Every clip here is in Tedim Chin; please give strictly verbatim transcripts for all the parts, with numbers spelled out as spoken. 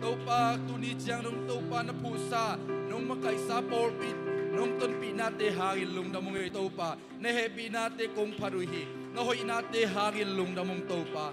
Topa, tuni ciang nong Topa na phuhsa, nong makaihsa pawlpi, nong tonpihnate hangin lungdam ung ei Topa. Na hehpihnate kong phat uh hi. Na hoihnate hangin lungdam ung Topa.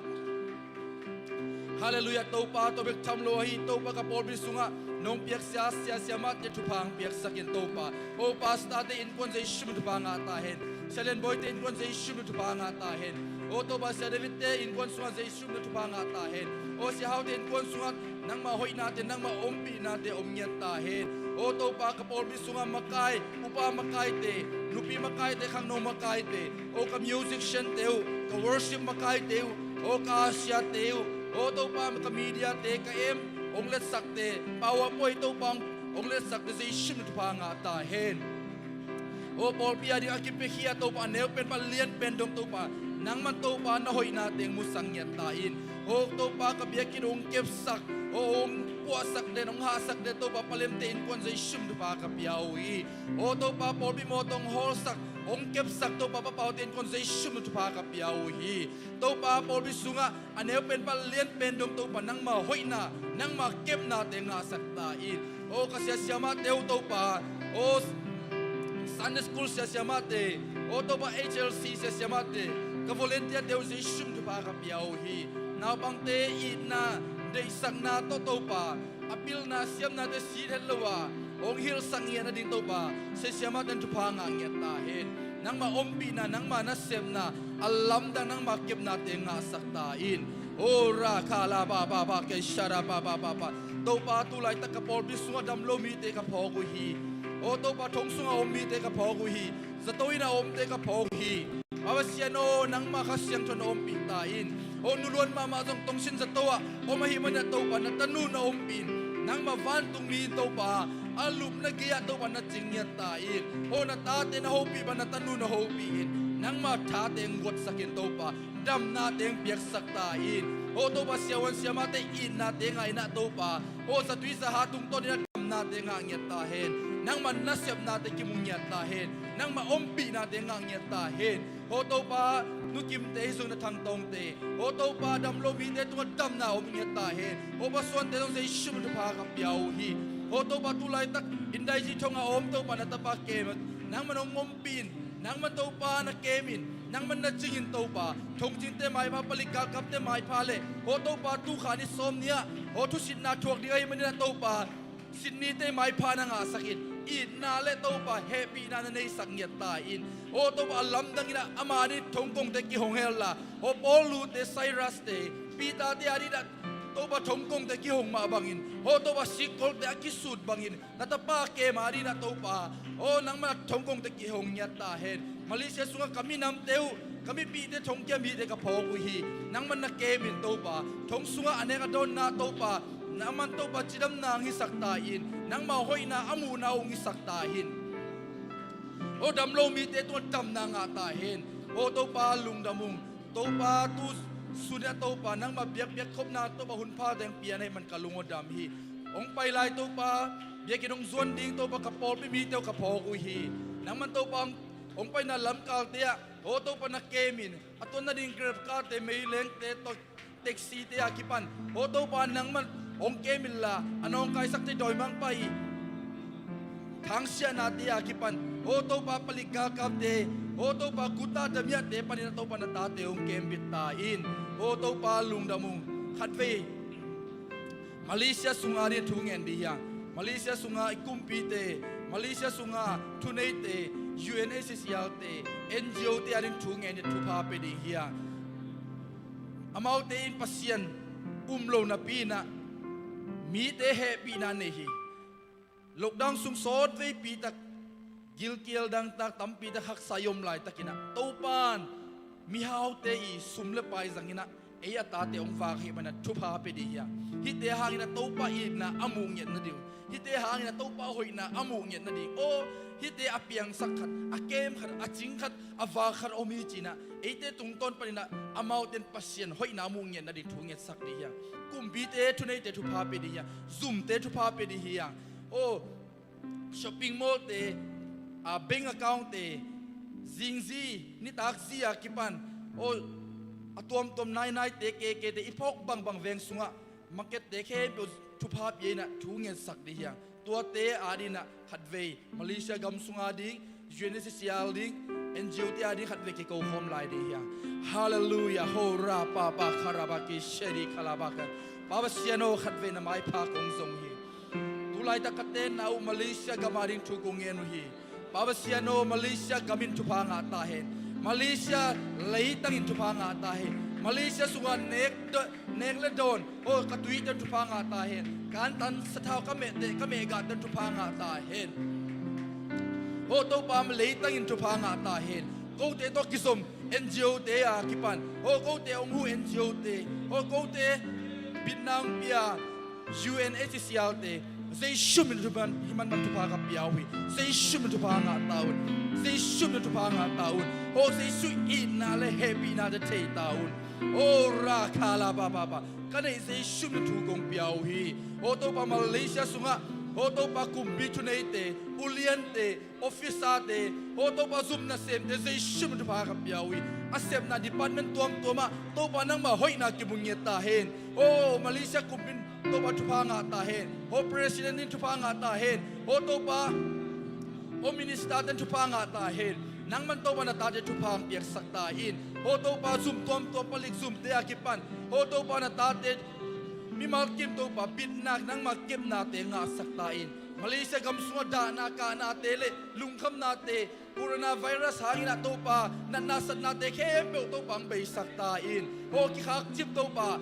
Halleluiah. Topa, tua bek tham lo ahi Topa, ka pawlpi sungah nong piaksia sia siamahte thupha hong piaksak in Topa. O pastorte innkuan Jesu min thupha ngah ta hen. Sia Lian Bawite innkuan Jesu min thupha ngah ta hen. O Topa, Sia Davidte innkuan sungah Jesu min thupha ngah ta hen. O Sia Haute innkuan sungah nangmah hoihnate, nangmah ompihnate om ngiat ta hen. O Topa, ka pawlpi sungah makai, upa makaite, nupi makaite, khangno makaite, o ka musiciante uh, ka worship makaite uh, o ka usherte uh, o Topa, ka mediate, ka M hong letsakte, pau a poi Topa hong letsakte Jesu min thupha ngah ta hen. Aw pawlpi a ding a kipiakhia Topa, a neu pen pan lian pen dong Topa, nangman Topa na hoihna teng musak ngiat ta in. Aw Topa ka biakinn hong kepsak, aw hong puahsak den, hong hahsak den Topa, palemte innkuan Jesu min thupha ka pia uh hi. Aw Topa pawlpi mawtaw hong hawlsak, hong kepsak Topa, papaute innkuan Jesu min thupha ka pia uh hi. Topa pawlpi sungah a neu pen pan lian pen dong Topa, nangma hoihna, nangma kepnate ngahsak ta in. Aw ka siasiamahte uh Topa, aw Sunday school siasiamahte, aw Topa H L C siasiamahte, ka volunteerte uh Jesu min thupha ka pia uh hi. Naupangte itna, deihsakna tawh Topa, a pilna siamnate sit het lo a hong hilhsak ngiat nading Topa, siasiamahte in thupha ngah ngiat ta hen. Nangma ompihna, nangma nasepna, a lamdang nangma kepnate ngahsak ta in. Aw ra kha la ba ba ba ke sha ra ba ba ba ba. Topa tu laitak ka pawlpi sungah dam lo mite ka phawk uh hi. Aw Topa thong sungah om mite ka phawk uh hi. Zato inn a omte ka phawk uh hi. Pasian aw, nangma Kha Siangtho na ompih ta in. Aw nuluan mahmah zong tongsin zato ah om ahih manin ah Topa na tanu na ompih in. Nangma vantungmi in Topa a lupna gei-ah Topa na cing ngiat ta in. Aw na tate na hopih bang na tanu na hopih in. Nangma thate hong guatsak in Topa, damnate hong piaksak ta in. Aw Topa siavuan siamahte itnate ngah in ah Topa, aw zatui zaha tungtawn in ah damnate ngah ngiat ta hen. Nangma nasepnate kimu ngiat ta hen. Nangma ompihnate ngah ngiat ta hen. Aw Topa, Nu Kimte hi zong, Na Thang Tawngte, aw Topa dam lo mite tungah damna om ngiat ta hen. Aw pasuante zong Jesu min thupha ka pia uh hi. Aw Topa tu laitak Indaiji thong a om Topa na tapa kem ah nangman hong ompih in. Nangman Topa na kem in, nangman na cing in Topa, thongcingte maipha, palik galkapte maipha le aw Topa tukha ni sawm ni-ah aw thusitna thuak ding ahih manin ah Topa, Sydney-te maipha na ngahsak in, itna le Topa hehpihna na neisak ngiat ta in. Aw Topa a lamdang in ah ama ni thongkongte kihong hen la, aw Paul Lu-te, Silas-te, Peter-te a ding ah Topa thongkongte kihong mah bangin, aw Topa sikkolte a kisut bangin, na tapa kem a ding ah Topa, aw nangman a thongkongte kihong ngiat ta hen. Malaysia sungah ka minamte uh, ka mipihte thongkia mite ka phawk uh hi. Nangman na kem in Topa, thong sungah a nek a dawnna Topa, nangman Topa cidamna hong hisak ta in. Nangma hoihna a muhna uh hong hisak ta hen. Aw dam lo mite tungah damna ngah ta hen. Aw Topa lungdam ung. Topa tu sun-ah Topa nangma biakpiak khopna Topa hun pha teng pia na hih man ka lung aw dam hi. Hong pai lai Topa, biakinn hong zuan ding Topa ka pawlpi mite uh ka phawk uh hi. Nangman Topa hong, hong paina lamkalte ah aw Topa na kem in, a tuan nading Grab car-te, meilengte, taxi-te a kipan aw Topa nangman hong kem in la, a nawngkaisakte dawimangpa i thangsiahnate a kipan aw Topa palik galkapte, aw Topa guta damiahte panin ah Topa na tate hong kembit ta in. Aw Topa lungdam ung. Khatvei Malaysia sunga ding thu ngen dih hiang. Malaysia sunga i kumpite, Malaysia sunga thuneite, U N H C R-te, N G O-te a ding thu ngen dih, thupha pia dih hiang. Amaute in Pasian um lo napi in ah mite hehpihna nei hi. Lockdown sung sawtveipi tak gilkial dangtak tampi tak haksa i om laitakin ah Topa in mihaute i sum le pai zangin ah ei a tate hong vak ahih manin ah thupha pia dih hiang. Hihte hangin ah Topa itna a muh ngiat nading, hihte hangin ah Topa hoihna a muh ngiat nading, aw hihte a piangsak khat, a kem khat, a cing khat, a vak khat om hi ci-in ah eite tungtawn panin ah amaute in Pasian hoihna a muh ngiat nading thu ngetsak dih hiang. Kumpite, thuneite thupha pia dih hiang. Zumte thupha pia dih hiang. Aw shopping mall-te, a bank account-te, zingzi nitak zi a kipan aw a tuamtuam nainaite, kekete, i phawk bangbang veng sungah market-te khempeuh thupha pia in ah thu ngetsak dih hiang. Tuate a ding ah khatvei Malaysia gam sunga ding, U N H C R ding, N G O-te a ding khatvei kiko khawm lai dih hiang. Halleluiah. Ho ra pa pa kha ra ba ki she ri kha la ba kha. Pa Pasian aw, khatvei na maipha kong zong hi. Tu laitak ka tenna uh Malaysia gam a ding thu kong ngen uh hi. Pa Pasian aw, Malaysia gam in thupha ngah ta hen. Malaysia leitang in thupha ngah ta hen. Malaysia sungah nek, nek le dawn, aw ka tuite in thupha ngah ta hen. Ka antan sathau ka mehte, ka mehgahte in thupha ngah ta hen. Aw Topa, leitang in thupha ngah ta hen. Kote tawh kizom N G O-te a kipan, aw kote hong huh N G O-te, aw kote bitna hong pia U N H C R te, Jesu min thupha, hih man pan thupha ka pia uh hi. Jesu min thupha ngah ta un. Jesu min thupha ngah ta un. Ho Jesu itna le hehpihna te thei ta un. O ra kha la ba ba ba. Ka neih Jesu min thu kong pia uh hi. Ho Topa Malaysia sungah, ho Topa kumpi thuneite, uliante, officer te, ho Topa zum nasemte Jesu min thupha ka pia uh hi. A sepna department tuamtuamah Topa nangmah hoihna kimu ngiat ta hen. O Malaysia kumpi in Topa thupha ngah ta hen. Ho president in thupha ngah ta hen. Ho Topa, ho minister ten thupha ngah ta hen. Nangman Topa na tate thupha ang piaksak ta in. Ho Topa zum tuamtuam palik zumte a kipan, ho Topa na tate mimal kim Topa bitna nangmah kepnate ngahsak ta in. Malaysia gam sungah dahna kahnate le lungkhamnate, coronavirus hangin ah Topa natna satnate khempeuh Topa ang beisak ta in. Ho kikhakcip Topa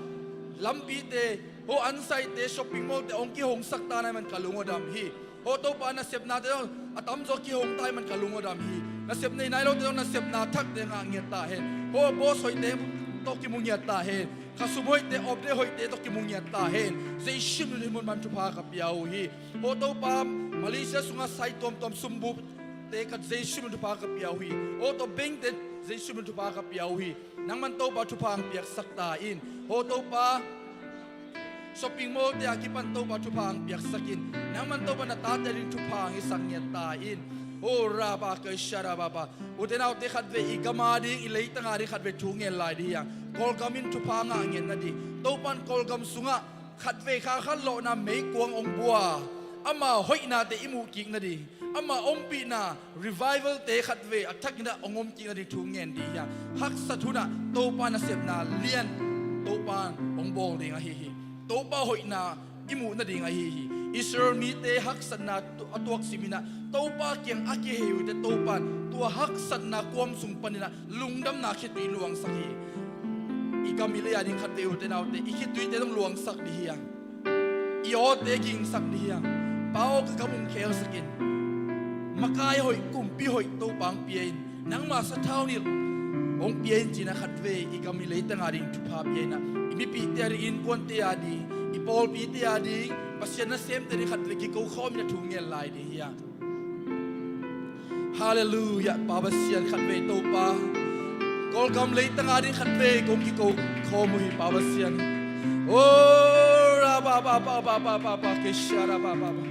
lampite, ho ansaite, shopping mall te hong kihongsak ta nai man ka lung aw dam hi. Ho Topa nasepnate zong a tamzaw kihong ta nai man ka lung aw dam hi. Nasep nei nai lote zong nasepna thakte ngah ngiat ta hen. Ho boss hoihte tawh kimu ngiat ta hen. Khasum hoihte, update hoihte tawh kimu ngiat ta hen. Jesu min hih mun pan thupha ka pia uh hi. Ho Topa Malaysia sungah sai tuamtuam sumbu te ka Jesu min thupha ka pia uh hi. Ho Topa bank te Jesu min thupha ka pia uh hi. Nangman Topa thupha ang piaksak ta in. Ho Topa shopping mall te a kipan Topa thupha ang piaksak in. Nangman Topa na tate ding thupha ang hisak ngiat ta in. Ho ra ba ka sha ra ba ba. Ute naute khatvei i gam a ding, i leitang a ding khatvei thu ngen lai ding hi hang. Kawlgam in thupha ngah ngiat nading. Topan Kawlgam sungah khatvei kha khat lawhna meikuang hong bua. Ama hoihnate i muh kik nading. Ama ompihna revival te khatvei a thakin ah hong om kik nading thu ngen ding hi hang. Haksat hunah Topa nasepna lian Topa hong bawl ding ahi hi. Topa hoihna i muh nading ahi hi. Israel mite haksatna tu-, a tuaksimin ah Topa kiang a kihei uhte Topa in tua haksatna kuam sung panin ah lungdamna khitui luangsak hi. I gam i lei a ding khatvei ute naute i khituite zong luangsak ding hi hang. I awte gingsak ding hi hang. Pa aw, ka gam hong khelsak in. Makai hoih, kumpi hoih Topa hong pia in. Nangma sathau nilh hong pia in ci-in ah khatvei i gam i leitang a ding thupha pia in ah, i mipite a ding, innkuante a ding, i pawlpite a ding, Pasian nasemte ding khatvei kiko khawmin ah thu ngen lai ding hi hang. Halleluiah, Pa Pasian khatvei Topa. Kawlgam leitang a ding khatvei kong kiko khawm uh hi Pa Pasian. O ra ba ba ba ba ba ba ba ke sha ra ba ba ba.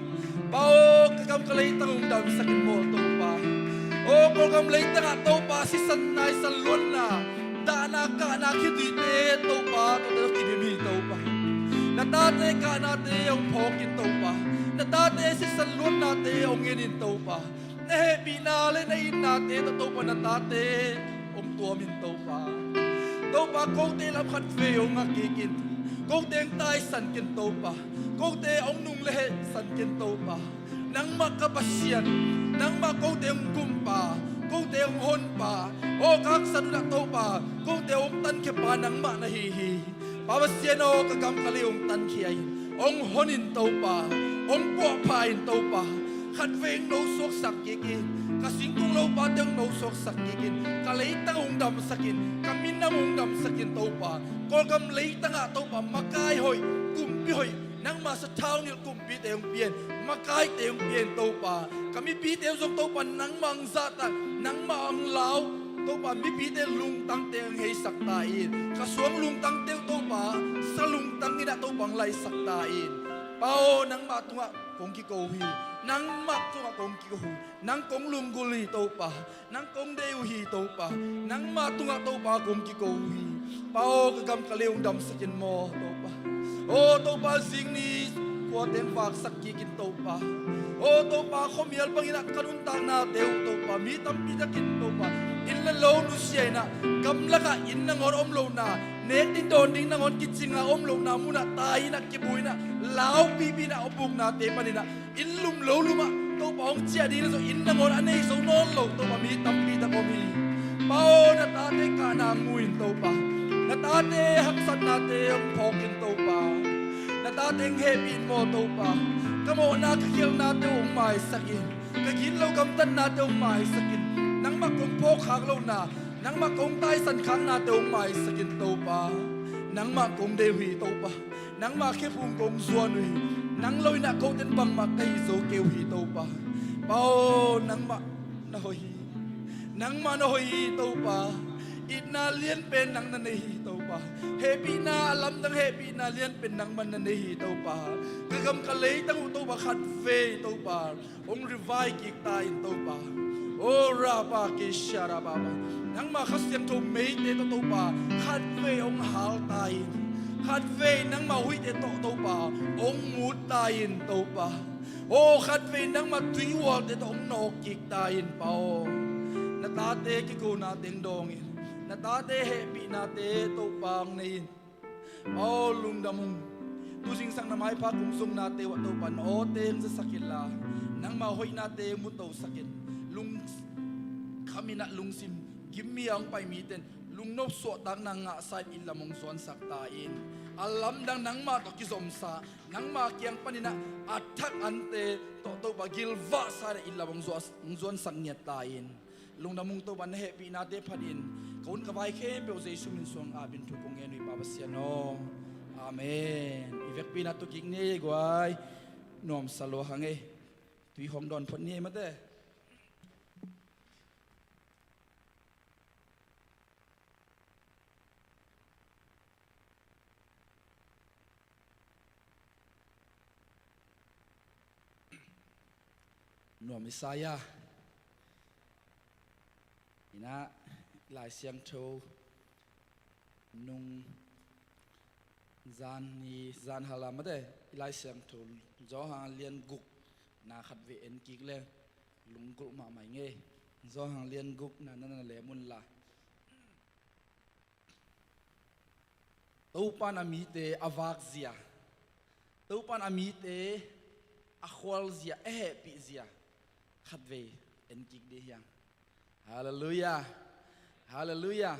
Pa aw, ka gam ka leitang hong damsak in maw Topa. O Kawlgam leitang ah Topa sisan naisan luanna, dahna kahna khituite Topa, Topa tawh kibim hi Topa. Na tate kahnate hong phawk in Topa. Na tate sisan luannate hong en in Topa. Na hehpihna le na itnate tawh Topa na tate hong tuam in Topa. Topa kote lam khatvei hong ngak kik in. Kote hong taisan ken Topa. Kote hong nung le hehsan ken Topa. Nangmah ka Pasian, nangmah kote hong gumpa, kote hong honpa, aw ka haksat hunah Topa, kote hong tankhia pa nangmah na hi hi. Pa Pasian aw, ka gam ka lei hong tankhia in, hong hon in Topa, hong puahpha in Topa, khatvei hong nosuaksak kik in, ka singkung lopate hong nosuaksak kik in, ka leitang hong damsak in, ka minam hong damsak in Topa, Kawlgam leitangah Topa makai hoih, kumpi hoih, nangma sathau nilh kumpite hong pia in, makaite hong pia in Topa. Ka mipite zong Topa nangmah hong zahtak, nangmah hong lau, Topa mipite lungtangte hong heisak ta in. Ka suang lungtangte uh Topa sa lungtang in ah Topa hong laihsak ta in. Pa aw, nangmah tungah kong kiko uh hi. Nangmah tungah kong kiko uh hi. Nang kong lunggulh hi Topa. Nang kong deih uh hi Topa. Nangmah tungah Topa kong kiko uh hi. Pa aw, ka gam ka lei hong damsak in maw Topa. Aw Topa, zingni khuate hong vaksak kik in Topa. Aw Topa, khuamial bangin ah ka nuntaknate uh Topa, mi tampi takin Topa, inn le lo nusia in ah, gamlakah inn nangawn om lohna, nek ding dawn ding nangawn kicinga om lohna munah tai in ah, kibu in ah, laupihpih in ah, a buknate panin ah inn lum lo lumah Topa hong ciah ding na zawh inn nangawn a nei zo nawn lo Topa mi tampi tak om hi. Pa aw, na tate kahna mu in Topa. Na tate haksatnate hong phawk in Topa. Na tate hong hehpih in maw Topa. Ka mawhna ka khialhnate uh hong maisak in. Ka gitloh gamtatnate uh hong maisak in. Nangmah kong phawkkhak lohna, nangmah kong taisankhaknate uh hong maisak in Topa. Nangmah kong deih uh hi Topa. Nangmah khephung kong zuan uh hi. Nang lo in ah kote in bangmah ka hi zo kei uh hi Topa. Pa aw, nangmah na hoih hi. Nangmah na hoih hi Topa. Itna lianpen nang na nei hi Topa. Hehpihna a lamdang hehpihna lianpen nangmah na nei hi Topa. Ka gam ka leitang uh Topa khatvei Topa hong revive kik ta in Topa. O Rapa Kisha Rababa. Nangmah Kha Siangtho meite tawh Topa khatvei hong hal ta in. Khatvei nangmah huihte tawh Topa hong mut ta in Topa. O khatvei nangmah tuihualte tawh hong nawk kik ta in Pa aw. Na tate kikona teng dawng in. Na tate hehpihnate Topa hong nei in. Aw lungdam ung. Tu zingsang na maipha kong zong nate uh ah Topa na aw teng zasak inla nangmah hoihnate mu tosak in. Lungkham in ah lungsim gim mi a hong pai mite in lungnop suahtakna ngahsa in inn lam hong zuansak ta in. A lamdang nangmah tawh kizomsa nangmah kiang panin ah a thak ante tawh Topa gilvahsa in ah inn lam hong zuan, hong zuansak ngiat ta in. Lungdam ung Topa na hehpihnate phat in ka hun ka vai khempeuh Jesu min suang apin thu kong ngen uh hi Pa Pasian aw. Amen. I vekpi in ah tu kik ni ei guai. Nuamsa lua hang ei. Tui khawng dawn phot ni ei mate. Nuam Isaiah in ah Lai Siangtho nung zan ni zan hala mate i Lai Siangtho Johan a lian guk na khatvei en kik le lunggulh mahmah ing ei. Johan a lian guk na na na lem un la. Topa in a mite a vakzia, Topa in a mite a khualzia, a hehpihzia khatvei en kik dih hiang. Halleluiah. Halleluiah.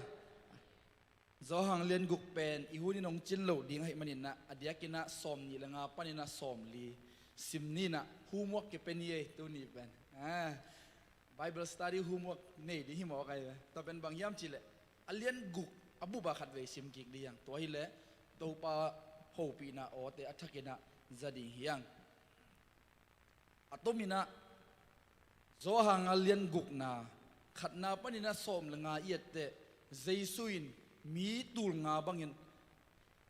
Johan lian guk pen i hun in hong cin lo ding ahih manin ah a diakin ah sawm nih le nga panin ah sawm li sim ni in ah homework kipia ni ei tuni pen. Ah, Bible study homework nei ding hi mawk ai ve. Tua pen bang hiam cihleh a lian guk a bup ah khatvei sim kik dih hiang. Tua hileh Topa hopihna awte a thakin ah za ding hiang. A tomin ah Johan a lian gukna khatna panin ah sawm le nga i etteh Jesu in mi tul nga bangin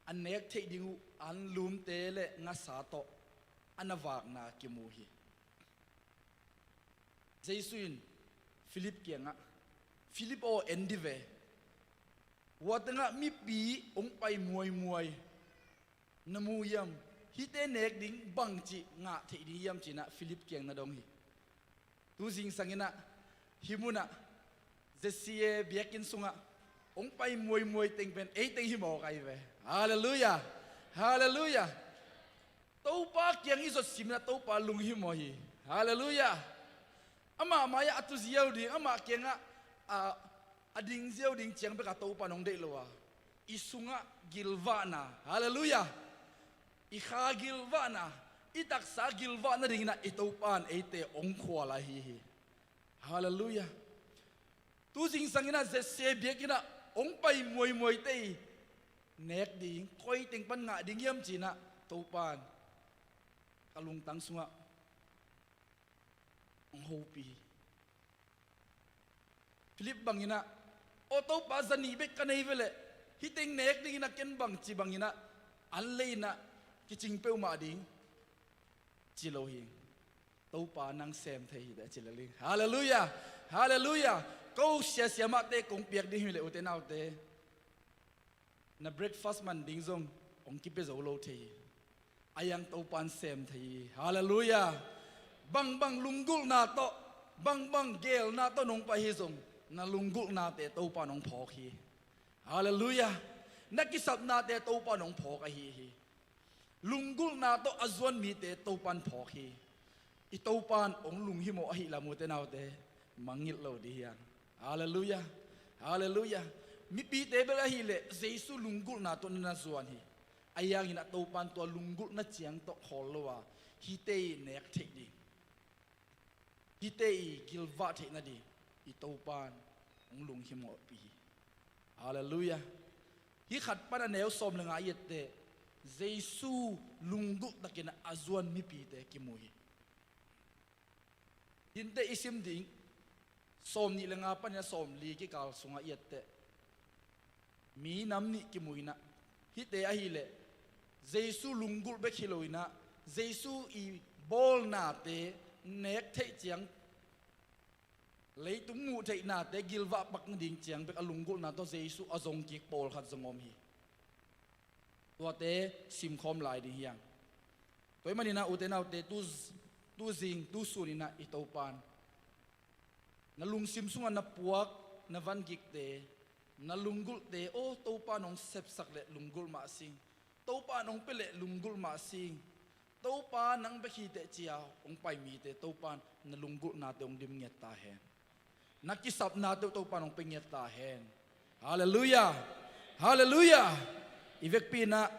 a nek theih ding uh anlumte le ngasa tawh a na vakna kimu hi. Jesu in Philip kiangah, Philip aw, en dih ve. Hua tengah mipi hong pai muaimuai na mu hiam? Hihte nek ding bangci ngah theih ding hiam ci-in ah Philip kiang na dong hi. Tu zingsang in ah hih munah Z C A biakinn sungah hong pai muaimuai teng pen ei teng hi mawk ai ve. Halleluiah. Halleluiah. Topa kiang i zot sim in ah Topa lunghimawh hi. Halleluiah. Amah mai-ah a tu ziau ding, amah kiangah a, a ding ziau ding ciang bekah Topa in hong deih lo a, i sungah gilvahna, halleluiah, i kha gilvahna, i taksa gilvah nadingin ah i Topa in eite hong khual ahi hi. Halleluiah. Tu zingsang in ah Z C A biakinn ah hong pai muaimuaite i nek ding, koi teng pan ngah ding hiam ci-in ah Topa in ka lungtang sungah hong hopih hi. Philip bangin ah, aw Topa, za nih bek ka nei ve leh hih teng nek dingin ah ken bangci bangin ah an lei in ah kicing peuhmah ding, ci lo hi. Topa nang sem thei hi teh ci lel ing. Halleluiah. Halleluiah. Ko siasia mahte kong piak ding hi leh ute naute, na breakfast man ding zong hong kipia zo lo thei hi. A hiang Topa in sem thei hi. Halleluiah. Bangbang lunggulhna tawh, bangbang geelna tawh nong pai hi zong na lunggulhnate Topa in hong phawk hi. Halleluiah. Na kisapnate Topa in hong phawk ahi hi. Lunggulhna tawh a zuan mite Topa in phawk hi. I Topa in hong lunghimawh ahih lam ute naute, mangngilh lo dih hiang. Halleluiah. Halleluiah. Mipite bel ahih leh Jesu lunggulhna tawh na na zuan hi. Ahi hangin ah Topa in tua lunggulhna ciang tawh khawl lo a, hihte i nek theih ding, hihte i gilvah theih nading i Topa in hong lunghimawhpih hi. Halleluiah. Hih khat pan a neu sawm le nga i etteh, Jesu lunggulh takin a zuan mipite kimu hi. Hinteh i sim ding, sawm nih le nga panin a sawm li kikal sungah i etteh, mi nam nih kimu inah, hihte ahileh Jesu lunggulh bek hi lo inah, Jesu i bawlnate nek theih ciang, leitung muh theihnate gilvah pak nading ciang bek a lunggulhna tawh Jesu a zong kik pawlkhat zong om hi. Tuate simkhawm lai ding hi hang. Tua ahih maninah ute naute, tu, tu zing, tu suninah i Topan na lungsim sungah na puak, na vangikte, na lunggulhte, aw Topa nong sepsak leh lunggulh mah sing. Topa nong pia leh lunggulh mah sing. Topa nang bek hi teh ci-a hong pai mite Topan na lunggulhnate hong dim ngiat ta hen. Na kisapnate uh Topan hong pia ngiat ta hen. Halleluiah. Halleluiah. I vekpi inah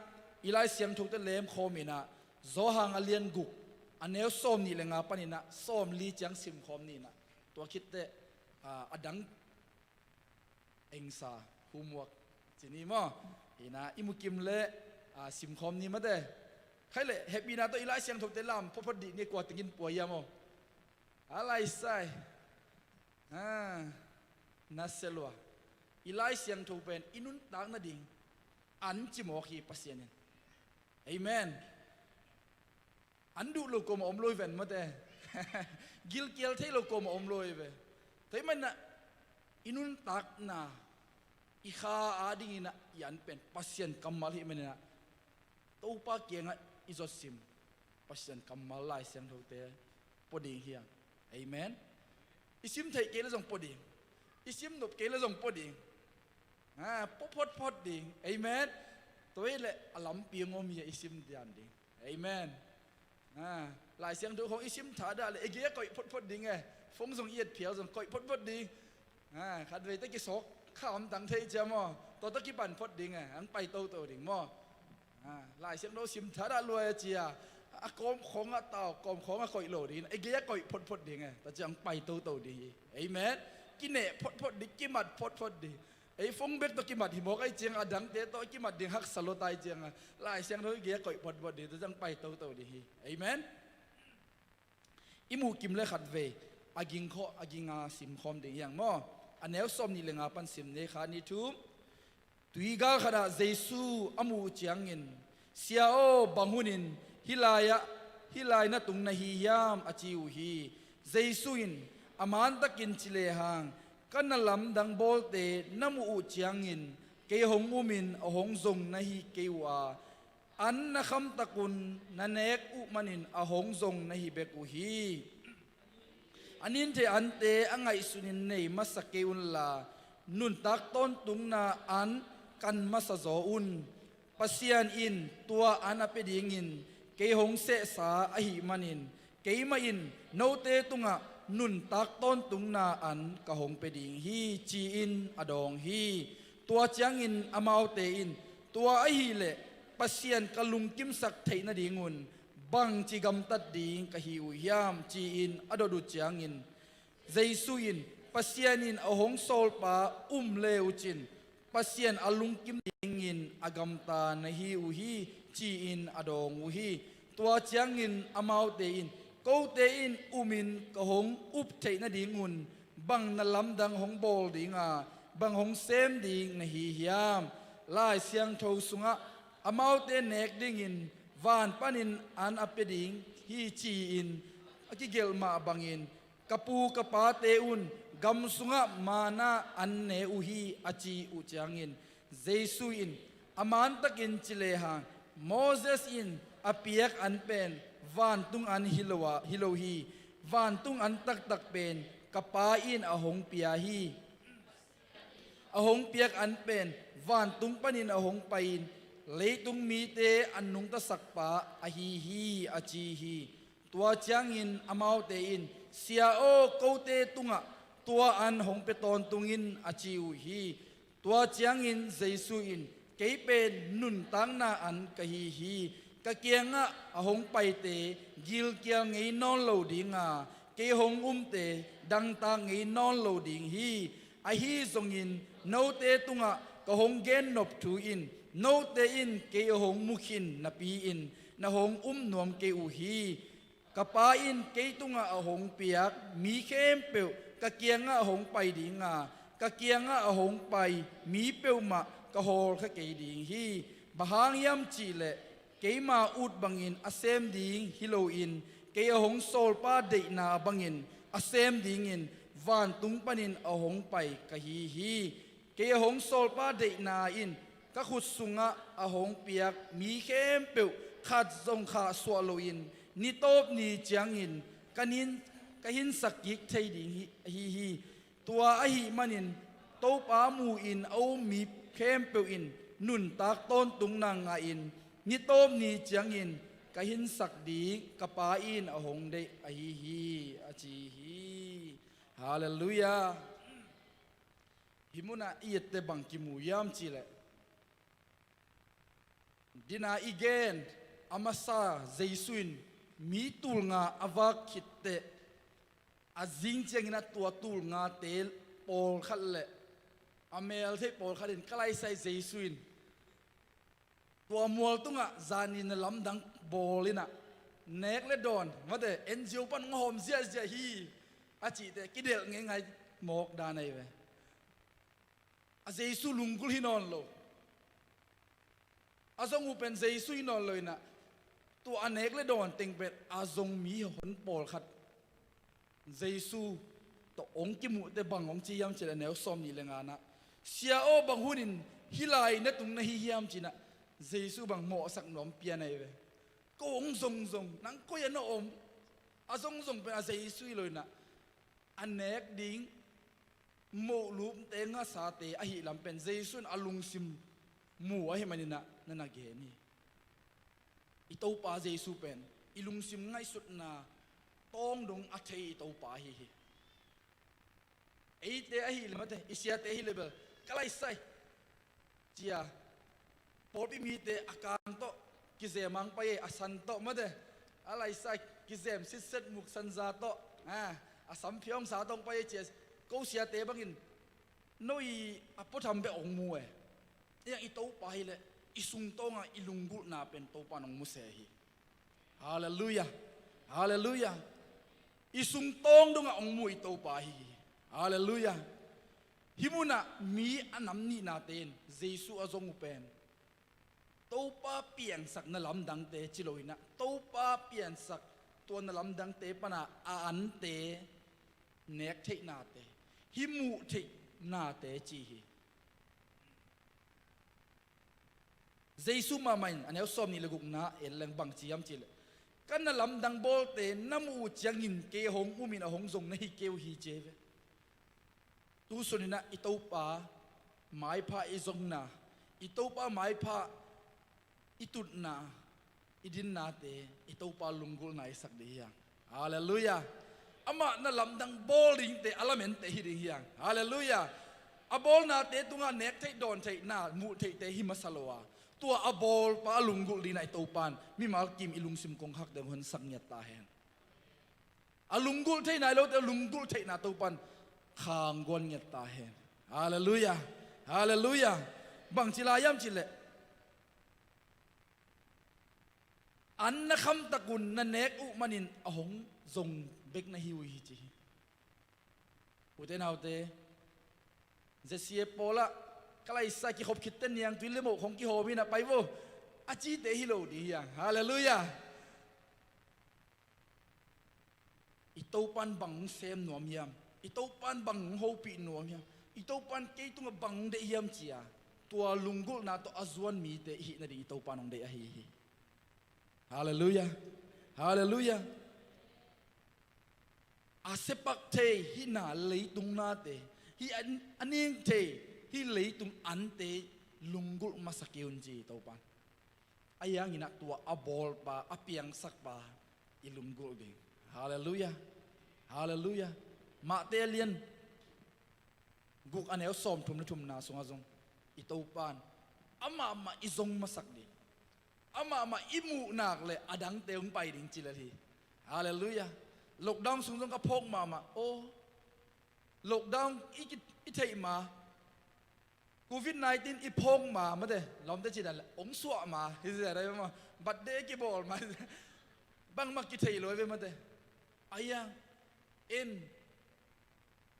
i Lai Siangthote lemkhawm inah Johan a lian guk, a neu sawm nih le nga paninah sawm li ciang simkhawm ni inah. Tua khitteh, a, a dang engsa, homework ci ni maw? Inah i mukim le, a, simkhawm ni mate. Khaih leh hehpihna tawh i Lai Siangthote lam photphot dih ni, kua tengin pua ia maw? A lai sai. A, na sia lua. I Lai Siangtho pen i nuntak nading an ci mawk hi Pasian in. Amen. An duh lo kuamah om lo hi ven mate. Gilkial thei lo kuamah om lo hi ve. Tua ahih maninah i nuntakna, i kha adinginah i an pen Pasian kammal hi maninah Topa kiangah i zotsim Pasian kammal Lai Siangthote pua ding hi hang. Amen. I sim theih kei le zong pua ding. I sim nop kei le zong pua ding. A, pua photphot ding. Amen. Tua ahih leh a lampi hong om hi a, i sim dian ding. Amen. A, Lai Siangtho khawng i sim thadah leh i gei a koih photphot ding e. Phone zong i et phial zong koih photphot ding. A, khatvei teh kisawk kha om tang thei cia maw? Tua tawh kipan phot ding e, hong pai toto ding maw? A, Lai Siangtho sim thadah lua e cia, a kawm khawngah tau, kawm khawngah koih lo ding, i gei a koih photphot ding e, tua cia hong pai toto ding hi. Amen. Kineh photphot ding, kimat photphot ding. Ei phone bek tawh kimat hi mawk ahih ciangah, a dangte tawh kimat ding haksa lua ta ahih ciangah, Lai Siangtho i gei a koih photphot ding, tua ciang pai toto ding hi. Amen. I muhkim le khatvei a ging khawh, a ging a simkhawm ding hi hang maw? A neu sawm nih le nga pan sim ni, khat, nih, thum. Tuigal khatah Jesu a muh uh ciangin, "Sia aw, bang hunin hih lai-ah, hih lai na tung na hi hiam?" a ci uh hi. Jesu in, "A mantakin ci lehang, ka na lamdang bawlte na muh uh ciangin kei hong umin a hong zong na hi kei uh a, an na khamtakun na nek uh manin a hong zong na hi bek uh hi. A ninthei ante a ngaihsunin nei masa kei unla, nuntak tawntungna an kan masa zaw un. Pasian in tua an a pia dingin kei hong sehsa ahih manin, keimah in note tungah nuntak tawntungna an ka hong pia ding hi," ci-in a dawng hi. Tua ciangin amaute in, "Tua ahih leh Pasian ka lungkimsak theih nadingun bangci gamtat ding ka hi uh hiam?" ci-in a dot uh ciangin, Jesu in, "Pasian in a hong sawlpa um le uh cin, Pasian a lungkim dingin a gamta na hi uh hi," ci-in a dawng uh hi. Tua ciangin amaute in, "Kote in umin ka hong up theih nadingun bang na lamdang hong bawl ding a, bang hong sem ding na hi hiam?" Lai Siangtho sungah, "Amaute nek dingin van panin an a pia ding hi," ci-in a kigelh mah bangin, "Ka pu ka pate un gam sungah manna an ne uh hi," a ci uh ciangin, Jesu in, "A mantakin ci lehang, Moses in a piak an pen vantung an hi lo a, hi lo hi. Vantung an taktak pen ka Pa in a hong pia hi. A hong piak an pen vantung panin a hong pai-in leitung mite a nungtasak pa ahi hi," a ci hi. Tua ciangin amaute in, "Sia aw, kote tungah tua an hong pia tawntung in," a ci uh hi. Tua ciangin Jesu in, "Kei pen nuntakna an ka hi hi. Ka kiangah a hong paite gilkial ngei nawn lo ding a, kei hong umte dangtak ngei nawn lo ding hi. Ahi zongin note tungah ka hong gennop thu in, note in kei a hong mu khin napi-in na hong um nuam kei uh hi. Ka Pa in kei tungah a hong piak mi khempeuh ka kiangah a hong pai ding a, ka kiangah a hong pai mi peuhmah ka hawlkhia kei ding hi. Bang hang hiam cihleh keima ut bangin a sem ding hi loin, kei a hong sawlpa deihna bangin a sem dingin vantung panin a hong pai ka hi hi. Kei a hong sawlpa deihna in ka khut sungah a hong piak mi khempeuh khat zong khahsuah loin, ni tawp ni ciangin ka nin, ka hinsak kik thei ding hi, hi hi. Tua ahih manin Topa mu-in a um mi khempeuh in nuntak tawntungna ngah in, ni tawp ni ciangin ka hinsak ding ka Pa in a hong deih ahi hi, a ci hi. Halleluiah. Hih munah i etteh bang kimu hiam cihleh, dina i gen a masa Jesu in mi tul nga a vak khitteh, a zing ciangin a tua tul ngate pawlkhat le a meltheih pawlkhat in ka laisai Jesu in tua mual tungah zanin na lamdang bawl inah nek le dawn mate N G O pan hong hawm ziahziah hi a cihte kidelh ngeingai mawk dan ahi ve. A Jesu lunggulh hi nawn lo. A zong uh pen Jesu hi nawn lo inah tua a nek le dawn teng pen a zong mi hon pawlkhat Jesu tawh hong kimuhte bang hong ci hiam cihleh a neu sawm nih le nganah, Sia aw, bang hunin hih lai na tung na hi hiam cinah Jesu bang mawhsak nuam pian ahi ve. Ko hong zongzong nang koi a na om? A zongzong pen a Jesu hi lo inah a nek ding mohlupte ngasate ahi lam pen Jesu in a lungsim mu ahi maninah na na gen hi. I Topa Jesu pen i lungsim ngaihsutna tawng dong a thei i Topa ahi hi. Eite ahi le mate i siate ahi le bel ka laisai cia pawlpi mite a kang tawh kizem ang pai ei, a san tawh mate a laisai kizem sitset muk sanza tawh a samphiawngsa tawh pai ei cia ko siate bangin no i a puatham bek hong mu e. Iang i Topa hileh i sungtawngah i lunggulhna pen Topa in hong mu se hi. Halleluiah. Halleluiah. I sungtawng dongah hong mu i Topa hi. Halleluiah. Hih munah mi a nam nihnate in Jesu a zong uh pen Topa piangsak na lamdangte ci lo inah Topa piangsak tua na lamdangte pana a ante nek theihnate, hih muh theihnate ci hi. Jesu mahmah in a neu sawm nih le gukna en leng bang ci hiam cihleh, ka na lamdang bawlte na muh uh ciangin kei a hong umin a hong zong na hi kei uh hi ci hi ve. Tusuninah i Topa maipha i zongna, i Topa maipha i tutna, i dinnate i Topa lunggulhna i sak ding hiang. Halleluiah. Amah na lamdang bawl dingte a lamente hi ding hiang. Halleluiah. A bawlnate tungah nek theih dawn theihna muh theihte hi masa lo a, tua a bawlpa a lunggulh dinah i Topan mimal kim i lungsim kongkhakte hong honsak ngiat ta hen. A lunggulh theihna i lote a lunggulh theihna Topan khangguan ngiat ta hen. Halleluiah. Halleluiah. Bangci lai hiam cihleh, an na khamtakun na nek uh manin a hong zong bek na hi uh hi ci hi. Ute naute, Z C A pawlah ka laisa kikhop khitte niangtui le moh khong kihawm inah pai vo a cite hi lo ding hiang. Halleluiah. I Topan bang hong sem nuam hiam? I Topan bang hong hopih nuam hiam? I Topan kei tungah bang hong deih hiam cia tua lunggulhna tawh a zuan mite i hih nading i Topan hong deih ahi hi. Halleluiah. Halleluiah. A sepak thei hih na leitung nate, hih a ning thei hih leitung ante lunggulh masa kei un ci Topan. A hianginah tua a bawlpa a piangsakpa i lunggulh ding. Halleluiah. Halleluiah. Mahte a lian guk a neu sawmthum le thumna sungah zong i Topan amahmah i zong masak ding, amahmah i muh nak le a dangte hong pai ding ci lel hi. Halleluiah. Lockdown sung zong ka phawk mahmah aw. Lockdown i, i theih ma Covid nineteen i phawk ma mate, lawmte ci dan le, hong suah ma hi zia dai maw, birthday kibawl ma hi zia, bangmah kithei lo hi ve mate. Ahi hang en,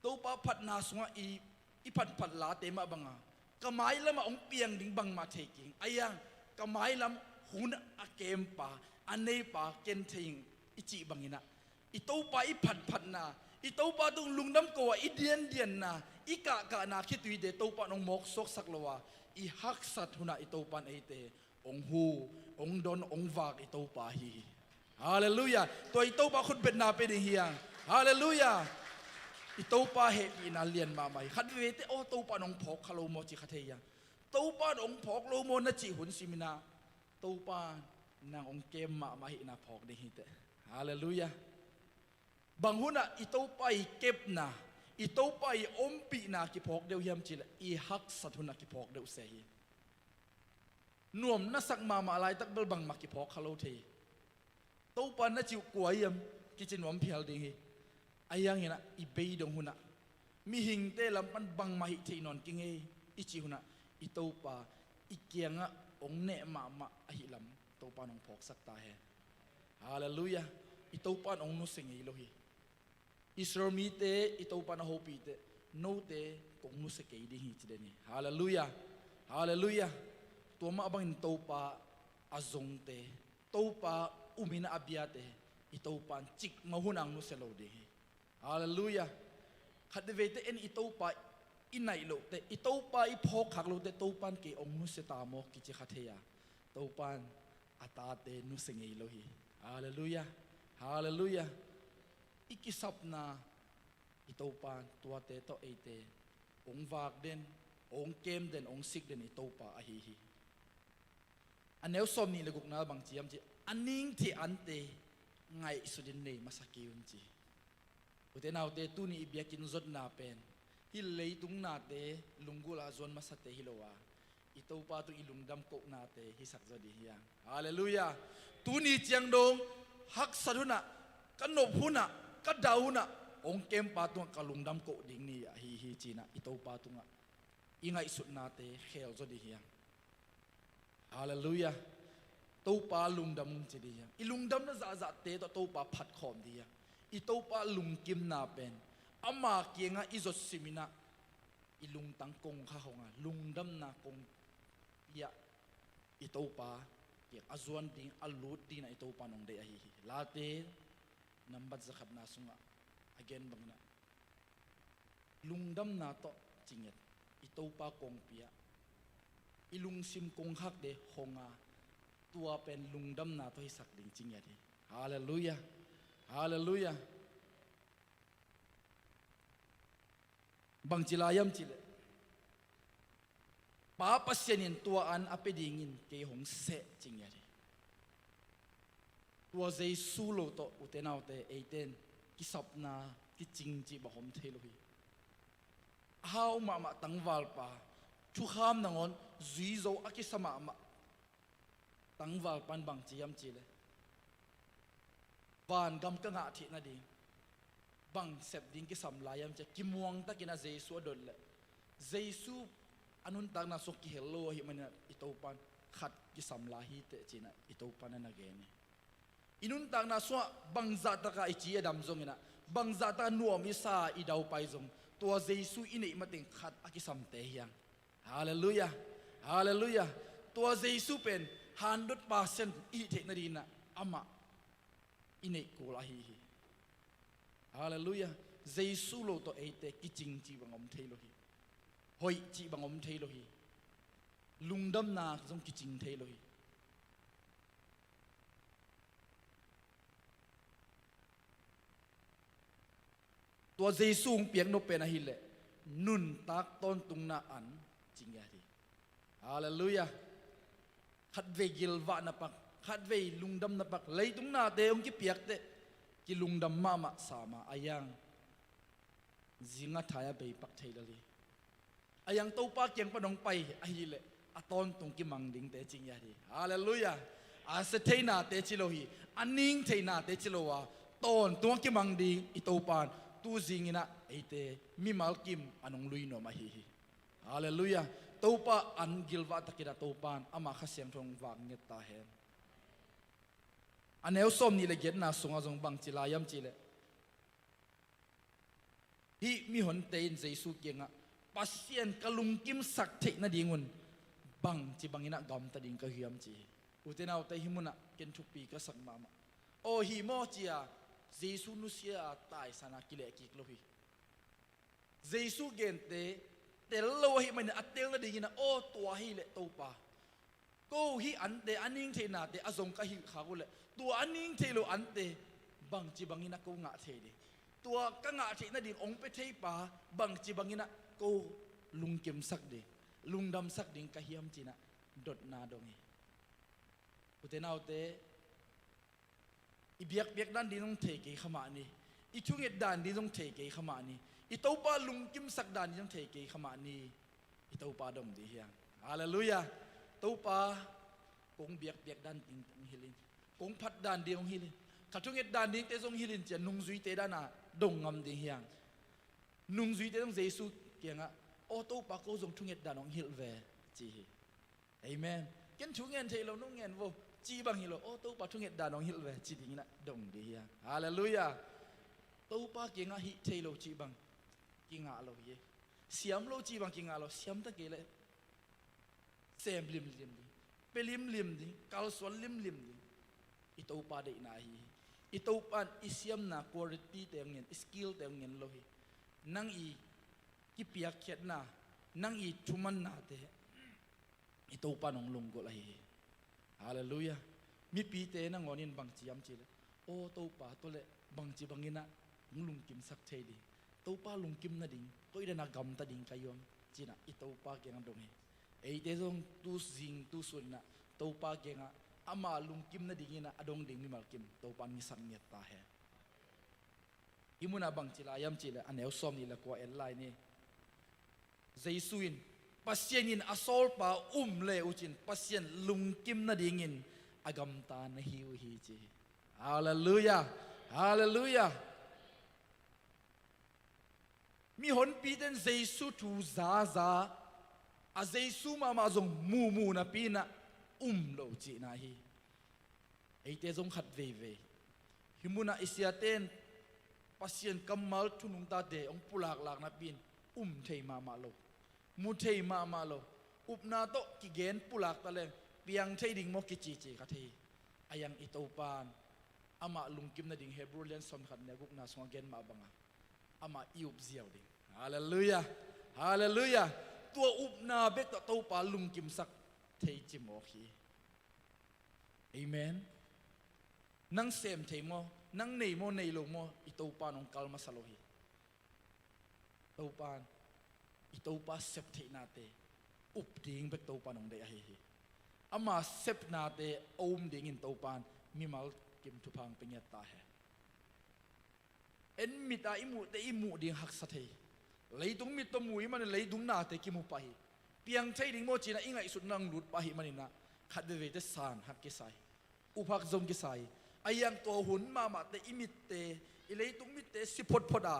Topa phatna sungah i, i phatphat late mah banga ka mailamah hong piang ding bangmah thei keng. Ahi hang ka mailam hun a kempa, a neipa ken thei ing i cih banginah, i Topa i phatphatna, i Topa tung lungdam ko-ah i diandianna, i kahkahna khituite Topa in hong mawksuaksak lo a, i haksat hunah i Topa in eite hong hu, hong don, hong vak i Topa hi hi. Halleluiah. Tua i Topa khutbetna pe ding hi hang. Halleluiah. I Topa hehpihna lian mahmah hi. Khat veite, aw, Topa in hong phawk kha lo maw ci kha thei hi hang. Topa in hong phawk lo maw na cih hun siminah, Topa in nang hong kem mahmah hihna phawk ding hi teh. Halleluiah. Bang hunah i Topa i kepna, i Topa i ompihna kiphawk deuh hiam cihleh, i haksat hunah kiphawk deuh se hi. Nuam na sak mahmah laitak bel bangmah kiphawk kha lo thei hi. Topa na cih uh kua hiam kici nuam phial ding hi. Ahi hanginah i bei dong hunah, mihingte lam pan bangmah hih theih nawn kingei i cih hunah, i Topa i kiangah hong neh mahmah ahih lam Topa in hong phawksak ta hen. Halleluiah. I Topa in hong nusia ngei lo hi. Israel mite i Topa in a hopih teh, note kong nusia kei ding hi ci den hi. Halleluiah. Halleluiah. Tua mah bangin Topa a zongte, Topa umin a biate, i Topa in cikmah hunah hong nusia lo ding hi. Halleluiah. Khat veite en, i Topa i naih loh teh, i Topa i phawkkhak loh teh, Topa in kei hong nusia ta maw kici kha thei a, Topa in a tate nusia ngei lo hi. Halleluiah. Halleluiah. I kisapna, i Topa in tuate tawh eite hong vak den, hong kem den, hong sik den i Topa ahi hi. A neu sawmnih le gukna bang ci hiam cih, a ningthei ante ngaihsutin nei masa kei un ci. Ute naute, tuni i biakinn zotna pen hih leitung nate lunggulh a zuan masate hi lo a, i Topa tung i lungdam kohnate hisak zaw ding hi hang. Halleluiah. Tuni ciang dong haksat hunah, ka nop hunah, ka dah hunah, hong kempa tungah ka lungdam koh ding ni ahi hi cinah i Topa tungah i ngaihsutnate khel zaw ding hi hang. Halleluiah. Topa lungdam ung ci ding hi hang. I lungdamna zahzahte tawh Topa phatkhawm ding hi hang. I Topa lungkimna pen ama kiangah i zot siminah i lungtang kongkhak hong a, lungdamna kongpi-ah i Topa kiang a zuan ding, a lut dinginah i Topa in hong deih ahi hi. Late nambat zakhatna sungah a gen banginah lungdamna tawh ci ngiat, i Topa kongpi-ah i lungsim kongkhakte hong a, tua pen lungdamna tawh hisak ding ci ngiat hi. Halleluiah. Halleluiah. Bangci lai hiam cihleh, Pa Pasian in tua an a pia dingin kei hong seh ci ngiat hi. Tua Jesu lo tawh ute naute eite in kisapna kicing cih bang om thei lo hi. A hau mahmah tangvalpa, thukham nangawn zuizo a kisa mahmah tangvalpa in bang ci hiam cihleh, vangam ka ngah theih nading bang sep ding kisam lai hiam ci-a kimuangtakin a Jesu a dot leh, Jesu a nuntakna sung kihel lo ahih maninah i Topa in khat kisam lai hi teh cinah i Topa in a na gen hi. I nuntakna sungah bangzah taka i ci a dam zonginah, bangzah taka nuam i sa i daupai zong, tua Jesu i neih mateng khat a kisamte hi hang. Halleluiah. Halleluiah. Tua Jesu pen hundred percent i hih theih nadinginah amah i neih kul ahi hi. Halleluiah. Jesu lo tawh eite kicing cih bang om thei lo hi. Hoih cih bang om thei lo hi. Lungdamna zong kicing thei lo hi. Tua Jesu hong piak nop pen ahileh nuntak tawntungna an ci ngiat hi. Halleluiah. Khatvei gilvahna pak, khatvei lungdamna pak, leitung nate hong kipiak teh kilungdam mahmah sa mah a, ahi hang zing a thai a bei pak thei lel hi. Ahi hang Topa kiang pan hong pai ahileh a tawntung kimang dingte ci ngiat hi. Halleluiah. A sia theinate ci lo hi, a ning theinate ci lo a, tawntung a kimang ding i Topa in tu zinginah eite mimal kim a nong lui nuam ahi hi. Halleluiah. Topa an gilvah takin a Topa in ama Kha Siangtho hong vak nget ta hen. A neu sawm nih le giatna sungah zong bangci lai hiam cihleh, hih mihonte in Jesu kiangah, Pasian ka lungkimsak theih nadingun bangci bangin ah gamta ding ka hiam, ci hi. Ute naute, hih munah ken thupi ka sak mahmah. Aw, hi maw cia Jesu nusia a taisan a kileh kik lo hi. Jesu gente tel lo ahih manin a tel nadingin ah, aw, tua hileh Topa, ko hih ante a ning theihnate a zong ka hilh khak uhleh, tua a ning thei lo ante bangci bangin ah ko ngah thei ding, tua ka ngah theih nading hong pia theipa bangci bangin ah ko lungkimsak ding, lungdamsak ding ka hiam, ci-in ah dotna dong hi. Ute naute, i biakpiak dan ding zong thei kei kha mah ni. I thunget dan ding zong thei kei kha mah ni. I Topa lungkimsak dan ding zong thei kei kha mah ni. I Topa dong ding hi hang. Halleluiah. Topa, kong biakpiak dan ding hong hilh in, kong phat dan ding hong hilh in, ka thunget dan dingte zong hilh in, ci-a nungzuite dan a dong ngam ding hi hang. Nungzuite zong Jesu kiangah, aw Topa, ko zong thunget dan hong hilh ve, ci hi. Amen. Ken thu ngen thei lo, nong ngen vo, cih bang hi lo. Aw Topa, thunget dan hong hilh ve, ci dingin ah dong ding hi hang. Halleluiah. Topa kiangah hih thei lo cih bang kingah lo hi. Siam lo cih bang kingah lo, siam ta kei leh sem limlim ding, pia limlim ding, kalsuan limlim ding i Topa deihna ahi hi. I Topa in i siamna quality-te hong ngen, i skill-te hong ngen lo hi. Nang i kipiakkhiatna, nang i thumannate i Topa in hong lunggulh ahi hi. Halleluiah. Mipite nangawn in bangci hiam cihleh, aw Topa, tua leh bangci bangin ah hong lungkimsak thei ding, Topa lungkim nading koidan a gamta ding ka hiam, ci-in ah i Topa kiangah dong hi. Eite zong tu zing tu sun in ah Topa kiangah ama lungkim nadingin ah a dong ding mimal kim Topa in ngisak ngiat ta hen. Hih munah bangci lai hiam cihleh, a neu sawm nih le kua en lai ni. Jesu in, Pasian in a sawlpa um le uh cin Pasian lungkim nadingin a gamta na hi uh hi, ci hi. Halleluiah. Halleluiah. Mihonpite in Jesu thu zaza, a Jesu mahmah zong muhmuh napi-in ah um lo cihna hi. Eite zong khat veivei, hih munah i siate in Pasian kammal thu nungtate hong pulaklak napi-in um thei mahmah lo, mu thei mahmah lo. Upna tawh kigen pulak ta leng piang thei ding maw kicici kha thei hi. A hiang i Topa in amah lungkim nading Hebrew lian sawmkhat neu gukna sungah gen mah banga amah i up ziau ding. Halleluiah. Halleluiah. Tua upna bek tawh Topa lungkimsak thei cimawk hi. Amen. Nang sem thei maw, nang nei maw, nei lo maw, i Topa in hong kal masa lo hi. Topa in i Topa sep theihnate up ding bek Topa in hong deih ahi hi. Ama sepnate a um dingin Topa in mimal kim thupha hong pia ngiat ta hen. En mit a i muhte i muh ding haksa thei. Leitung mit tawh mu i hih manin leitung nate kimu pah hi. Piang thei ding maw ci-in ah i ngaihsutna hong lut pah ahih manin ah khat veiveite san hak kisa hi. Uphak zong kisa hi. A hiang tua hun mahmahte i mitte, i leitung mitte si photphot a,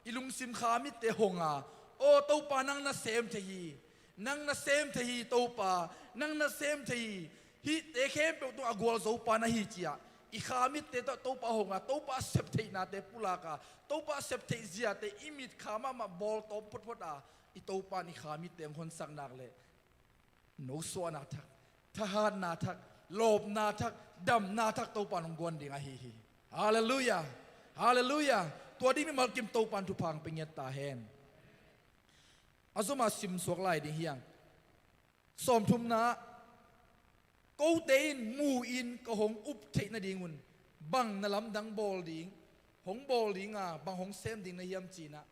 i lungsim kha mitte hong a, aw Topa, nang na sem thei hi. Nang na sem thei hi Topa. Nang na sem thei hi. Hihte khempeuh tungah a gualzo pa na hi ci-a i kha mitte tawh Topa hong a, Topa sep theihnate pulak a, Topa sep theih ziate i mit kha mahmah bawltawm photphot a, i Topa in i kha mitte hong honsak nak leh nosuahna thak, thahatna thak, lawpna thak, damna thak Topa in hong guan ding ahi hi. Halleluiah. Halleluiah. Tua ding mimal kim Topa in thupha hong pia ngiat ta hen. A zom a simsuak lai ding hi hang. Sawmthumna, kote in mu-in ka hong up theih nadingun bang na lamdang bawl ding, hong bawl ding a, bang hong sem ding na hiam ci-in ah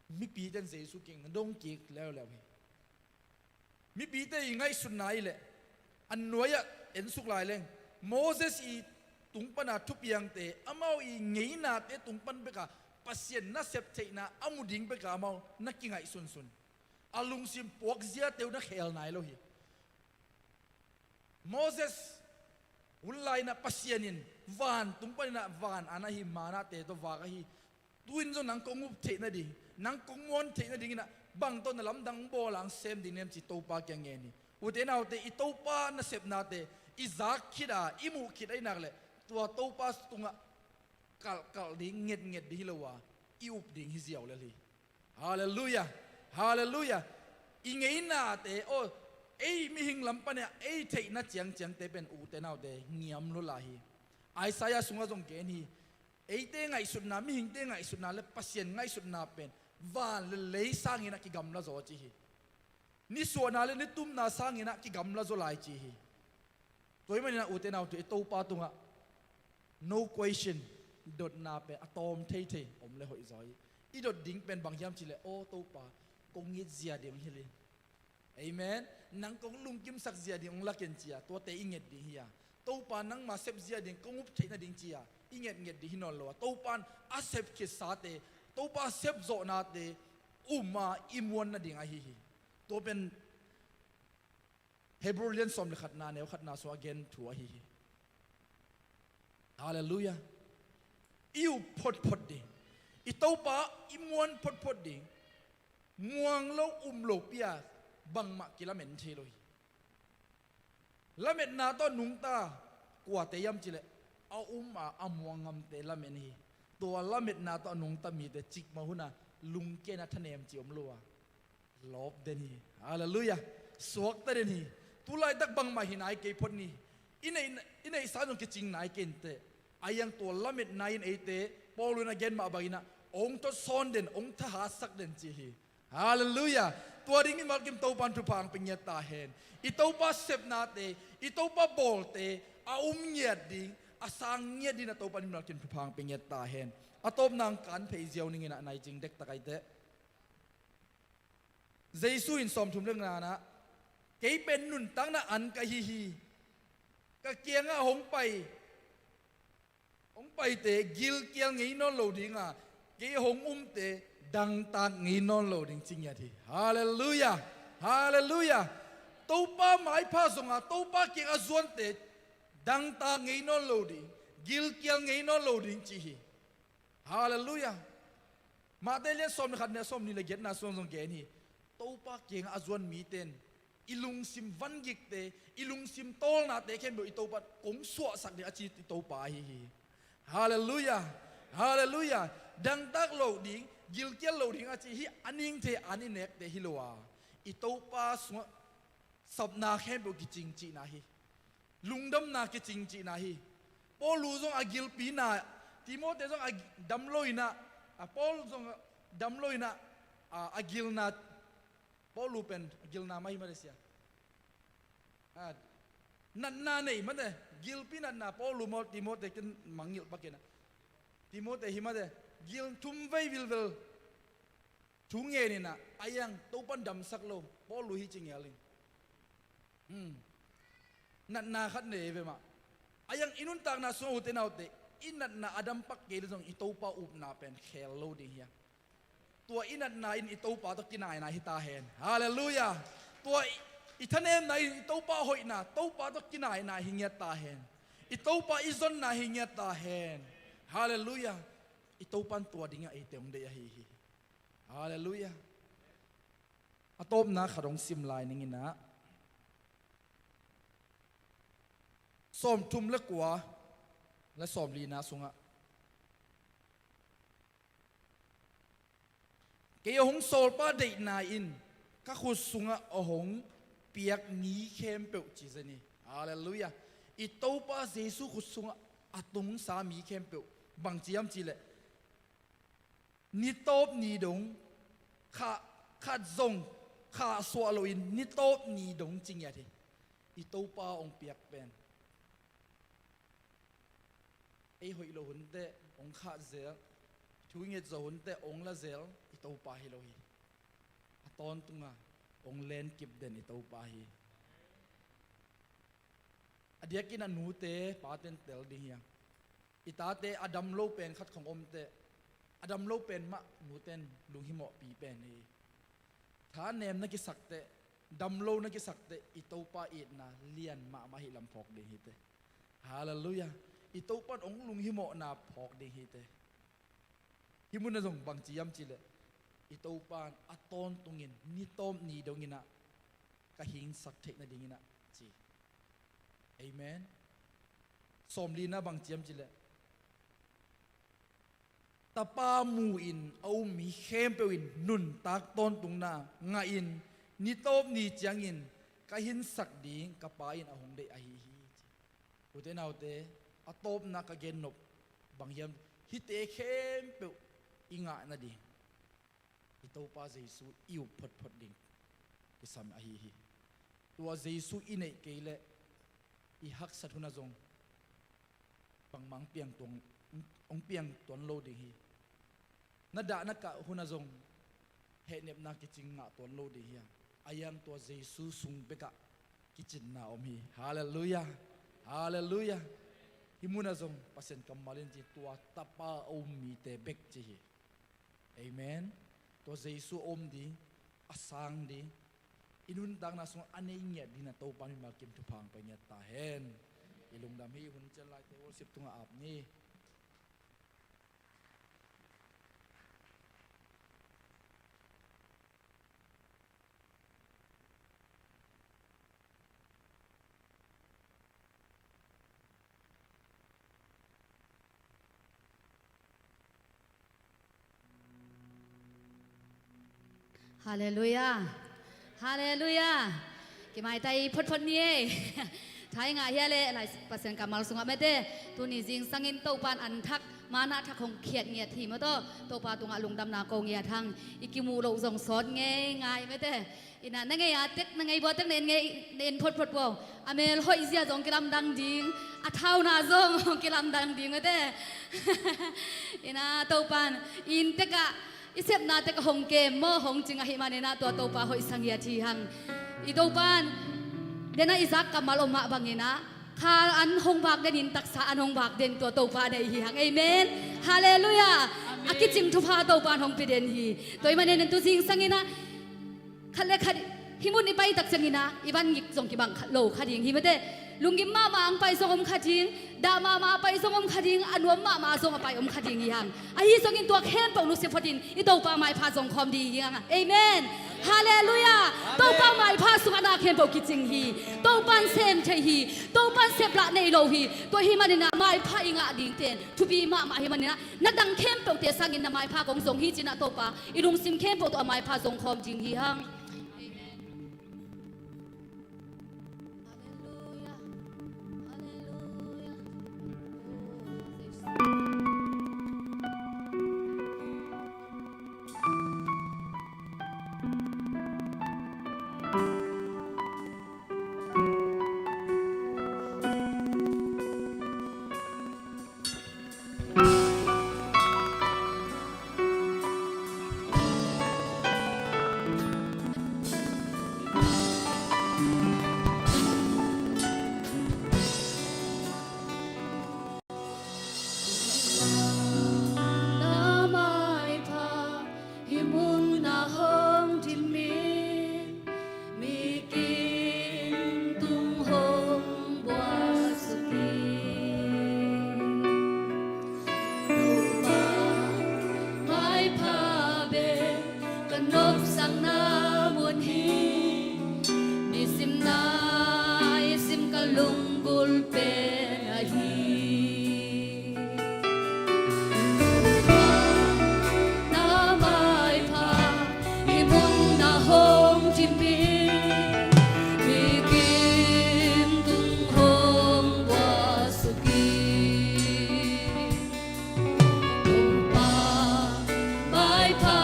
mipite in Jesu kiang na dong kik leuleu hi. Mipite i ngaihsutna i leh, a nuai-ah ensuk lai leng, Moses i tung pana thupiangte, amau i ngeinate tung pan beka Pasian na sep theihna a mu ding beka amau na kingaihsunsun. A lungsim puakziate uh na khel nai lo hi. Moses hun lai-in ah Pasian in vantung panin ah van a na hi manate tawh vak ahi, Tu-in zong nang kong up theih nading, nang kong muan theih nadingin ah bang tawh na lamdang bawl a hong sem ding na hiam ci Topa kiang ngen hi. Ute naute, i Topa nasepnate i zak khit a, i muh khit ahih nak leh tua Topa tungah kalhkalh ding, ngetnget ding hi lo a, i up ding hi ziau lel hi. Halleluiah. Halleluiah. I ngeinate, aw, ei mihing lam pan a ei theihna ciangciangte pen, ute naute, ngiam lua lai hi. Isaiah sungah zong gen hi. Eite ngaihsutna, mihingte ngaihsutna le Pasian ngaihsutna pen van le lei sangin ah kigamla zaw ci hi. Nisuahna le nitumna sangin ah kigamla zaw lai ci hi. Tua ahih manin ah, ute naute, i Topa tungah no question, dotna pen a tawm theithei om le hoih zaw hi. I dot ding pen bang hiam cih leh, aw Topa, kong it zia ding hong hilh in. Amen. Nang kong lungkimsak zia ding hong lak in ci a, tuate i nget ding hi a. Topa, nangma sep zia ding kong up theih nading ci a, i ngetnget ding hi nawn lo a. Topa in a sep khitsate, Topa sep zawhnate um a i muan nading ahi hi. Tua pen Hebrew lian sawm le khatna, neu khatna sungah gen thu ahi hi. Halleluiah. I up photphot ding, i Topa i muan photphot ding, muang lo, um lopi a bangmah kilamen thei lo hi. Lametna tawh nungta kuate hiam cih leh, a um a, a muang ngamte lamen hi. Tua lametna tawh a nungta mite cikmah hun a lungkiatna, thanem cih om lo a, lawp den hi. Halleluiah. Suakta den hi. Tu laitak bangmah hi nai kei phot ni. I neih, i neihsa zong kicing nai kei inteh. Ahi hang tua lametna in eite, Paul in a gen mah bangin ah, hong thawsawn den, hong thahatsak den ci hi. Halleluiah. Tua ding mimal kim Topa in thupha hong pia ngiat ta hen. I Topa sepnate, i Topa bawlte a um ngiat ding, a sang ngiat ding a Topa in mimal kim thupha hong pia ngiat ta hen. A tawpna hong kan phei ziau ning in ah, nai cing dektak ahih teh. Jesu in sawmthum le ngana ah, kei pen nuntakna an ka hi hi. Ka kiangah hong pai, hong paite gilkial ngei nawn lo ding a, kei hong umte dangtak ngei nawn lo ding ci ngiat hi. Halleluiah. Halleluiah. Topa maipha zong a, Topa kiangah zuante dangtak ngei nawn lo ding, gilkial ngei nawn lo ding ci hi. Halleluiah. Matthai lian sawm le khat, neu sawmnih le giatna sungah zong gen hi. Topa kiangah a zuan mite in i lungsim vangikte, i lungsim tawlnate khempeuh i Topa in kong suahsak ding a ci i Topa ahi hi. Halleluiah. Halleluiah. Dangtak loh ding, gilkial loh ding a ci hi, a ning thei an i nekte hi lo a, i Topa sungah sapna khempeuh kicing cihna hi. Lungdamna kicing cihna hi. Paul zong a gilpina, Timothy zong a dam lo in ah, a Paul zong a dam lo in ah, a, a gilna, Paul pen a gilna mah hi mate sia. A, natna nei mate, gilpi natna Paul maw Timothy ken mangngilh pak in ah. Timothy hi mate, gil thum vei vilvel thu ngen in ah, ahi hang Topa in damsak lo, Paul hi ci ngial in. Hmm. Natna khat nei ve mah. Ahi hang i nuntakna sungah, ute naute, i natna a dam pak kei leh zong i Topa upna pen khel lo ding hi a. Tua i natna in i Topa tawh kinaina hi ta hen. Halleluiah. Tua i, i thanemna in i Topa hoihna, Topa tawh kinaina hi ngiat ta hen. I Topa i zonna hi ngiat ta hen. Halleluiah. I Topa in tua dingah eite hong deih ahi hi. Halleluiah. A tawpna khat hong sim lai ning in ah, sawmthum le kua le sawmlina sungah, kei a hong sawlpa deihna in ka khut sungah a hong piak mi khempeuh ci zen hi. Halleluiah. I Topa Jesu khut sungah a tungsa mi khempeuh, bang ci hiam cih leh, ni tawp ni dong, khah, khat zong khah suah loin ni tawp ni dong ci ngiat hi. I Topa hong piak pen, ei hoih loh hun teh hong khah zel, thu i nget zawh hun teh hong la zel i Topa hi lo hi. A tawntunga hong lenkip den i Topa hi. A diakin a nute pate in tel ding hi a, i tate a dam lo pen khat khong om teh, a dam lo pen mah nute in lunghimawhpi pen hi. Thanem na kisak teh, dam lo na kisak teh, i Topa itna lian mahmah hi lam phawk ding hi teh. Halleluiah. I Topa in hong lunghimawhna phawk ding hi teh. Hih munah zong bangci hiam cihleh, i Topa in a tawntungin ni tawp ni donginah ka hingsak theih nadinginah ci. Amen. Sawmlina bangci hiam cihleh, Tapa mu-in a um mi khempeuh in nuntak tawntungna ngahin ni tawp ni ciangin ka hingsak ding ka Pa in a hong deih ahi hi, ci. Ute naute, a tawpna ka gennop bang hiam? Hihte khempeuh i ngah nading i Topa Jesu i up photphot ding kisam ahi hi. Tua Jesu i neih kei leh i haksat hunah zong bangmah hong piang tuan, hong piang tuan lo ding hi. Na dah na kah hunah zong hehnepna kicing ngah tuan lo ding hi hang. A hiang tua Jesu sung bekah kicinna om hi. Halleluiah. Halleluiah. Hih munah zong Pasian kammal in ci, tua Tapa a um mite bek ci hi. Amen. Tua Jesu a um ding, a sang ding, i nuntakna sungah a nei ngiat ding na Topa mimal kim thupha hong pia ngiat ta hen. I lungdam hi. Hun cian laite worship tungah ap ni. Halleluiah. Halleluiah. Kimaitai photphot ni ei. Thai ngah hia leh lai Pasian kammal sungah mete, tuni zingsangin Topa in an thak, mana thak hong khiat ngiat hi maw taw. Topa tungah lungdamna ko ngiat hang. I kimuh loh zong sawt ngeingai mete. Ina, na ngei a tek, na ngei bua tek na en ngei, na en photphot bua. A mel hoih zia zong kilamdang ding, a thauna zong kilamdang ding mete. Ina, Topa in i inn tekah, i sepna tekah hong kem maw, hong cing ahih maninah tua Topa hoih sa ngiat hi hang. I Topa in dena i zak kammal om mah banginah, kha an hong vak denin taksa an hong vak den tua Topa nei hi hang. Amen. Halleluiah. A kicing thupha Topa in hong pia den hi. Tua ahih manin tu zingsanginah khat le khat hih mun i pai tak cianginah i van ngik zong kibang khat lo kha ding hi mete. Lunggim mahmah ang pai zong om kha ding, dah mahmah a pai zong om kha ding, a nuam mahmah zong a pai om kha ding hi hang. Ahi zongin tua khempeuh nusia photin i Topa maipha zong khawm ding hi hang. Amen. Halleluiah. Topa maipha sungah na khempeuh kicing hi. Topa in sem thei hi. Topa in seplah nei lo hi. Tua ahih maninah maipha i ngah dingten thupi mahmah ahih maninah na dang khempeuhte sangin na maipha kong zong hi cinah Topa i lungsim khempeuh tawh a maipha zong khawm ding hi hang. Na maipha hih munah hong dinmin, mikim tung hong buaksuk hi. Topa maipha bek ka nopsakna mun hi. Nisim naisim ka lunggulh pen ahi. Na maipha hih munah hong dinmin, mikim tung hong buaksuk hi. Topa maipha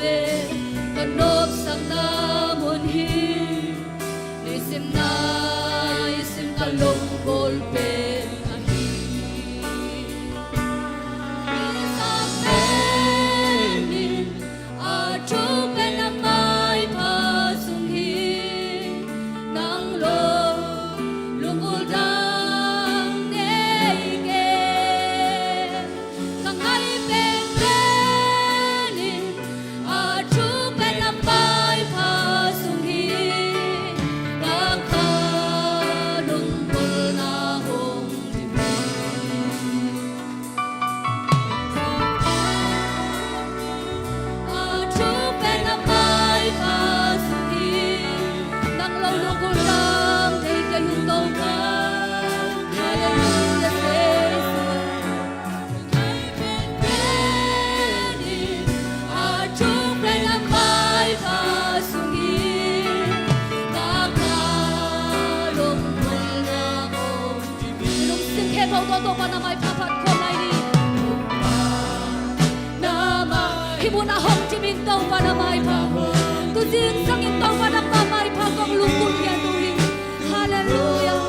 bek ka nopsak Topa na maipha phat khawm lai ni. Na mai, hih munah hong cimin Topa na maipha. Tu zingsangin Topa nangma maipha kong lungkul pian uh hi. Halleluiah.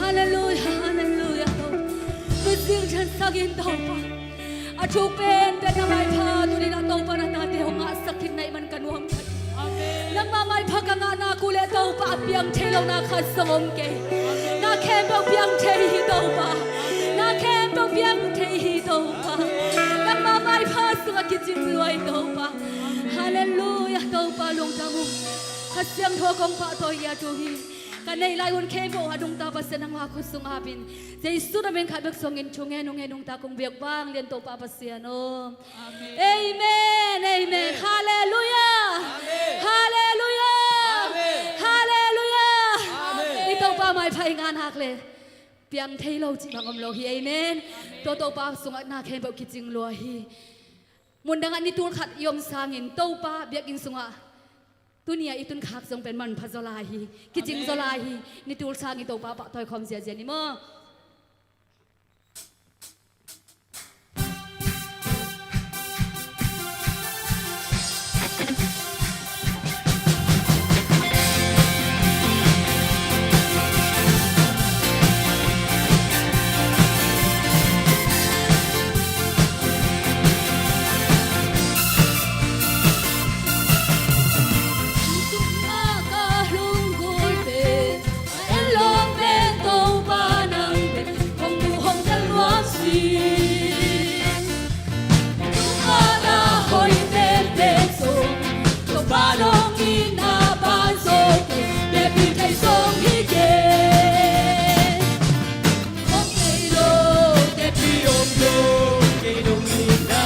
Halleluiah, halleluiah. Tuzing thiang sangin Topa, a thuk penpen na maipha tuni-in ah Topa na tate hong ngahsak khin na hih man ka nuam kha. Amen. Nangma maipha ka ngahna uh leh Topa a piang thei lohna khat zong om kei. Amen. Na khempeuh piang thei hi Topa. Amen. Na khempeuh piang thei hi Topa. Amen. Nangma maipha Sungah kicing lua hi Topa. Halleluiah, Topa lungdam ung. Kha Siangtho kong pahtawi hi a tu hi. Ka neih lai hun khempeuh ah nungta Pasian nangmah khut sungah ap in. Jesu na min khat bek suangin thungen ung e, nungta kong biak vanglian Topa Pasian aw. Amen. Amen. Amen. Halleluiah. Amen. Halleluiah. Amen. Halleluiah. Amen. I Topa maipha i ngah nak leh piang thei lo cih bang om lo hi. Amen. Amen. Tua Topa sungah na khempeuh kicing lua hi. Mundang ah ni tul khat i om sangin Topa biakinn sungah tuni a i tun khak zong pen manpha zaw lai hi. Kicing zaw lai hi. Amen. Ni tul sangin Topa pahtawi khawm ziazia ni maw? Tua ka lunggulh pen, a en lawm pen Topa nang pen, hong mu hong tel nuam sin. Tua ka hoih pen pen sung, Topa dong in a ban zo kei, bia pi thei song hi kei. Om nei lo, te pi om lo, kei dong hi na.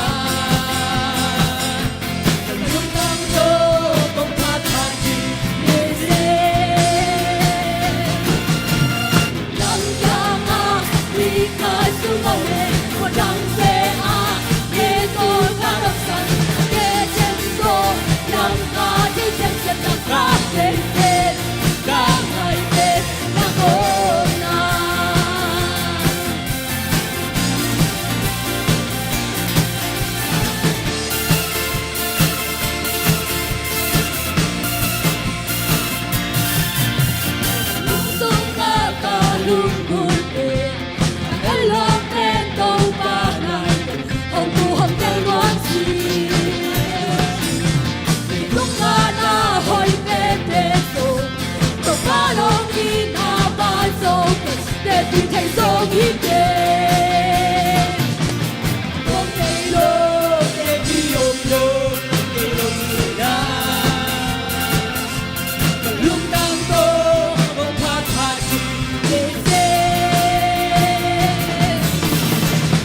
Ka lungtang tawh kong phat phat ding hi se. Nang kiangah mi khat sung om leh, muan dangte ah, kei tawh ka damsak, kei ciang tawh, nang ka thei ciang ciang, nang ka thei pen, ka ngai pen, nang om na. Lungdam ka, ka lunggulh pen, a en lawm pen Topa nang pen, hong mu hong tel nuam sin. Tua ka hoih pen pen sung, Topa dong in a ban zo kei, te pi thei song hi kei. Om nei lo, te pi om lo, kei dong hi na. Ka lungtang tawh kong phat phat ding hi se.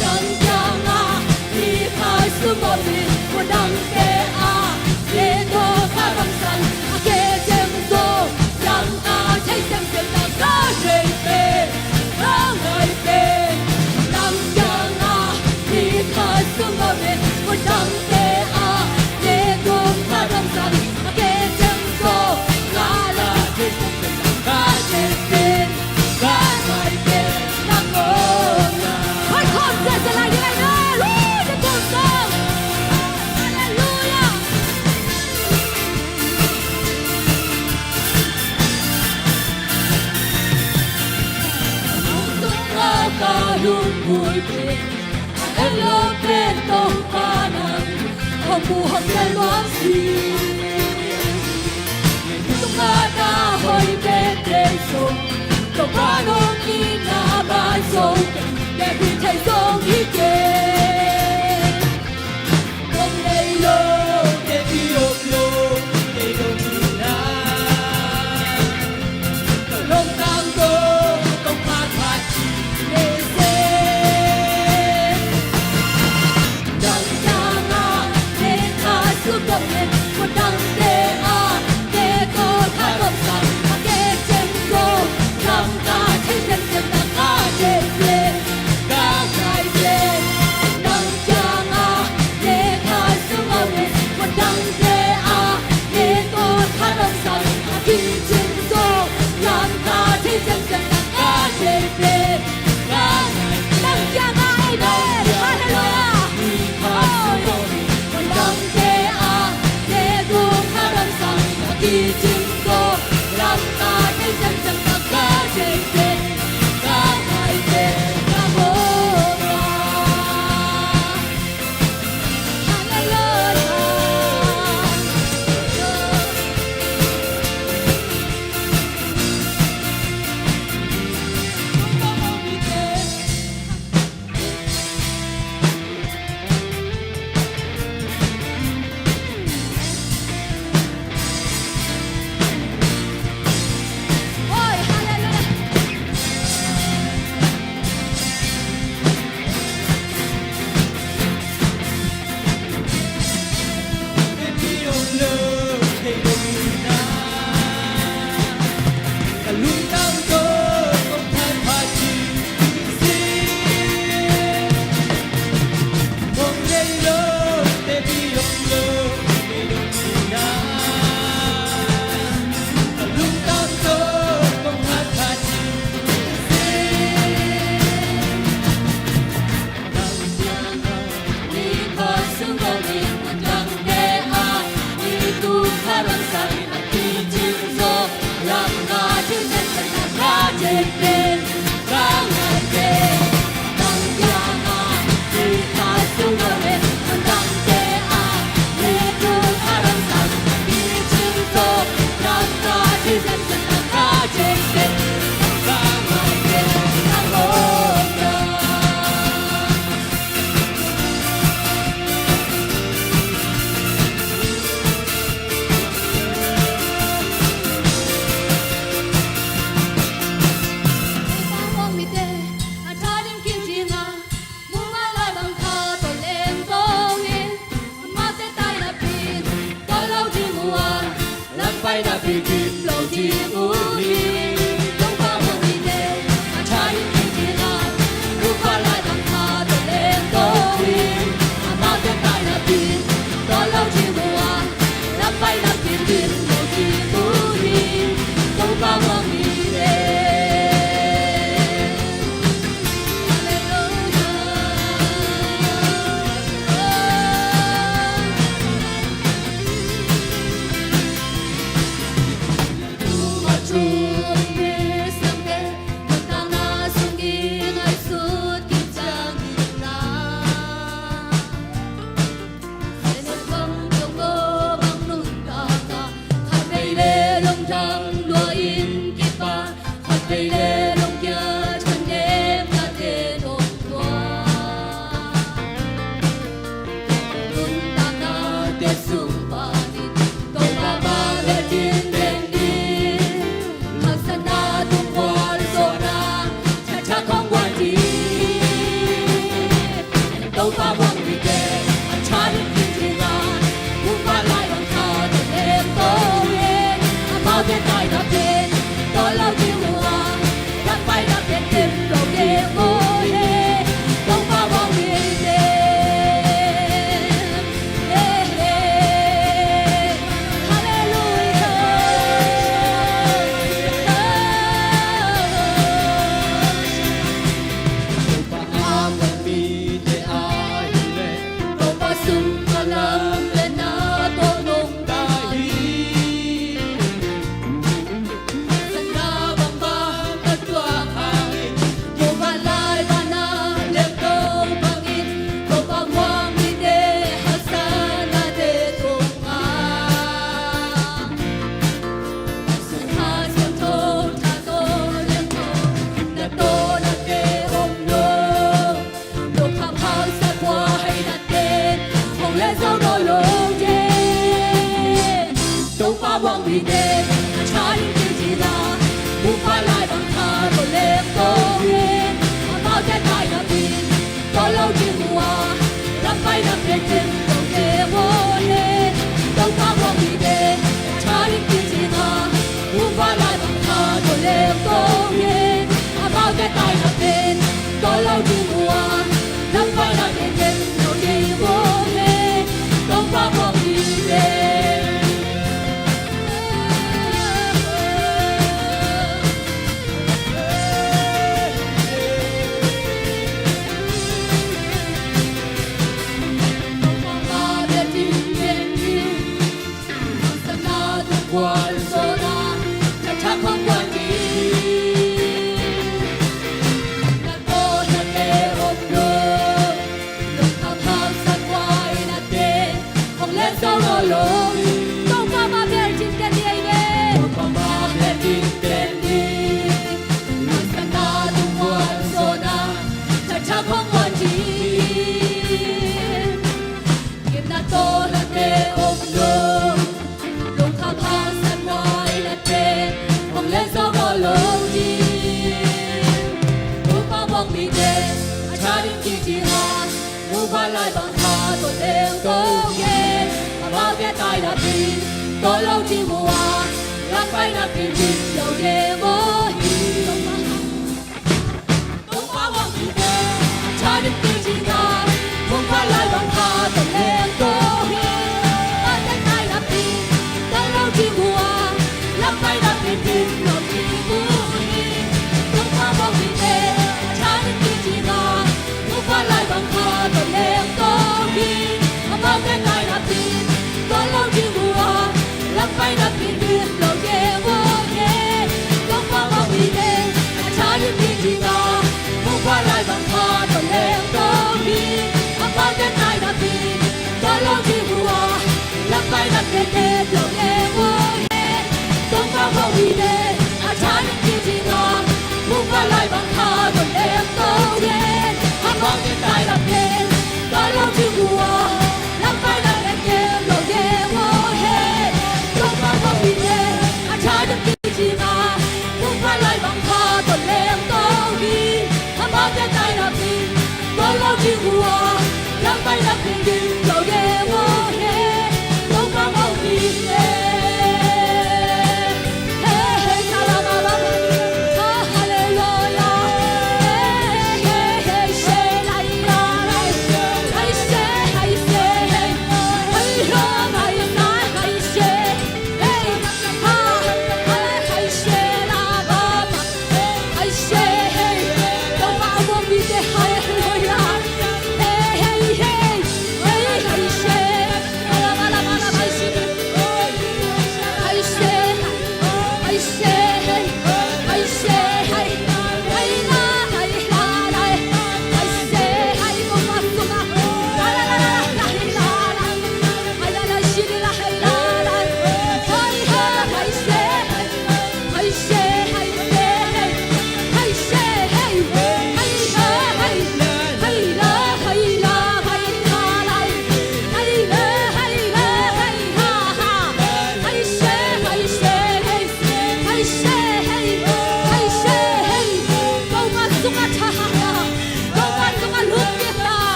Nang kiangah mi khat sung om leh, muan dangte ah, kei tawh ka damsak, a kei ciang tawh, nang ka thei ciang ciang, nang ka thei pen, ka ngai pen. Nang kiangah mi khat sung om leh, muan dangte ah, kei tawh ka damsak, a kei ciang tawh, ka la thei ciang ciang, nang ka thei pen, ka ngai pen, nang om na. Hoi khawm zia zia lai ding ahi na. Woo! Te pum song. Halleluiah. Nang sungah ka lunggulh pen, a en lawm pen Topa nang, hong mu hong tel nuam sin. Tua ka hoih pen pen sung, Topa dong in a ban zo kei, bia pi thei song hi kei. Om nei lo, te pi om lo, kei dong hi na. Ka lungtang tawh kong phat phat ding hi se. Nang kiangah mi khat sung om leh, muan dangte ah, kei tawh ka damsak, a kei ciang tawh, nang ka thei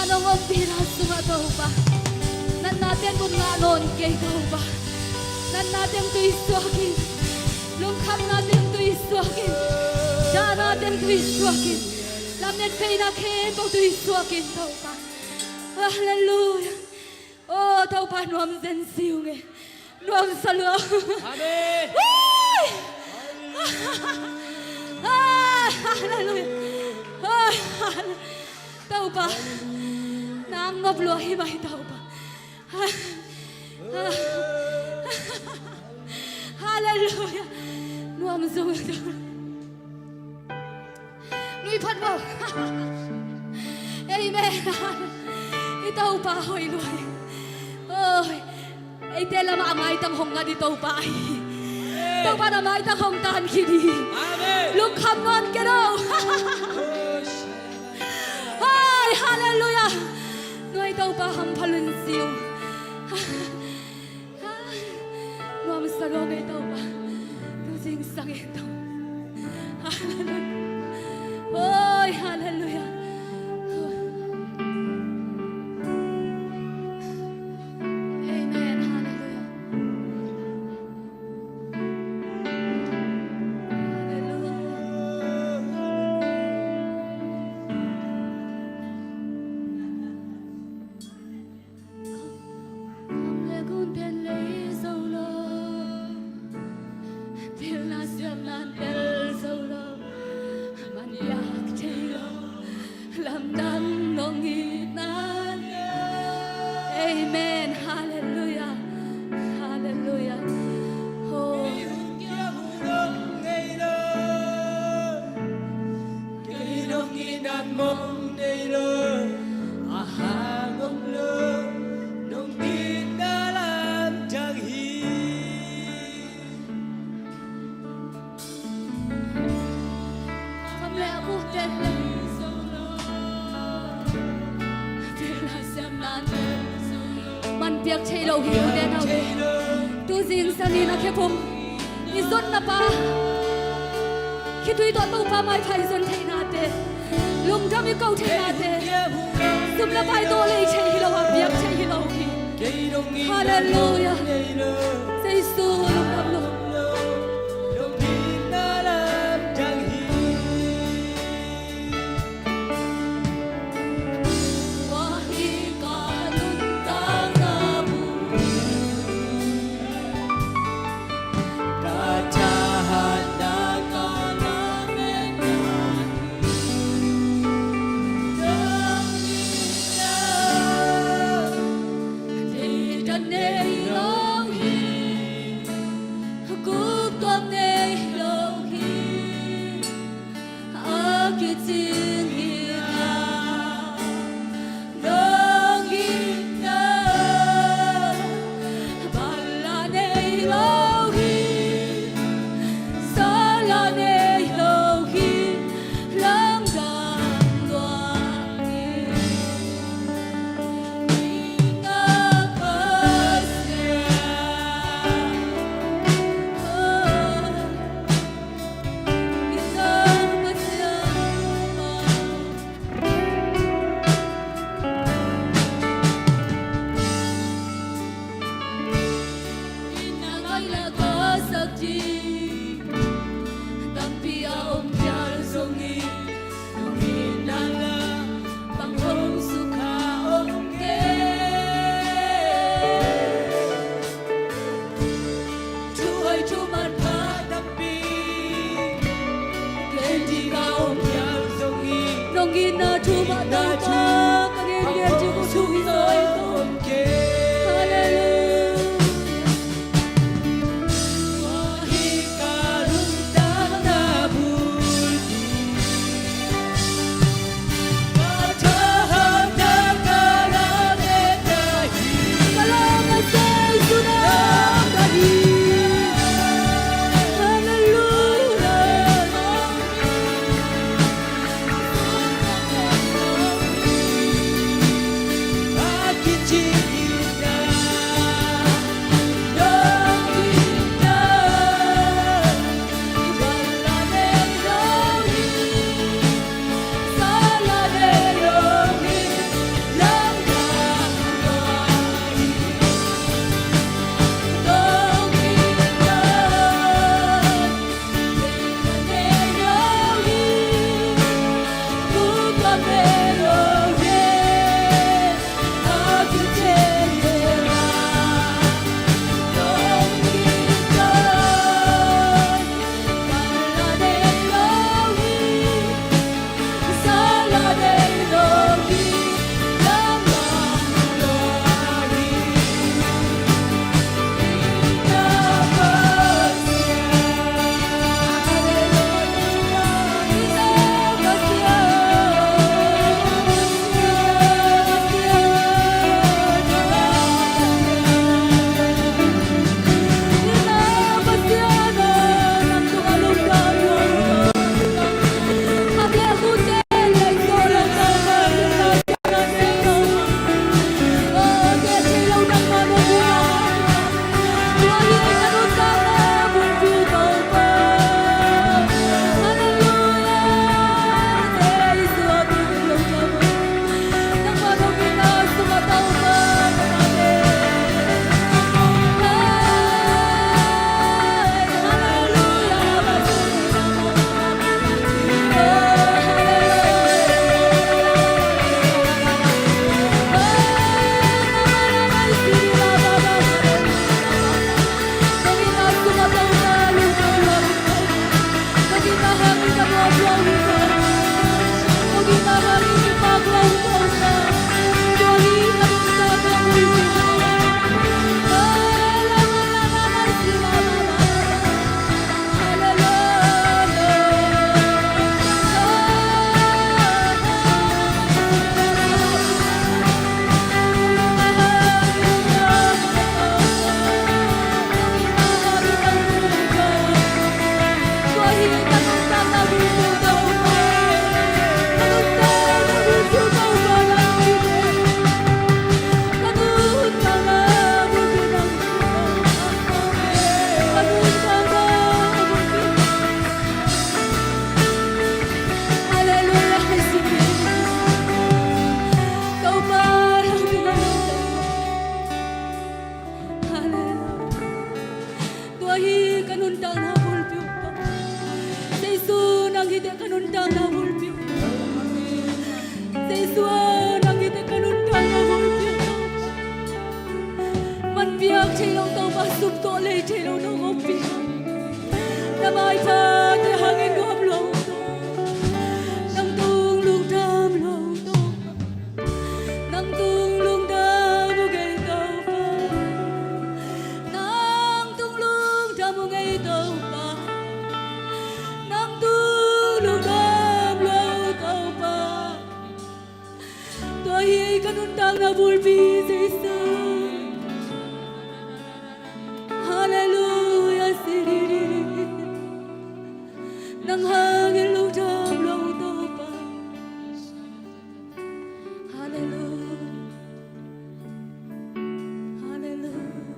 Nong ompihna sungah Topa, natna teng bun ngah nawn kei Topa. Natna teng tui suak in, lungkhamna teng tui suak in, dahna teng tui suak in, lamet veina khempeuh tui suak in Topa. Halleluia. Aw Topa, nuam zen si ung e. Nuamsa lua. Amen. Ai, halleluia. Ai, halleluia. Topa, nang nop lua hi mai Topa. Halleluia. Nuam zong. Nui phat maw. Amen. I Topa hoih lua hi. Oi. Eite lamah a maitang hong ngat i Topa ahi hi. Topa na maitang hong tan khit hi. Amen. Lungkham nawn kei lo. Hai, halleluia. Nuai Topa hampha lua in si ung. Nuamsa lua ngei Topa. Tu zingsang in Topa. Halleluia. Oi, halleluia. Amen. Halleluia. Halleluia. Kham le gun ten lei zo lo, pilna siamna tel zo lo, man yak thei lo, lamdang nong itna. Amen. Halleluia. Halleluia. Oh. Kei nong itna mong nei lo, a hang om lo, nong itna lamdang hi. Kham le a buk ten le. Man piak thei lo hi, u te nau hi. Tu zingsang in a khe phung i zonna pa, khitui tawh Topa maipha i zon theihnate, lungdam i ko theihnate, sum le pai tawh lei thei hi lo a, piak thei hi lo hi. Halleluia. Jesu lungdam lo. Tawh lei thei lo nong ompih. Na maipha te hangin nuam lo. Nang tung lungdam lo Topa. Nang tung lungdam uh ngei Topa. Nang tung lungdam uh ngei Topa. Nang tung lungdam lo Topa. Tua hi ei ka nuntakna bulpi Jesu. Halleluia. Nang hangin lungdam lo Topa. Halleluia. Halleluia.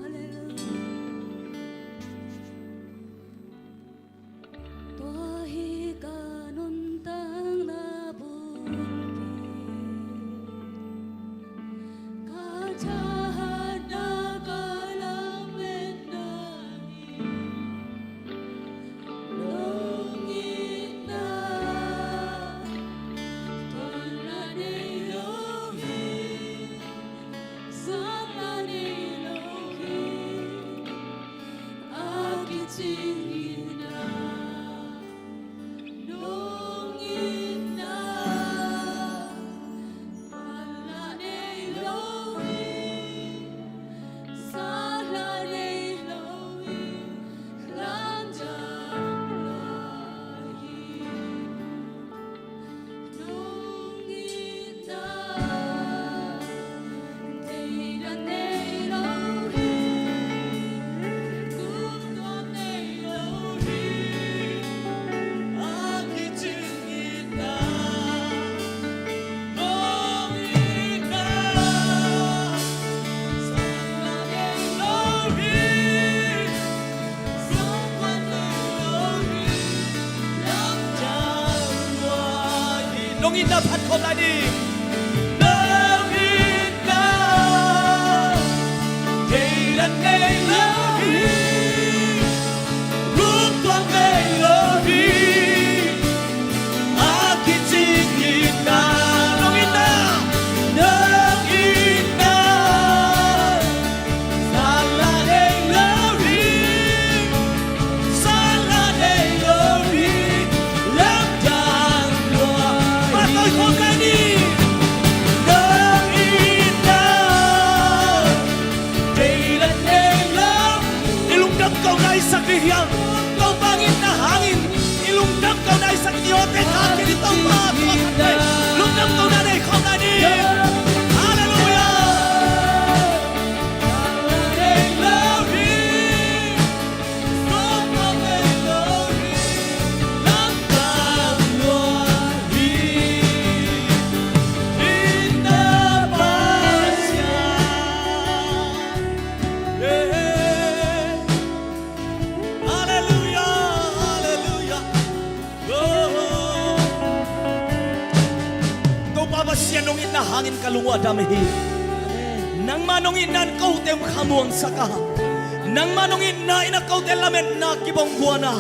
Halleluia. Tua hi ka nuntakna bulpi, ka thahatna, ka lametna hi. Nong itna, tawlna nei lo hi, sangna nei lo hi. A kicing itna, nong itna, manlah nei lo hi, sahlah nei lo hi, lamdang lua hi. Nong itna phat khawm lai ni. Nong itna theidan nei lo hi. Lungtuak nei lo hi. A kicing itna. Nong itna. Nong itna. Sahlah nei lo hi. Sahlah nei lo hi. Lamdang lua hi. Patawi khawm lai ni. Nong itna theidan nei lo. I lungdam kohna i sak ding hiam? Topa itna hangin i lungdam kohna i sak ding, i awte kha kei ni Topa. Tua khat nei. Lungdam kohna nei khawm lai ni. Halleluia. Halleluia, halleluia. Topa Pasian, nong itna hangin ka lung uh a dam hi. Nangmah nong itna in kote hong khamuangsak a, nangmah nong itna in a kote lametna kibongguan a,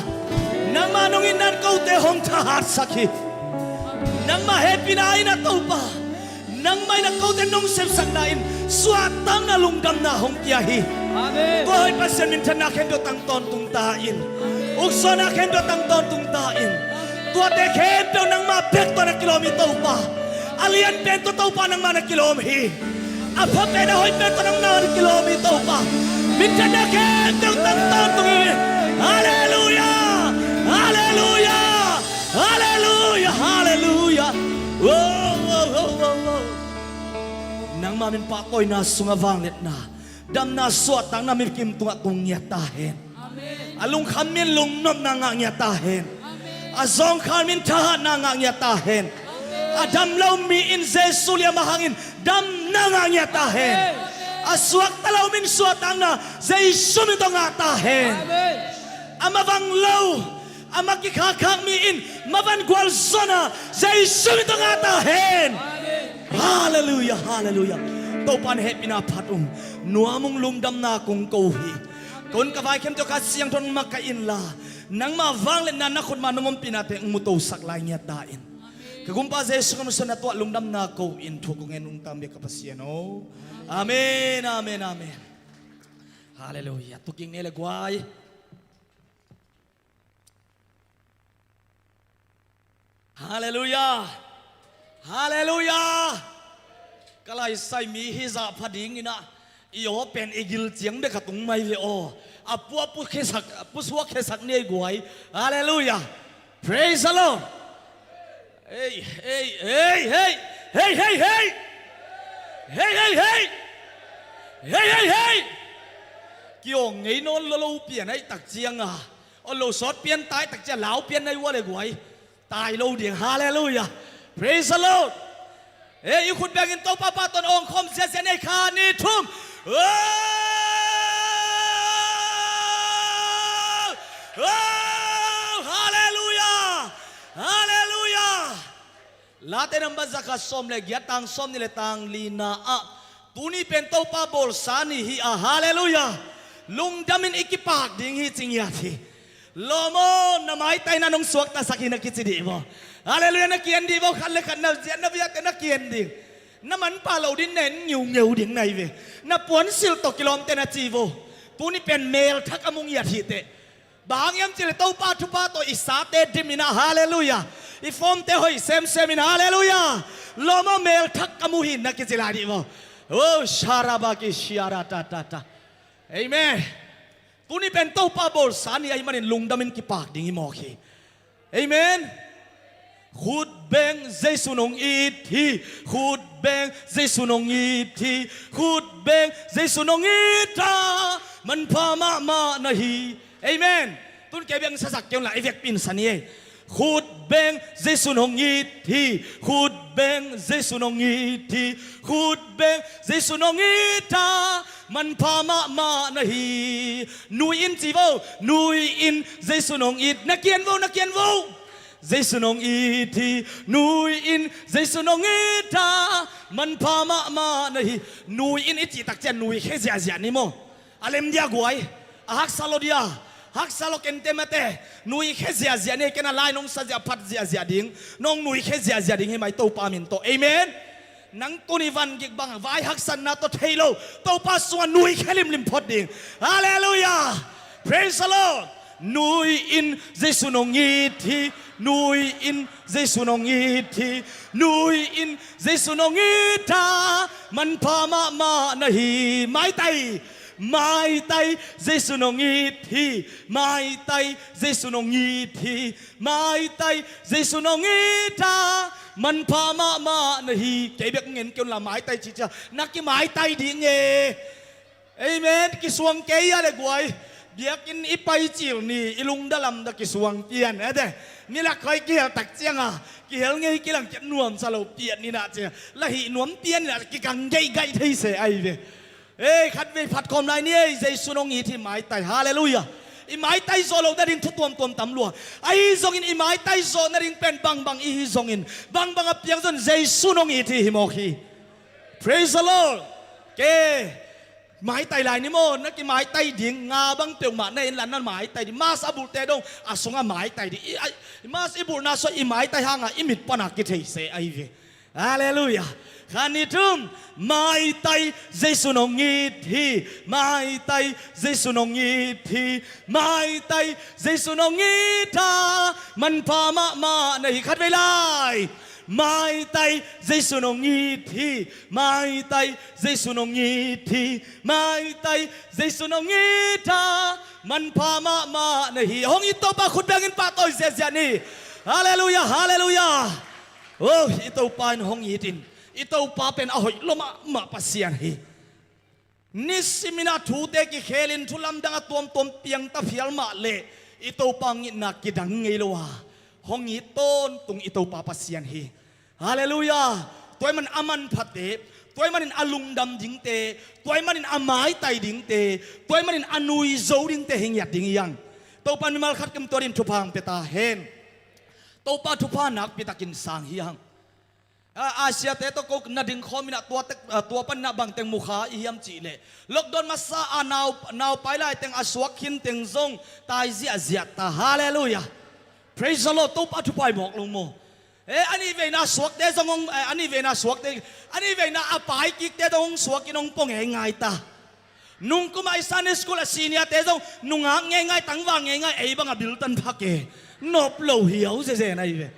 nangmah nong itna in kote hong thahatsak hi. Nangmah hehpihna in a Topa, nangmah in a kote nong sepsakna in suahtakna, lungdamna hong pia hi. Amen. Tua hoih Pasian minthanna khempeuh tang tawntung ta in. Uksuahna khempeuh tang tawntung ta in. Tuate khempeuh nangmah bek tawh na kilawm hi Topa. A lian pen tawh Topa nangmah na kilawm hi. A pha pen, a hoih pen tawh nangmah na kilawm hi Topa. Minthanna khempeuh tang tawntung hi. Halleluia. Halleluia. Halleluia. Halleluia. Wo, wo, wo, wo, wo. Nangmah min pahtawina sungah vangliatna, damna, suahtakna mikim tungah tung ngiat ta hen. Amen. A lungkham mi in lungnopna ngah ngiat ta hen. Amen. A zawngkhal mi in thahatna ngah ngiat ta hen. Amen. A dam lo mi in Jesu liamah hangin damna ngah ngiat ta hen. Amen. A suakta lo mi in suahtakna Jesu min tawh ngah ta hen. Amen. A mavang lo, a ma kikhakhak mi in mavan gualzawhna Jesu min tawh ngah ta hen. Amen. Halleluia, halleluia. Topa na hehpihna phat ung. Nuam ung, lungdamna kong ko hi. Amen. Kong ka vai khempeuh Kha Siangtho in makaih inla, nangmah vangliatna, na khutma nong ompihnate hong mutosak lai ngiat ta in. Amen. Ka Gumpa Jesu ka min suang a tuah lungdamna ko in thu kong ngen nungta bek ka Pasian aw. Amen, amen, amen. Halleluiah. Tukin ne le guai. Halleluiah. Halleluiah. Ka laisai mi hi zah pha dingin ah, i aw pen i gil ciang bek a tung mai ve aw. A pua pu khesak, a pu suak khesak ni ei guai. Halleluiah. Praise the Lord. Hei, hei, hei, hei. Hei, hei, hei. Hei, hei, hei. Hei, hei, hei. Kiawng ngei nawn lo lo pian aih tak ciang a, aw lo sawt pian tai tak ciang lau pian nai ua le guai. Tai lo ding. Halleluiah. Praise the Lord. Ei, i khut bengin Topa pahtawi awng khawm ziahziah nei. Khat, nih, thum. Oh! Oh! Halleluiah. Halleluiah. Late nambat zakhat sawm le giat, tang sawm nih le tang lina ah, tuni pen Topa bawlsa ni hi a, halleluiah. Lungdamin i kipak ding hi ci ngiat hi. Lawm aw, na maitaina nong suaktasak hi na kici dih maw? Halleluiah, na kian dih maw? Khat le khat na ziat na biate na kian ding. Na manpha lo ding na en ngiungeu ding na hi ve. Na puansilh tawh kilawmte na ci vo. Tuni pen melthak a mu ngiat hi teh. Bang hang hiam cih leh Topa thupha tawh i sate dim in ah, halleluiah. I fawmte hoih semsem in, halleluiah. Lawm aw, melthak ka mu hi na kici lai dih maw? Oh, sharabaki shiara ta ta ta. Amen. Tuni pen Topa bawlsa ni ahih manin lungdamin kipak ding hi mawk hi. Amen. Khut beng Jesu nong it hi. Khut beng Jesu nong it hi. Khut beng Jesu nong it a, manpha mahmah na hi. Amen. Tun kei beng sasak kei un la, i vekpi in sa ni ei. Khut beng Jesu nong it hi. Khut beng Jesu nong it hi. Khut beng Jesu nong it a, manpha mahmah na hi. Nui in ci vo. Nui in Jesu nong it. Na kian vo, na kian vo. Jesu nong it hi. Nui in Jesu nong it a, manpha mahmah na hi. Nui in i cih tak ciang nui khe ziahziah ni maw? A lem dia guai. A haksa lo dia. Haksa lo kente mate. Nui khe ziahziah ni, ken a lai nong sa ziah phat ziahziah ding. Nong nui khe ziahziah ding hi mai Topa min tawh. Amen. Nang tuni van gik bang vai haksatna tawh thei lo. Topa sungah nui khe limlim phot ding. Halleluiah. Praise the Lord. Nui in Jesu nong it hi. Nui in Jesu nong it hi. Nui in Jesu nong it a, manpha mahmah na hi. Maitai. Maitai Jesu nong it hi. Maitai Jesu nong it hi. Maitai Jesu nong it a, manpha mahmah na hi. Kei bek ngen kei un la, maitai cicia na kimaitai ding e. Amen. Kisuang kei a le guai. Biakinn i pai cil ni, i lungda lamda kisuang pian ate. Ni lak khoi kihel tak cianga kihel ngei kilang kiat nuamsa lo pian ni na cia. La hih nuam pian ni na kikang geihgaih thei se ahi ve. Ei, khatvei phatkhawm lai ni ei, Jesu nong it hi maitai. Halleluiah. I maitai zawh loh nading thu tuamtuam tam lua. Ahi zongin i maitai zawh nading pen bangbang i hi zongin, bangbang a piang zongin Jesu nong it hi hi mawk hi. Praise the Lord. Ke maitai lai ni maw, na kimaitai ding, nga bang peuhmah na en la na maitai ding. Mask a bulhte dong a sungah maitai ding. I, ai, mask i bulhna sungah i maitai hangah i mit pana kithei se ahi ve. Halleluiah. Khat, nih, thum. Maitai Jesu nong it hi. Maitai Jesu nong it hi. Maitai Jesu nong it a, manpha mahmah na hi. Khatvei lai. Maitai Jesu nong it hi. Maitai Jesu nong it hi. Maitai Jesu nong it a, manpha mahmah na hi. Hong it Topa khut bengin pahtawi ziahziah ni. Halleluiah, halleluiah. Oh, i Topa in hong it in. I Topa pen a hoih lua mahmah Pasian hi. Nisimin a thute kikhelin thu lamdang a tuamtuam piangta phial mah leh i Topa hong itna kidang ngei lo a, hong it tawntung i Topa Pasian hi. Halleluiah. Tua ahih manin a manphate, tua ahih manin a lungdam dingte, tua ahih manin a maitai dingte, tua ahih manin a nuizo dingte hi ngiat ding hi hang. Topa in mimal khat kim tua dingin thupha hong pia ta hen. Topa thupha nakpi takin sang hi hang. A, Asia te tawh ko na dingkhawm in ah tua tek, a, tua panin ah bangteng mukha i hiam cih leh, lockdown masa a nau, naupai laiteng a suak khinteng zong tai ziahziah ta. Halleluiah. Praise the Lord. Topa thupha hi mawk lo maw? E, a nih veina suakte zong hong, e, a nih veina suakte, a nih veina a pai kikte zong hong suakin hong pua ngeingai ta. Nungkum a i Sunday school a seniorte zong nungak ngeingai, tangval ngeingai, ei bang a biltan phak e. Nop lo hiau zezen ahi ve.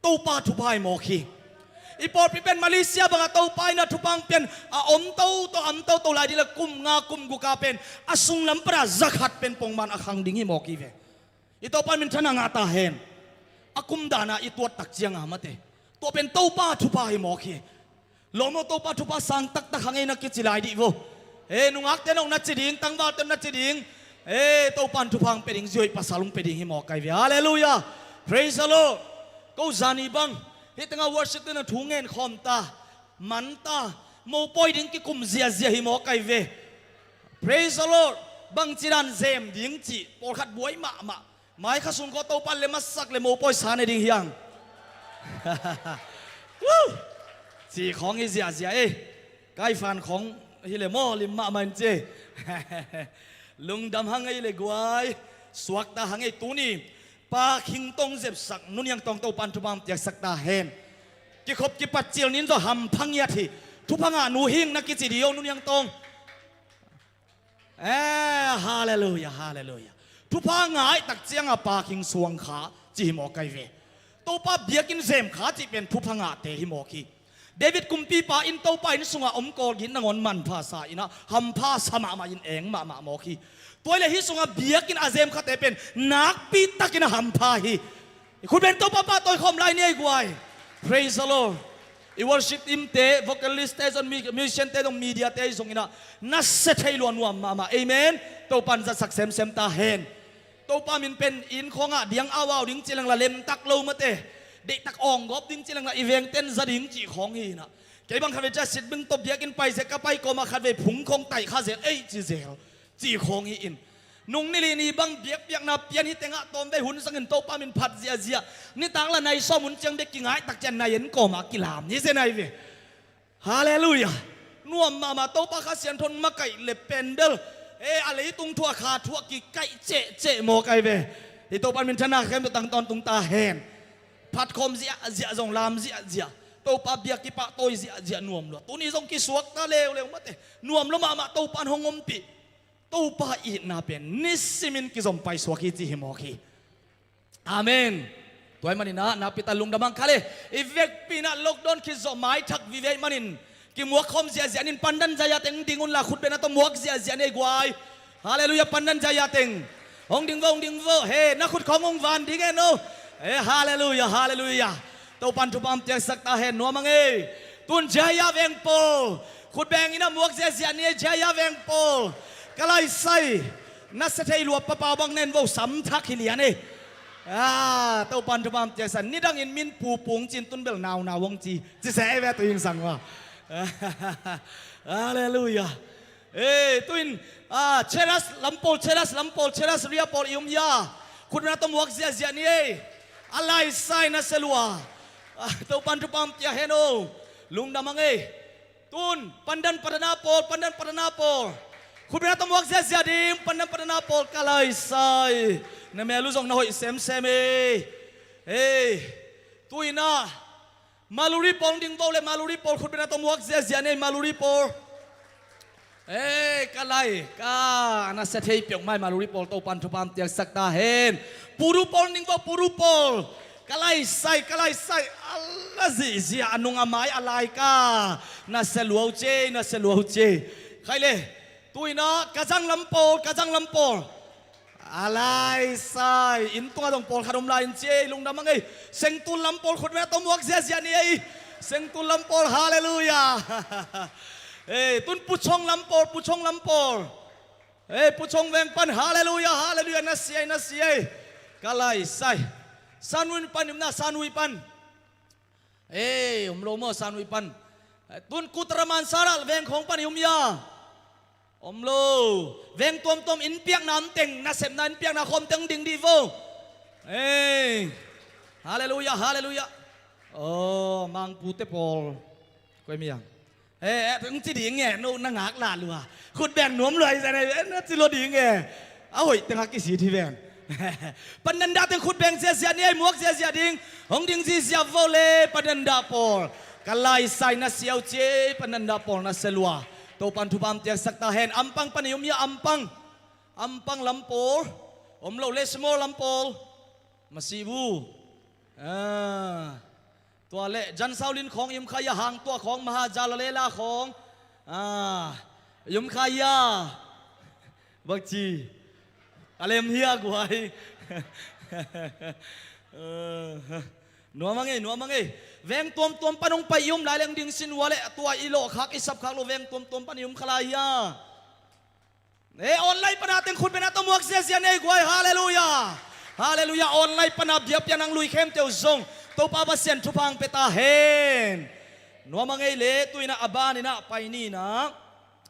Topa thupha hi mawk hi. I pawlpi pen Malaysia bangah Topa in a thupha hong pia a om toto, om toto lai ding le kum nga kum guk a pen a sunglam pan a za khat pen pongman a khang ding hi mawk hi ve. I Topa minthanna ngah ta hen. A kum dana i tuat tak cianga mate, tua pen Topa thupha hi mawk hi. Lawm aw, Topa thupha sang taktak hang ei na kici lai dih vo. E, nungakte nong na ci ding, tangvalte na ci ding. E, Topa in thupha hong pia ding, zia hoih pasal hong pia ding hi mawk ahi ve. Halleluiah. Praise the Lord. Ko zani bang hih tengah worship te na thu ngen khawm ta, man ta, mopawi ding kikum ziazia hi mawk ahi ve. Praise the Lord. Bangci dan zem ding cih pawlkhat buai mahmah. Mai kha sung khaw Topa le masak le mopawi sa ne ding hiang. Woo! Ci khawng hi ziahziah e. Kaifan khawng hi le maw lim mahmah in ci. Lungdam hang ei le guai. Suakta hang ei tuni. Pa Khing tawng zepsak, Nu Niang tawng Topa in thupha hong piaksak ta hen. Kikhop kipat cil nin zaw hampha ngiat hi. Thupha ngah nu hing na kici dih aw Nu Niang tawng. E, halleluiah, halleluiah. Thupha ngai tak cianga Pa Khing suang kha ci hi mawk ahi ve. Topa biakinn zem kha cih pen thupha ngahte hi mawk hi. David kumpipa in Topa inn sungah om Kawlgin nangawn manpha sa in ah hampha sa mahmah in eng mahmah mawk hi. Tua hi le hih sungah biakinn a zem khate pen nakpi takin a hampha hi. I khut beng Topa pahtawi khawm lai ni ei guai. Praise the Lord. I worship team te, vocalist te zong, mu-, musician te zong, media te zong in ah na sia thei lua nuam mahmah. Amen. Topa in zatsak semsem ta hen. Topa min pen inn khawngah diang au au ding ci leng la lemtak lo mate. Deihtak awng gawp ding ci leng la i vengten za ding cih khawng hi in ah. Kei bang khatvei cia sit bing tawh biakinn pai zel ka pai kawmah khatvei phung khawng taih kha zel ei ci zel. Cih khawng hi in. Nung ni li ni bang biakpiakna pian hi tengah tawmvei hun sangin Topa min phat ziahziah. Nitak la nai sawm hun ciang bek kingai tak ciang nai en kawmah kilam hi zen ahi ve. Halleluiah. Nuam mahmah Topa Kha Siangtho in makaih le pandal. E, a leitung thu a kha thu a kikaih cehceh mawk ahi ve. Hi Topa minthanna khempeuh tang tawntung ta hen. Phatkhawm ziahziah zong lam ziahziah. Topa biak kipahtawi ziahziah nuam lua. Tuni zong kisuak ta leuleu mate. Nuam lua mahmah Topa in hong ompih. Topa itna pen nisimin kizom paisuak hi ci hi mawk hi. Amen. Tua ahih manin ah nakpi tak lungdam hang kha le. I vekpi in ah lockdown khit zawh maithak vive ahih manin kimuak khawm ziahziah nin, pandan zai-a teng ding unla khutbetna tawh muak ziahziah ni ei guai. Halleluiah, pandan zai-a teng. Hong ding vo, hong ding vo. He, na khut khawng hong van ding e no. He, halleluiah, halleluiah. Topa in thupha hong piaksak ta hen, nuam hang ei. Tun J I A veng pawl, khut beng in ah muak ziahziah ni ei, J I A veng pawl. Ka laisai, na sia thei lua papa bang nen vo, sam thak hi lian ei. Ah, Topa in thupha hong piaksak. Nidangin min pu pung cin tun bel naunau hong ci. Ci se ei ve tu ing sang va. Halleluiah. Ei, tuin, ah, Cheras lam pawl, Cheras lam pawl, Cheras ria pawl i um hia. Khutbetna tawh muak ziahziah ni ei. A laisai na sia lua. Ah, Topa in thupha hong pia hen o. Lungdam hang ei. Tun, pandan patana pawl, pandan patana pawl. Khutbetna tawh muak ziahziah ding, pandan patana pawl ka laisai. Na mel uh zong na hoih semsem ei. Ei, tuin ah. Maluri pawl ding vo le, Maluri pawl khutbetna tawh muak ziahziah ni ei, Maluri pawl. Ei, ka lai, ka na sia thei peuhmah ei, Maluri pawl Topa in thupha hong piaksak ta hen. Puru pawl ding vo, Puru pawl. Ka laisai, ka laisai. A la zihziah a nung a mai a lai ka. Na sia lua uh ci ei, na sia lua uh ci ei. Khai le. Tuin ah, Kazang lam pawl, Kazang lam pawl. A laisai, inn tungah dong pawlkhat om lai in ci ei, lungdam hang ei. Sengtul lam pawl khutbetna tawh muak ziahziah ni ei. Sengtul lam pawl, halleluiah. Ei, tun Puchong lam pawl, Puchong lam pawl. Ei, Puchong veng pan, halleluiah, halleluiah, na sia ei, na sia ei. Ka laisai. Sanwin pan i um na, Sanwin pan. Ei, om lo maw, Sanwin pan. Tun Kutaraman Saral veng khawng pan i um hia. Om lo. Veng tuamtuam inn piakna om teng, nasepna inn piakna khawm teng ding dih vo. Ei. Halleluiah, halleluiah. Aw, Mangpute pawl. Koi mi ang. Eh, eh, hong ci ding e, no na ngak lah lua. Khut beng nuam lua hi zen e, eh, na ci lua ding e. A hoih tengah kisit hi ven. Pananda teng khut beng ziazia ni ei, muak ziazia ding. Hong ding zizia vo le Pananda pawl. Ka laisai na siau ci ei, Pananda pawl na selua. Topan thupha piaksak ta hen. Ampang pan i um hia, ampang. Ampang lam pawl. Om lo le small lam pawl. Masibu. Ah. Tua le Jan Saulin khawng i um kha hia, Hang Tua khawng, Maha Jalalela khawng. Ah, i um kha hia. Bang ci. A lem hia guai. Nuam a ngei, nuam a ngei. Veng tuamtuam pan hong pai i um lai leng ding sin ua le tua i lawh khak i sap khak lo veng tuamtuam pan i um kha lai hia. E, online pana teng khut beng a tawh muak ziazia nei guai. Halleluiah. Halleluiah. Online pana biakpiakna hong lui khempeuh zong Topa Pasian thupha hong pia ta hen. Nuam a ngei le, tu-in ah a banin ah pai ni-in ah,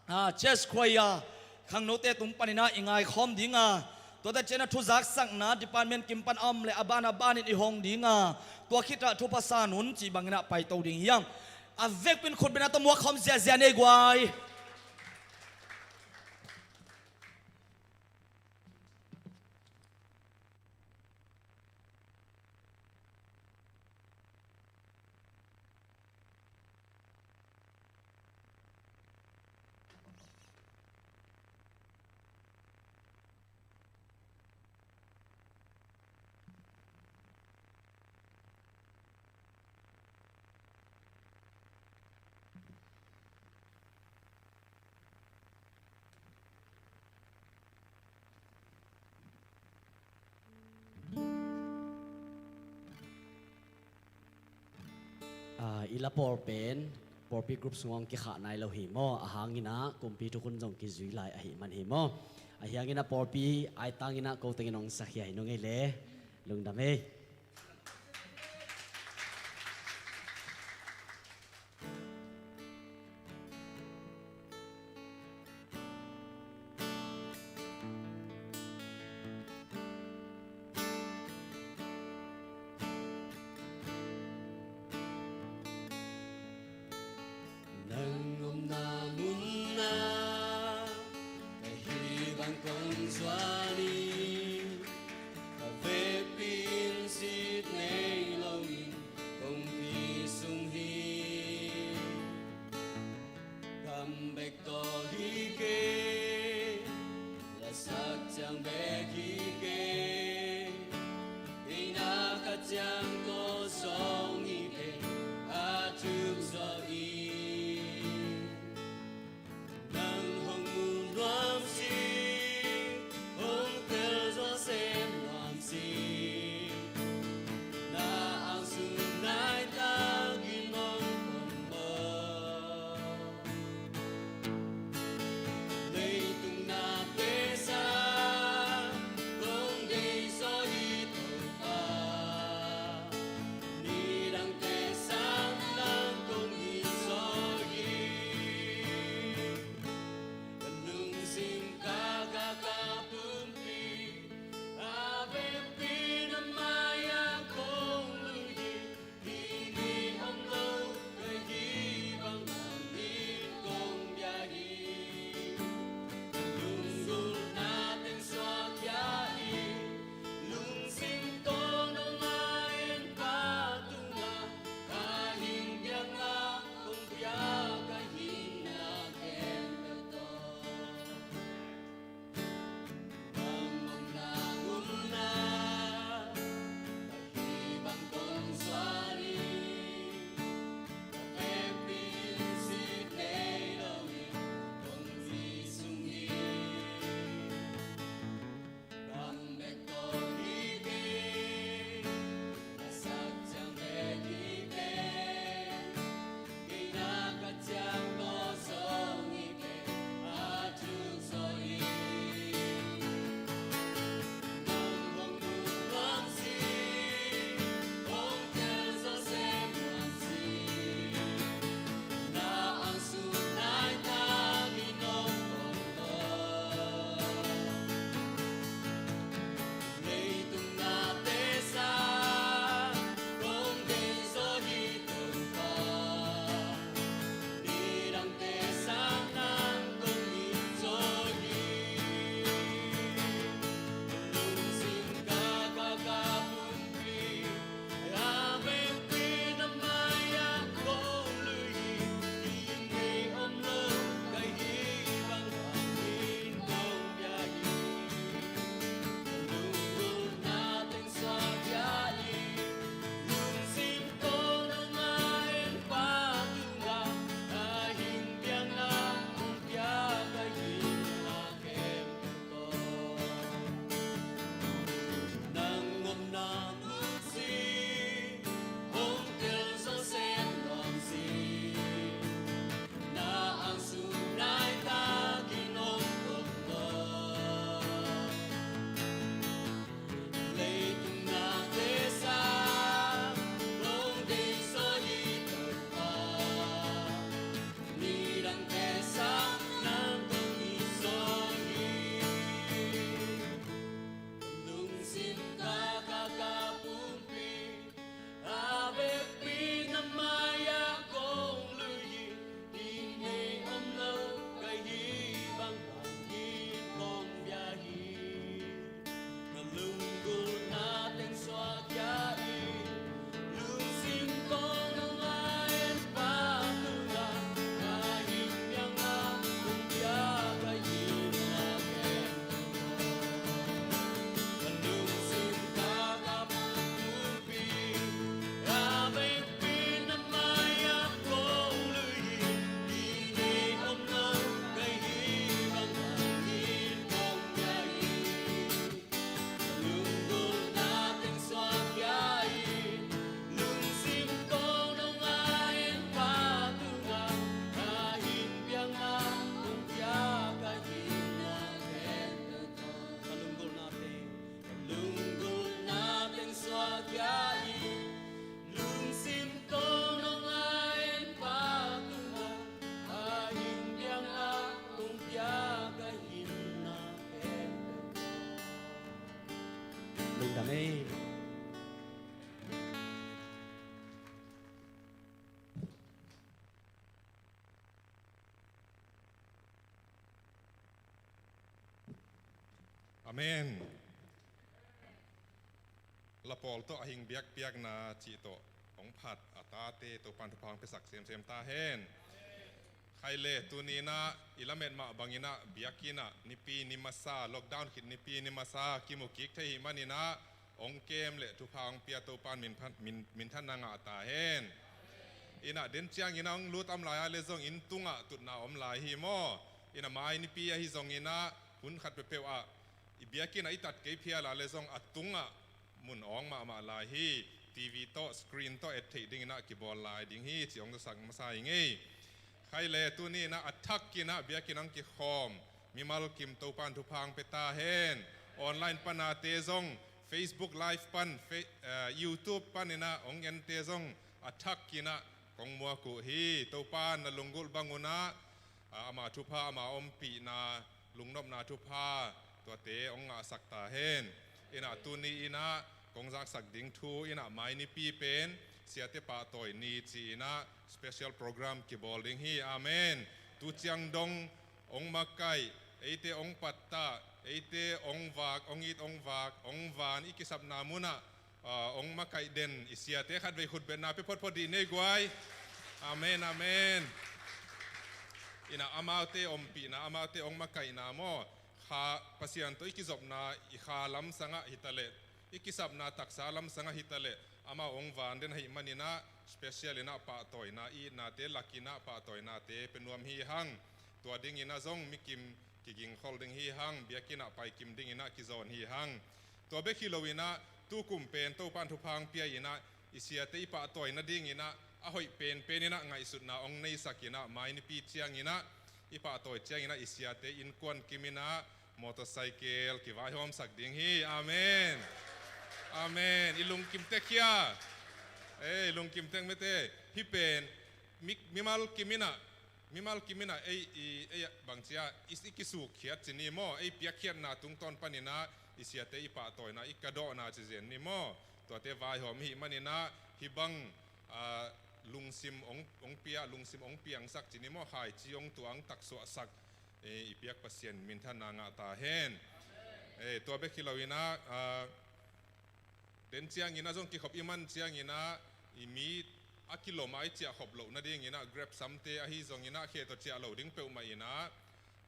ah, church choir khangnote tung panin ah i ngaikhawm ding a, tuate ciangin ah thuzaksakna department kim pan a om le a ban a banin i hong ding a, tua khit ah thupha sa un cih bangin ah paito ding hiam? A vekpi-in khut beng a tawh muak khawm ziazia nei guai. Ah, i la pawl pen pawlpi group sungah hong kikhah nai lo hi maw? A hang in ah kumpi thukhun zong kizui lai ahih man hi maw? Ahi hangin ah pawlpi aitang in ah ko tengin hong sakhia hi nung ei le. Lungdam ei. Nang omna munah ka hih bang kong zuan hi. Ka vekpi-in sit nei loin kong phi sung hi. Gam bek tawh hi kei, lasak ciang bek hi kei. Kei na khat ciang ko sawng hi kei, a thuk zaw hi. Nang hong mu nuam sing, hong tel zaw sem nuam sing. Na angsung nai takin hong pom maw? Leitung na pesa, kong deih zaw hi Topa. Ni Amen. Lapawl tawh a hing biakpiakna cih tawh hong phat a tate Topan thupha hong piasak semsem ta hen. Khaile, tuni inah i lamet mah banginah biakinn ah nipi ni masa, lockdown khit nipi ni masa kimu kik thei hi maninah hong kem le thupha hong pia Topan min phan-, min, minthanna ngah ta hen. Inah den cianginah hong lut om lai ah le zong inn tungah tutna om lai hi maw? Inah mai nipi ahi zonginah hun khat peuhpeuh ah i biakinn ah i tat kei phial ah le zong a tungah mun awng mahmah lai hi. TV tawh, screen tawh et theih dinginah kibawl lai ding hi, ci hong zasak masa hi ngei. Khaile, tuni inah a thak inah biakinn hong kikhawm mimal kim Topan thupha hong pia ta hen. Online panate zong Facebook Live pan, Fe-, eh, YouTube paninah hong ente zong a thak inah kong muak uh hi. Topan na lunggulh bangunah, ah, ama thupha, ama ompihna, lungnopna thupha, tuate hong ngahsak ta hen. Inah tuni inah kong zaksak ding thu inah mai nipi pen siate pahtawi ni ci inah special program kibawl ding hi. Amen. Tu ciang dong hong makaih, eite hong pattah, eite hong vak, hong it hong vak, hong van i kisapna munah, ah, hong makaih den i siate khatvei khutbetna pia photphot dih nei guai. Amen, amen. Inah amaute ompihna, amaute hong makaihna maw, kha Pasian tawh i kizopna i kha lamsangah hitaleh, i kisapna taksa lamsangah hitaleh, amau hong van den ahih maninah special inah pahtawina, i itnate lakinah pahtawinate pia nuam hi hang. Tua dinginah zong mikim kigingkhol ding hi hang, biakinn ah paikim dinginah kizawn hi hang. Tua bek hi loinah tukum pen Topan thupha hong pia inah i siate i pahtawi nadinginah a hoih penpen inah ngaihsutna hong neisak inah mai nipi cianginah i pahtawi cianginah i siate innkuan kim inah motorcycle kivaihawmsak ding hi. Amen. Amen. I lungkim tek hia? Ei, lungkim tek mete. Hih pen mi, mimal kim inah, mimal kim inah ei, i, ei bangcia i, i kisukkhiat ci ni maw, ei piakkhiatna tungtawn paninah i siate i pahtawina, i kadawhna ci zen ni maw? Tuate vaihawm ihih maninah hih bang, ah, lungsim hong, hong pia, lungsim hong piangsak ci ni maw, khaici hong tuang taksuahsak, eh, i piak Pasian minthanna ngah ta hen. Eh, tua bek hi loinah, ah, den cianginah zong kikhop i man cianginah i mi a kilom a i ciahkhop loh nadinginah grep samte ahi zonginah khe tawh ciah lo ding peuhmah inah,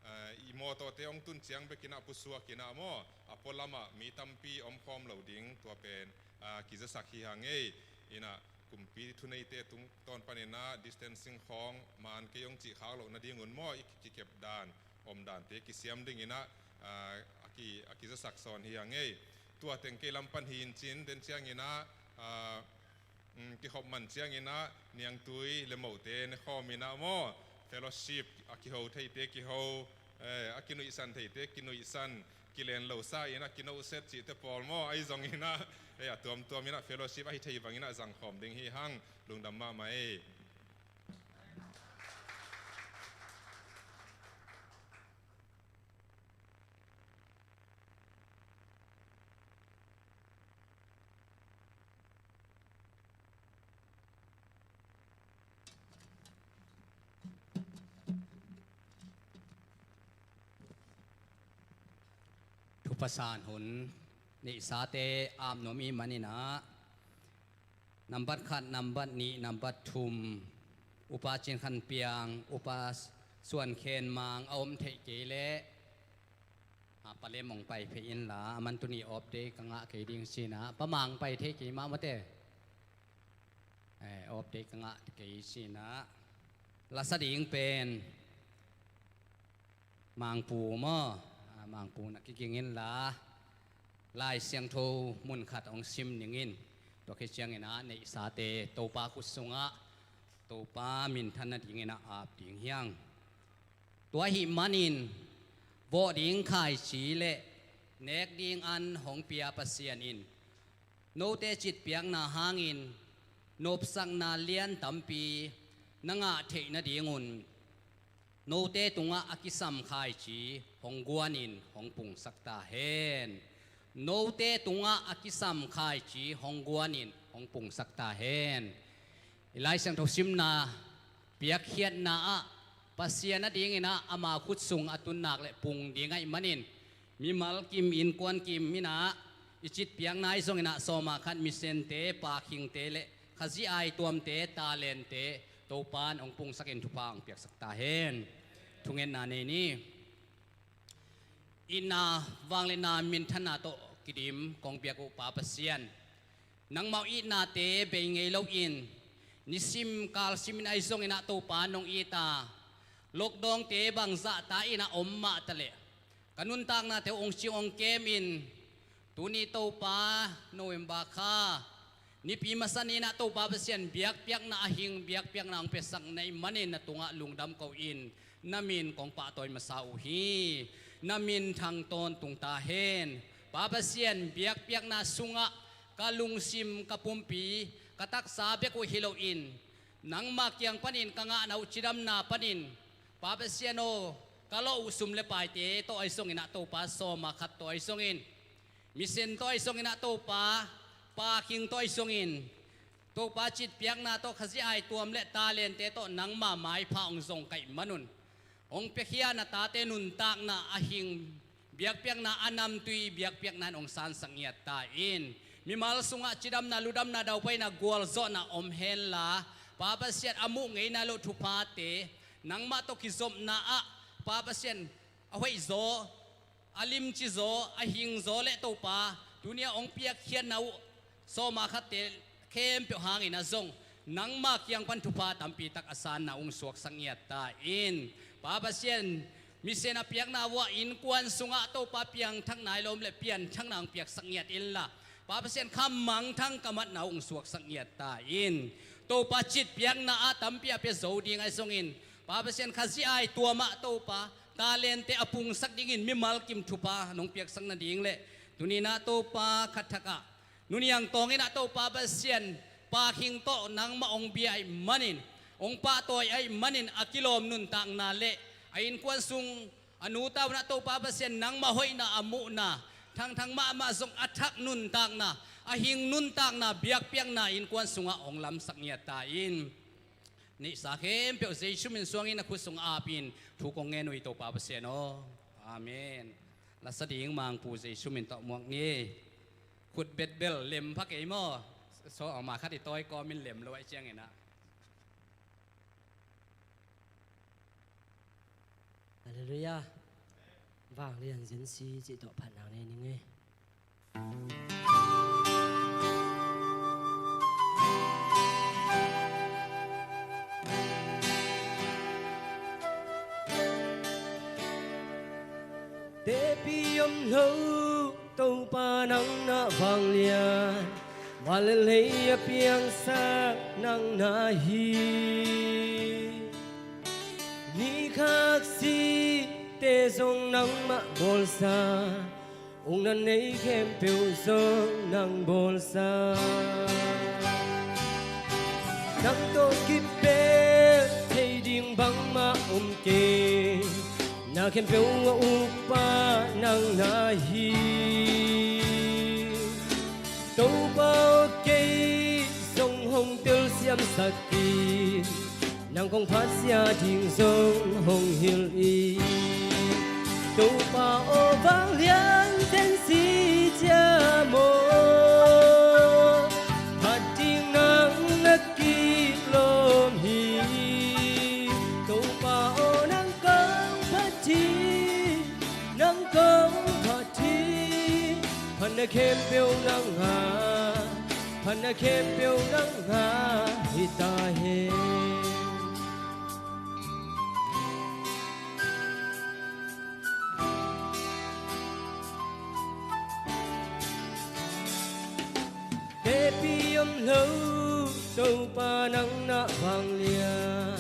eh, i mawtawte hong tun ciang bekinah pusuak inah maw, a pualamah mi tampi omkhawm lo ding tua pen, ah, kizasak hi hang ei. Inah kumpi thuneite tungtawn paninah distancing khawng man kei hong cih khak loh nadingun maw, i kikep dan, om dante kisiam dinginah, ah, a ki, a kizasak sawn hi hang ei. Tua teng kei lam pan hi in cin, den cianginah, ah, mm, kikhop man cianginah niangtui le mote ne khawm inah maw, fellowship a kiho theite kiho, eh, a kinuihsan theite kinuihsan, kilen lo sa inah kinohset cihte pawl maw, ahi zonginah, eh, a tuamtuam inah fellowship ahi thei banginah zangkhawm ding hi hang. Lungdam mahmah ei. Thupha san hun neihsate ap nuam i hih maninah nambat khat, nambat nih, nambat thum, Upa Cin Khan Piang, Upa Suan Khen Mang a om theih kei leh, ah, Pa Lem hong pai phei inla, aman tuni off day ka ngah kei ding sinah, Pa Mang pai thei kei mah mate. Eh, off day ka ngah kei sinah, lasa ding pen Mangpu maw? Ah, Mangpu na kiging inla, Lai Siangtho mun khat hong sim ning in. Tua khit cianginah neihsate Topa khut sungah Topa minthan nadinginah ap ding hi hang. Tua ahih manin vawh ding khaici le nek ding an hong pia Pasian in note citpiakna hangin nopsakna lian tampi na ngah theih nadingun note tungah a kisam khaici hong guanin hong pungsak ta hen. Note tungah a kisam khaici hong guanin hong pungsak ta hen. I Lai Siangtho simna, piakkhiatna ah Pasian a dinginah ama khut sung a tun nak le pung ding ahih manin mimal kim, innkuan kim in ah i citpiakna ahi zongin ah sawma khat misente, pakhingte le Khazih aituamte, talente Topa'n hong pungsakin thupha hong piaksak ta hen. Thungetna nei ni. Itna, vangliatna, minthanna tawh kidim kong biak uh Pa Pasian, nangmah uh itnate bei ngei loin nisim kalsimin ahi zongin ah Topa nong it a, lockdownte bangzah ta in ah om mah taleh ka nuntaknate uh hong cing hong kemin, tuni Topa November kha nipi masa ni in ah Topa Pasian, biakpiakna a hing biakpiakna hong piasak na hih manin na tungah lungdam ko-in na min kong pahtawi masa uh hi. Na min thang tawntung ta hen. Pa Pasian, biakpiakna sungah ka lungsim, ka pumpi, ka taksa bek uh hi loin nangma kiang panin ka ngahna uh cidamna panin, Pa Pasian aw, ka lawh uh sum le paite tawh ahi zongin ah Topa sawma khat tawh ahi zongin, misen tawh ahi zongin ah Topa, pakhing tawh ahi zongin, Topa citpiakna tawh Khazih aituam le talente tawh nangma maipha hong zong ka hih manun, hong piakhia na tate nuntakna a hing biakpiakna, a namtui biakpiakna in hong sansak ngiat ta in. Mimal sungah cidamna, ludamna, daupaina, gualzawhna om henla, Pa Pasian, a muh ngei nai loh thuphate, nangmah tawh kizopna ah, Pa Pasian, a hoihzaw, a limcizaw, a hingzaw le Topa, tuni a hong piakkhiatna uh sawma khatte khempeuh hangin ah zong nangma kiang pan thupha tampi tak a sanna uh hong suaksak ngiat ta in. Pa Pasian, misen a piakna uh ah innkuan sungah Topa piangthakna i lawm le pianthakna hong piaksak ngiat inla, Pa Pasian, kha mangthang kamatna uh hong suaksak ngiat ta in. Topa citpiakna ah tampi a pia zo ding ahi zongin, Pa Pasian, Khazih aituam ah Topa talente a pungsak dingin mimal kim thupha nong piaksak nading le tuni in ah Topa khat thak ah nuniang tawng in ah Topa Pasian, pakhing tawh nangmah hong bia ahih manin, hong pahtawi ahih manin a kilawm nuntakna le a innkuan sung a nu ta un ah Topa Pasian, nangmah hoihna a muhna, thangthang mahmah zong a thak nuntakna, a hing nuntakna, biakpiakna innkuan sungah hong lamsak ngiat ta in. Neihsa khempeuh Jesu min suangin a khut sung apin thu kong ngen uh hi, Topa Pasian aw. Amen. Lasa ding Mangpu Jesu min tawh muak ni. Khut betbel lem pha kei maw? So, ama khat i tawi kawmin lem lo ahih ciangin ah. Halleluiah. Vanglian zensi cih tawh phatna nei ning ei. Tepi om lo Topa nang na vanglian, van le lei a piangsak nang na hi. Ni khak site zong nangmah bawlsa, ukna nei khempeuh zong nang bawlsa. Nang tawh kipel thei ding bangmah om kei, na khempeuh a ukpa nang na hi. Topa aw, kei zong hong telsiamsak in, nang kong phatzia ding zong hong hilh in. Topa aw, vanglian zensi ciam aw, phat ding nang na kilawm hi. Topa aw, nang kong phat hi, nang kong phat hi. Phatna khempeuh nang a, phatna khempeuh nang a hi ta hen. Tepi om lo Topa nang na vanglian,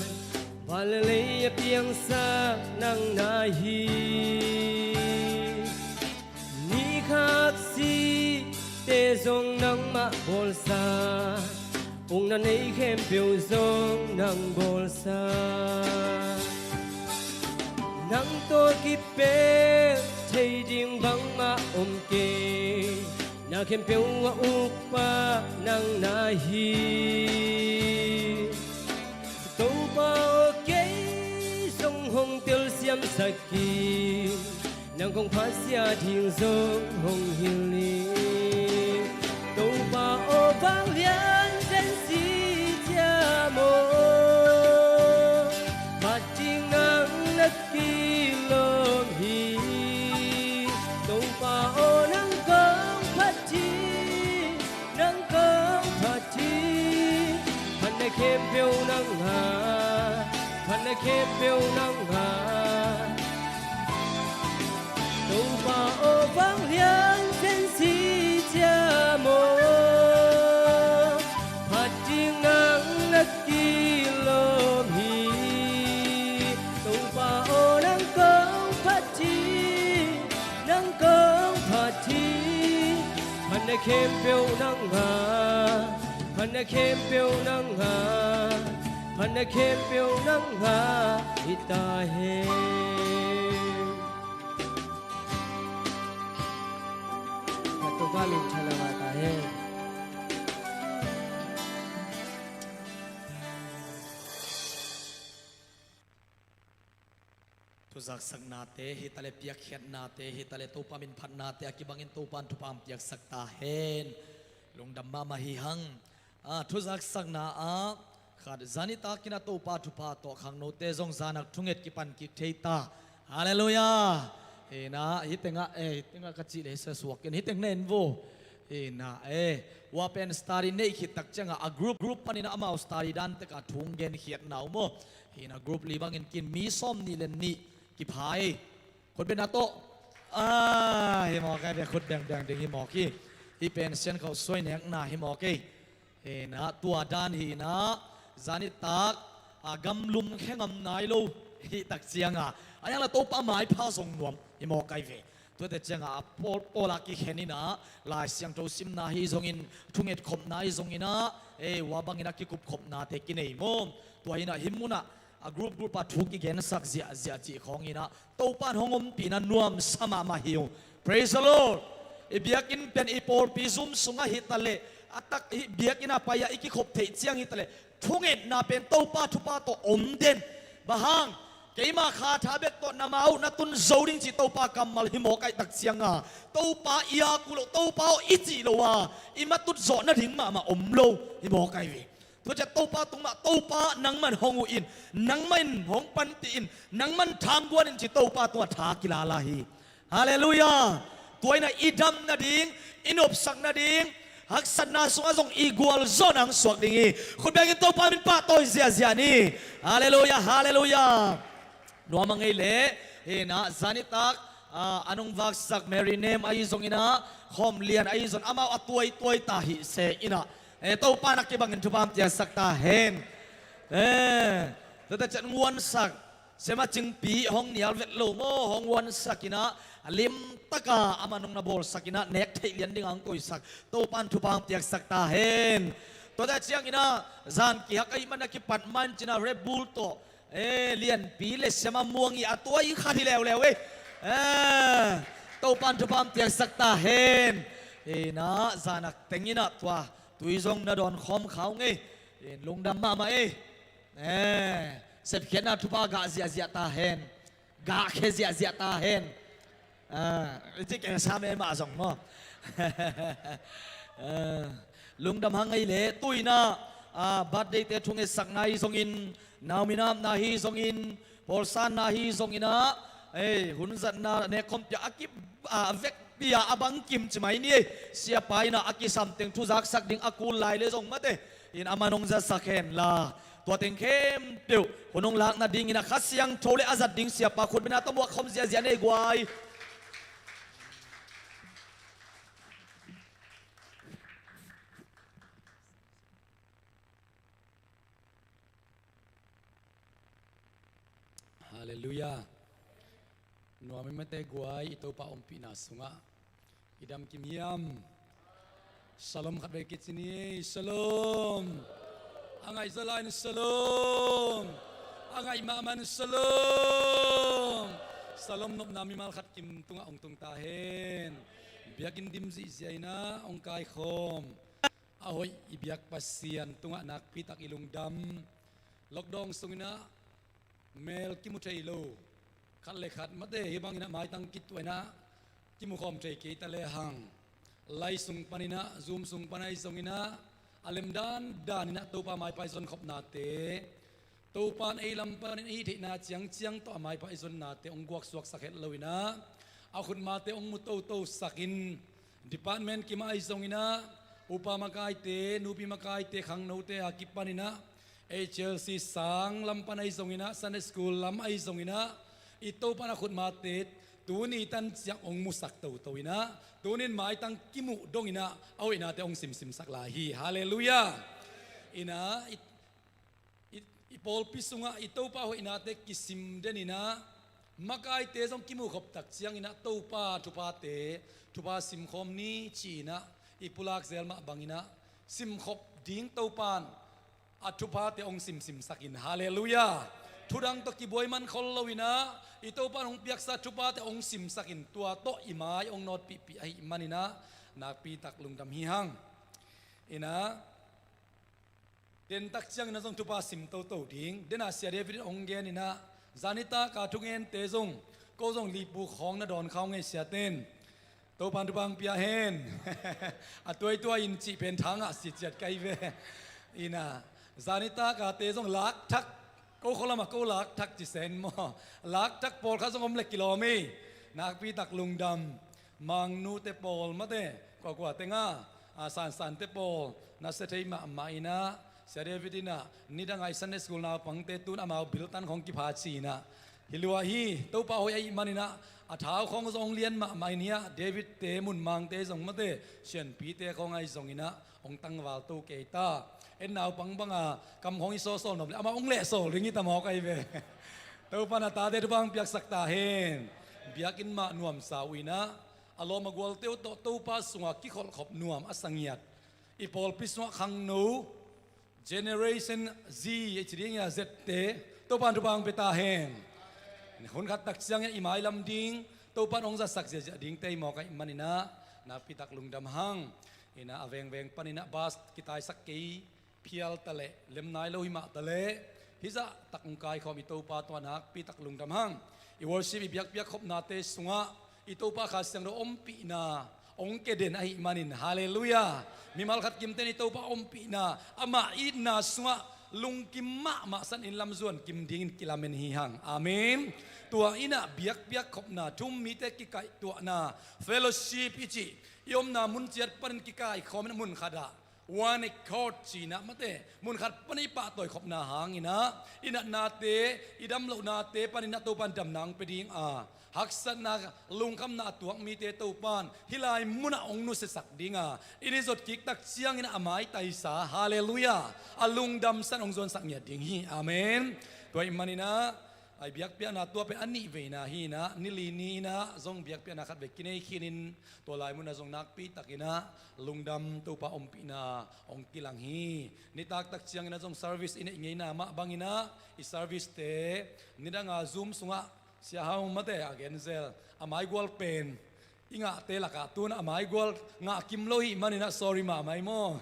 van le lei a piangsak nang na hi. Ni khak site zong nangmah bawlsa, ukna nei khempeuh zong nang bawlsa. Nang tawh kipel thei ding bangmah om kei, na khempeuh a ukpa nang na hi. Topa aw, kei zong hong telsiamsak in, Nang kong phasia ding zong hong hilh ni. Topa aw, vanglian zen si cia maw, phat ding nang na kilawm hi. Topa aw, nang kong phat ding, nang kong phat ding, phatna khempeuh nang a, phatna khempeuh nang a. Topa aw, vanglian zen si cia maw, phat ding nang na kilawm hi. Topa aw, nang kong phat ding, nang kong phat ding, phatna khempeuh nang a, phatna khempeuh nang a, phatna khempeuh nang a hi ta hen. Topa min tha lo a ta hen. Thuzaksaknate hi ta leh, piakkhiatnate hi ta leh, Topa min phatnate a kibangin Topa in thupha hong piaksak ta hen. Lungdam mahmah hi hang. A, thuzaksakna ah khat, zan nitak in a Topa thupha tawh khangnote zong zan ah thunget kipan kik thei ta. Halleluiah. Hi na, hih tengah, eh, hih tengah ka cih leh hih sia suak in, hih teng nen vo. Hi na, eh, hua pen study neih khit tak ciangah a group, group panin a amau study dan tekah thu hong genkhiatna uh maw. Hi na, group li bangin kin mi sawm nih le nih kipha hi. Khut beng na tawh. Ah, hi mawk ai ve, khut beng beng ding hi mawk hi. Hih pen sian khauh suai nekna hi mawk hi. Hi na, tua dan hi na, zan nitak a gamlum khe ngam nai lo hi tak ciangah, a yang la Topa maipha zong nuam hi mawk ai ve. Tuate ciangah a pawl, pawl a kikhen in a, Lai Siangtho simna hi zongin, thunget khopna hi zongin a, eh, hua bangin a kikup khopnate kinei maw. Tua hi na, hih munah a group group ah thu kigensak ziahziah cih khawng in a, Topa in hong ompihna nuamsa mahmah hi uh. Praise the Lord. I biakinn pen i pawlpi zum sungah hi ta leh, a tak i biakinn a pai-ah i kikhop theih ciang hi ta leh, thungetna pen Topa thupha tawh om den. Bang hang, keima kha tha bek tawh na ma uh na tun zo ding cih Topa kammal hi mawk ai tak ciangah, Topa i ak uh loh, Topa aw i cih loh a, i matut zawh nading mahmah om lo hi mawk ai ve. Tua ciah Topa tung mah, Topa nangman hong uh in, nangman hong panpih in, nangman thamguan in ci Topa tungah tha kilala hi. Halleluiah. Tua in a i dam nading, i nopsak nading, haksatna sungah zong i gualzawhna hong suak ding hi. Khut bengin Topa min pahtawi ziahziah ni. Halleluiah, halleluiah. Nuam a ngei leh, hi na, zan nitak, ah, a nung vaksak Mary Nem ahi zongin a, Khawm Lian ahi zong amau a tuaituai ta hi se in a, eh, Topa na kibangin thupha hong piaksak ta hen. Eh, tuate ciah nguansak, Sema Cingpi hong nial vet lo maw, hong nguansak in a, a limtaka a manung na bawlsak in a, nek theih lian dingah hong koihsak Topa in thupha hong piaksak ta hen. Tuate ciangin a, zan kihak ahih man a kipat man cin a Red Bull tawh, eh, Lianpi le Sema Muang i a tuai khat hi leuleu ei. Eh, Topa in thupha hong piaksak ta hen. Eh, na, zan a teng in a tua tui zong na dawn khawm kha ung ei. Eh, lungdam mahmah ei. Eh, sepkhiatna thupha gah ziahziah ta hen. Gah khia ziahziah ta hen. Ah, i ci keng sa me mah zong maw. Ah, lungdam hang ei leh, tu in a, ah, birthday-te thungetsakna hi zongin, naumi napna hi zongin, pawlsanna hi zongin a, eh, hun zatna nek khawm pia a ki, ah, vekpi a a bangkim ci mai ni ei. Siapa in a a kisam teng thuzaksak ding a kul lai leh zong mate in a man hong zatsak hen la. Tua teng khempeuh hun hong lak nadingin a Kha Siangtho le a zat ding siapa khut beng na tawh muak khawm ziahziah ni ei guai. Halleluiah. Nuam i mate guai, i Topa ompihna sungah i dam kim hiam? Shalom khat vei kici ni, shalom. A ngaih zaw lai-in shalom. A ngaih mahmah in shalom. Shalom nopna mimal khat kim tungah hong tung ta hen. Biakinn dim zihziah in a hong kaikhawm a hoih i biak Pasian tungah nakpi tak i lungdam. Lockdown sungin a mel kimu thei lo, Khat le khat mate hih bangin ah maitang kituah in ah kimu khawm thei kei ta lehang, live sung panin ah, Zoom sung pan ahi zongin ah, a lemdan danin ah Topa maipha i zon khopnate, Topa in ei lam panin i theihna ciangciang tawh a maipha i zonnate hong guaksuaksak het loin ah, a khutmate hong mu totosakin, department kim ah ahi zongin ah, upa makaite, nupi makaite, khangnote a kipanin ah, H L C sang lam pan ahi zongin ah, Sunday school lam ahi zongin ah, i Topa in a khutmate tuni tan ciang hong musak toto in ah, tuni in maitang kimuh dongin ah a hoihnate hong simsimsak lai hi. Halleluiah. In ah, i, i, i pawlpi sungah i Topa hoihnate kisim den in ah, makaite zong kimuh khop tak ciangin ah Topa thuphate, thupha simkhawm ni ci-in ah i pulak zel mah bangin ah simkhop ding Topa in a thuphate hong simsimsak in. Halleluiah. Thudang tawh kibuai man khol loin ah, i Topa in hong piaksa thuphate hong simsak in, tua tawh i mai hong nawtpihpih ahih manin ah, nakpi tak lungdam hi hang. In ah, den tak ciangin ah zong thupha sim toto ding. Den ah Sia David in hong gen in ah, zani tak a thungente zong, ko zong lipu khawng na dawn kha ung ei, siate in Topa in thupha hong pia hen. A tuaituai in cih pen tha ngah si ciat ka hi ve. In ah, zani tak a te zong lakthak, ko khua lam ah ko lakthak ci sen maw? Lakthak pawlkhat zong om leh kilawm hi. Nakpi tak lungdam. Mangnute pawl mate, kuakua teng ah, a, sansante pawl na sia thei mahmah in ah, Sia David in ah, nidang ah i Sunday school naupangte tu in amau biltan khawng kipha ci-in ah, hi lua hi. Topa hoih ahih manin ah, a thau khawng zong lian mahmah in hi ah, David-te, Munmangte zong mate, Sianpite khawng ahi zongin ah hong tangval to kei ta. En naupang bang a kam khawng i sawlsawl nop leh amah hong lehsawl ding hi ta mawk ahi ve. Topa in a tate thupha hong piaksak ta hen. Biakinn mah nuamsa uh in ah, a lawm a gualte uh tawh Topa sungah kikholhkhop nuam a sa ngiat, i pawlpi sungah khangno, Generation Z, i ci ding a, Z-te, Topa in thupha hong pia ta hen. Hun khat tak ciangin i mailam ding, Topa in hong zatsak ziahziah dingte hi mawk ahih manin ah, nakpi tak lungdam hang. In ah, a vengveng panin ah bus kitaisak kei phial ta leh, lem nai lo hi mah ta leh, hih zah tak hong kaikhawm i Topa tungah nakpi tak lungdam hang. I worship, i biakpiak khopnate sungah i Topa Kha Siangtho ompihna hong kia den ahih manin, halleluiah. Mimal khat kimte in i Topa ompihna, amah itna sungah lungkim mahmah san in lamzuan kim dingin kilamen hi hang. Amen. Tua in ah biakpiak khopna, thu-um mite kikaihtuahna, fellowship i cih, i omna mun ciat panin kikaikhawm in ah mun khat ah, one accord ci-in ah mate, mun khat panin i pahtawi khopna hangin ah, i natnate, i damlohnate panin ah Topa in damna hong pia ding a, haksatna, lungkhamna a tuak mite Topa in hih lai munah hong nusiasak ding a, i ni zot kik tak ciangin ah a maitaisa, halleluiah, a lungdam san hong zuansak ngiat ding hi. Amen. Tua ahih manin ah, i biakpiakna tua pen a nihveina hi in ah, ni li ni-in ah zong biakpiakna khatvei kinei khin in, tua lai munah zong nakpi takin ah lungdam, Topa ompihna hong kilang hi. Nitak tak ciangin ah zong service i neih ngeina mah bangin ah, i service-te, nidang a Zoom sungah Sia Hau mate a gen zel, a maigual pen i ngahte lakah tu in ah a maigual ngah kim lo ahih manin ah sorry mahmah hi maw.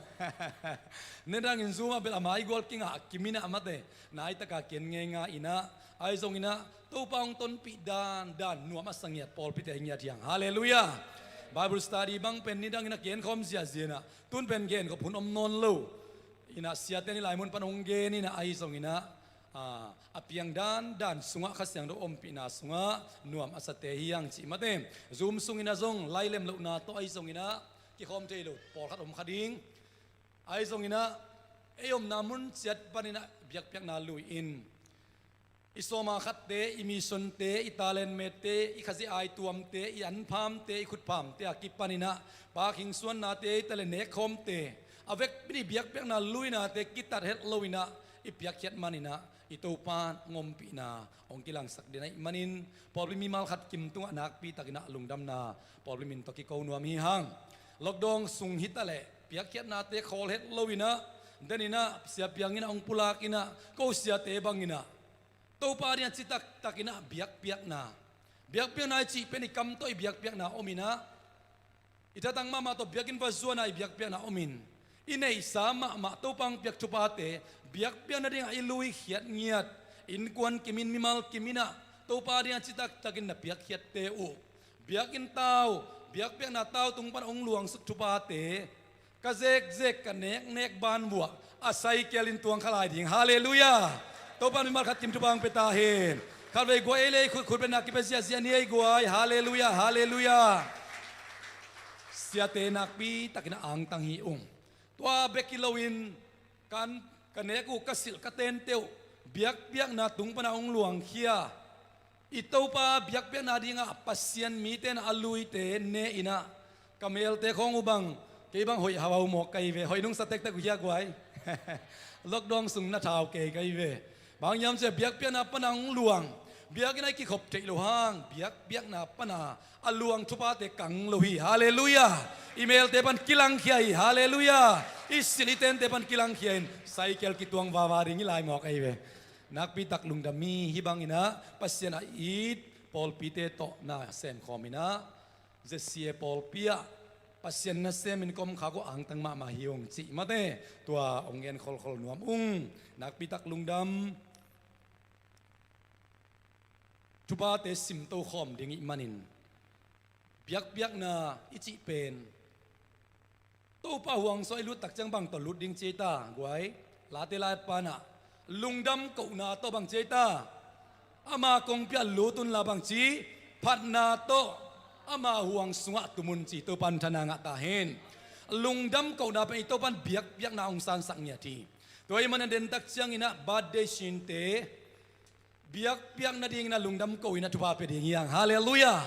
Nidangin Zoom ah bel a maigual kingah kim in ah mate, nai taka ki-en ngeingai in ah, ahi zongin ah Topa hong tonpih dandan nuam a sa ngiat pawlpite hi ngiat hi hang. Halleluiah. Bible study bang pen nidangin ah ki-en khawm ziahziah in ah, tu in pen gen khop hun om nawn lo. In ah siate in hih lai mun pan hong gen in ah, ahi zongin ah, a, a piang dandan sungah, Kha Siangtho ompihna sungah nuam a sate hi hang cih mate. Zoom sungin ah zong lai lemlohna tawh ahi zongin ah kikhawm thei lo pawlkhat om kha ding. Ahi zongin ah ei omna mun ciat panin ah biakpiakna lui-in, i sawma khatte, i missionte, i talent mette, i Khazih aituamte, i anphamte, i khutphamte a kipanin ah pakhing suannate, i talent nekkhawmte, a vekpi in i biakpiakna luinate kitat het loin ah i piakkhiat manin ah, i Topa in hong ompihna hong kilangsak den ahih manin, pawlpi mimal khat kim tungah nakpi takin ah lungdamna pawlpi min tawh kiko nuam hi hang. Lockdown sung hi ta leh, piakkhiatnate khawl het loin ah, den in ah Sia Piang in ah hong pulak in ah, ko siate bangin ah Topa dingin ah citak takin ah biakpiakna, biakpiakna i cih pen i kam tawh i biakpiakna om in ah, i thatang mahmah tawh biakinn va zuan a i biakpiakna om in, i neihsa mahmah Topa hong piak thuphate biakpiak nadingah i lui khiat ngiat, innkuan kim in, mimal kim in ah, Topa dingah citak takin na piakkhiatte uh, biakinn tau, biakpiakna tau tung pan hong luangsuk thupate, ka zekzek ka neknek ban vuah a saikel in tuang kha lai ding. Halleluiah. Topa mimal khat kim thupha hong pia ta hen. Khatvei guai ei le ei khut khut bena kipia ziahziah ni ei guai. Halleluiah, halleluiah. Siate nakpi takin a angtang hi ung. Tua bek hi loin kan ka nek uh, ka silh, ka tente uh biakpiakna tung pana hong luangkhia. I Topa biakpiakna dingah Pasian mite na a luite ne inah ka melte khawng uh bang, kei bang hoih hauhau mawk ka hi ve. Hoih nungsa tektek uh hia guai. Lockdown sung na thau kei ka hi ve. Bang hiam cih leh biakpiakna pana hong luang, biakinn ah i kikhop theih loh hang biakpiakna pana a luang thupate kang lo hi. Halleluiah. I melte pan kilangkhia hi. Halleluiah. I silh i tente pan kilangkhia in saikel kituang vava ding hi lai mawk ahi ve. Nakpitak lungdam hi. Hih banginah Pasian a it pawlpite tawh na semkhawm inah Z C A pawlpi ah Pasian nasem in ka om khak uh angtang mahmah hi ung cih mate, tua hong gen kholkhol nuam ung. Nakpitak lungdam. Thupate simto khawm ding ih manin biakpiakna i cih pen Topa huang sungah i lut tak ciang bang tawh lut ding ci ei ta guai? Late lai panah lungdam kohna tawh bang ci ei ta? Ama kongpi ah lut unla bang ci? Phatna tawh ama huang sungah tum un ci. Topa in thana ngah ta hen. Lungdam kohna pen i Topa in biakpiakna hong sansak ngiat hi. Tua ih manin a den tak cianginah birthday sinte biakpiak nadinginah lungdam ko inah thupha pia ding hi hang. Halleluiah.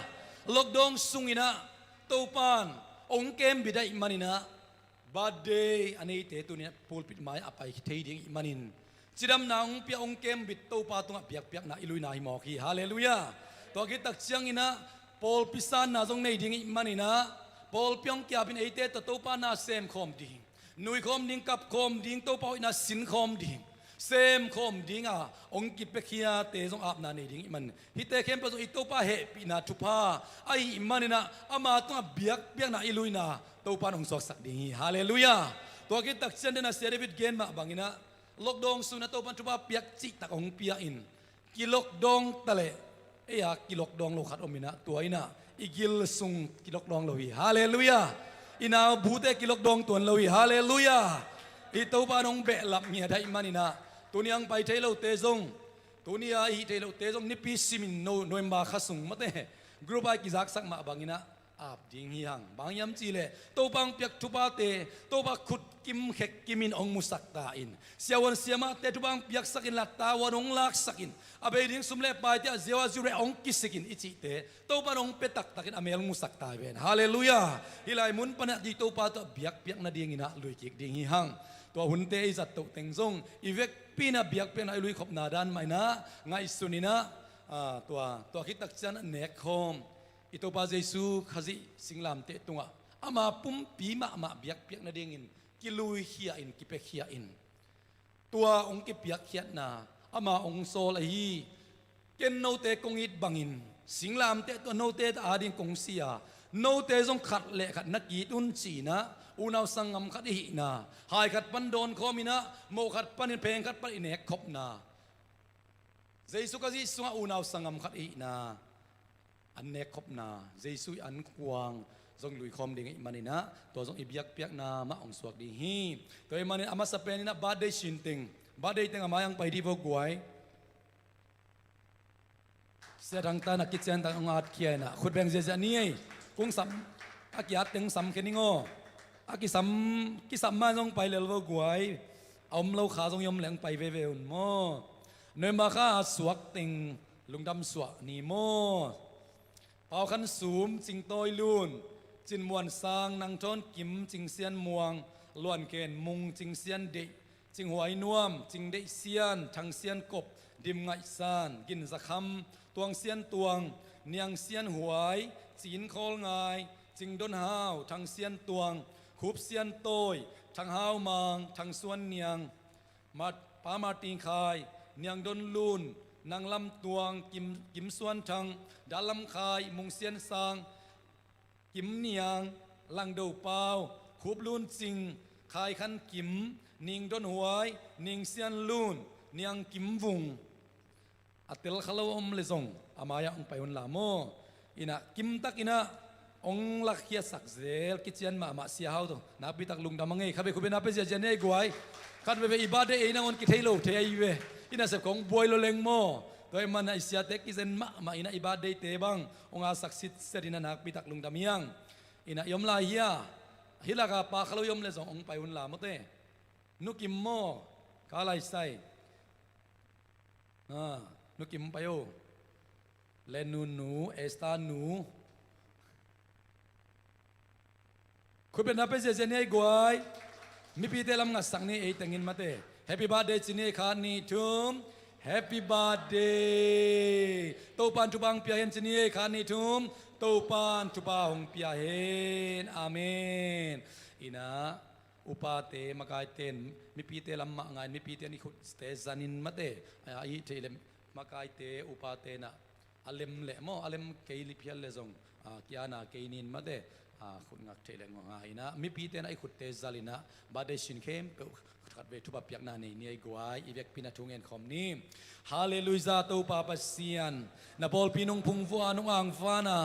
Lockdown sunginah Topan hong kembit ahih maninah birthday a neite tuninah pulpit mai a pai thei ding ih manin cidamna hong pia, hong kembit Topa tungah biakpiakna i luina hi mawk hi. Halleluiah. Tua khit tak cianginah pawlpi sanna zong nei ding ih maninah pawlpi hong kiapin eite tawh Topa na semkhawm ding, nuikhawm ding, kapkhawm ding, Topa hoihna sinkhawm ding, semkhawm dinga hong kipiakhiate zong apna nei ding ih man, hihte khempeuh zong i Topa hehpihna thupha ahih maninah ama tungah biakpiakna i luina Topa in hong suaksak ding hi. Halleluiah. Tua khit tak cian dena Sia David gen mah banginah lockdown sunginah Topa in thupha piak cihtak hong pia in kilockdown taleh ei-a kilockdown lo khat om inah tua inah i gil sung kilockdown lo hi. Halleluiah. I naubute kilockdown tuan lo hi. Halleluiah. I Topa in hong behlap ngiat ahih maninah tuni ang pai thei lote zong, tuni a i hih thei lote zong nipi simin no November kha sung mate group a i kizaksak mah banginah ap ding hi hang. Bang hiam cihleh Topa hong piak thupate Topa khut kim khek kimin hong musak ta in, siavuan siamahte thupha hong piaksak inla tavuan hong laksak in, a bei ding sum le paite a ziau a ziu le hong kisik in i cihte Topa in hong pia taktakin a mel hong musak ta hi ven. Halleluiah. Hih lai mun panah i Topa tawh biakpiak nadinginah luikik ding hi hang. Tua hunte i zattoh teng zong i vekpi inah biakpiakna i luikhopna dan mah inah ngaihsun inah, ah, tua, tua khit tak cian a nekkhawm i Topa Jesu Khazih singlamteh tungah ama pumpi mahmah biakpiak nadingin kiluikhia in, kipiakhia in, tua hong kipiakkhiatna ama hong sawl ahi. Ken note kong it bangin singlamteh tungah note ading kong si a, note zong khat le khat na ki-it un ci inah unau sanggam khat i hihna, hai khat pan dawnkhawm inah moh khat panin pheng khat pan i nekkhopna, Jesu Khazih sungah unau sanggam khat i hihna, an nekkhopna, Jesu i ankuang zong luikhawm ding ih maninah tua zong i biakpiakna mah hong suak ding hi. Tua ih manin a masa peninah birthday sin teng, birthday teng a mai ang pai dih vo guai. Sia Thang Tan a kician tak hong atkhia inah khut beng ziahziah ni ei. Kung sam a kiat teng sam khe ning aw. A kisam, kisam ma zong pai lel vo guai. A om lo kha zong i om leng pai veve un maw. November kha a suak teng lungdam suah ni maw. Pau Khan Sum, Cing Tawi Lun, Cin Muan Sang, Nang Thawn Kim, Cing Sian Muang, Luan Khen Mung, Cing Sian Deih, Cing Huai Nuam, Cing Deih Sian, Thang Sian Kop, Dim Ngaih San, Gin Za Kham, Tuang Sian Tuang, Niang Sian Huai, Cin Khawl Ngai, Cing Don Hau, Thang Sian Tuang, Khup Sian Tawi, Thang Hau Mang, Thang Suan Niang, Mat-, Pa Martin Khai, Niang Don Lun, Nang Lam Tuang, Kim, Kim Suan Thang, Dal Lam Khai, Mung Sian Sang, Kim Niang, Lang Do Pau, Khup Lun Cing, Khai Khan Kim, Ning Don Huai, Ning Sian Lun, Niang Kim Vung. A tel kha lo om le zong a mai-ah hong pai un la maw. Inah kimtak inah hong lakkhiatsak zel kician mahmah Sia Hau tawh nakpitak lungdam a ngei. Khatvei khutbetna pia ziahziah ni ei guai. Khatveve i birthday ei nangawn kithei lo thei ahi ve. I nasep khong buai lo leng maw. Tua ahih manin i siate kizen mahmah inah i birthday-te bang hong asak sitset inah nakpitak lungdam hi hang. Inah i om lai hia? Hih laka pa kha lo i om le zong hong pai un la mawte. Nu Kim maw? Ka laisai. Ah, Nu Kim pai o. Le nu nu, Esther nu. Khutbetna pia ziahziah ni ei guai. Mipite lam ngatsak ni ei tengin mate. Happy birthday ci ni ei khat nih thum. Happy birthday. Topa'n thupha hong pia hen ci ni ei khat nih thum. Topa'n thupha hong pia hen. Amen. Inah upate, makaite in mipite lam mah ngai in, mipite in i khutte zanin mate. A, i theih leh makaite, upate inah a lem leh maw, a lem kei liphial le zong, a, kiana kei nin mate, a, khut ngak theih leh ngah inah mipite inah i khutte zal inah birthday sin khempeuh khatvei thupha piakna nei ni ei guai. I vekpi inah thu ngen khawm ni. Halleluiah, Topa Pasian, na pawlpi nong phungvuah a, nong angvan a,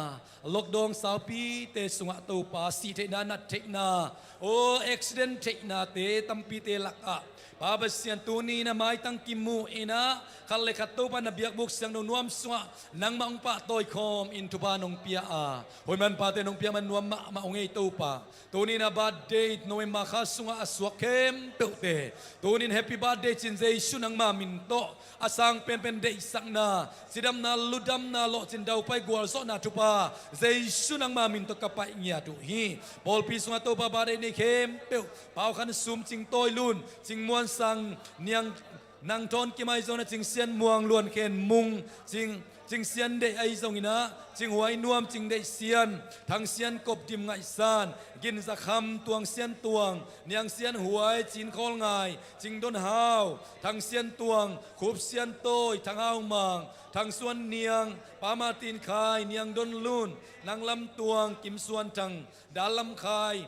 lockdown saupite sungah Topa sih theihna, nat theihna, aw accident theihnate tampite lakah Pa Pasian, tuni na maitang kimu inah khat le khat Topa na biakbuk siangtho nuam sungah nangmah hong pahtawi khawm in thupha nong pia a, hoih man pate nong pia man nuam mahmah uh ngei Topa. Tuni na birthday November kha sungah a suak khempeuhte tunin happy birthday cin Jesu nangma min tawh a sang penpen deihsakna, cidamna, ludamna, lawhcin daupai gualzawhna thupha Jesu nangma min tawh ka paih ngiat uh hi. Pawlpi sungah Topa birthday nei khempeuh, Pau Khan Sum, Cing Tawi Lun, Cing Muan Sang, Niang Nang Thawn Kim ahi zongin ah, Cing Sian Muang, Luan Khen Mung, Cing, Cing Sian Deih ahi zongin ah, Cing Huai Nuam, Cing Deih Sian, Thang Sian Kop, Dim Ngaih San, Gin Za Kham, Tuang Sian Tuang, Niang Sian Huai, Cin Khawl Ngai, Cing Don Hau, Thang Sian Tuang, Khup Sian Tawi, Thang Hau Mang, Thang Suan Niang, Pa Martin Khai, Niang Don Lun, Nang Lam Tuang, Kim Suan Thang, Dal Lam Khai,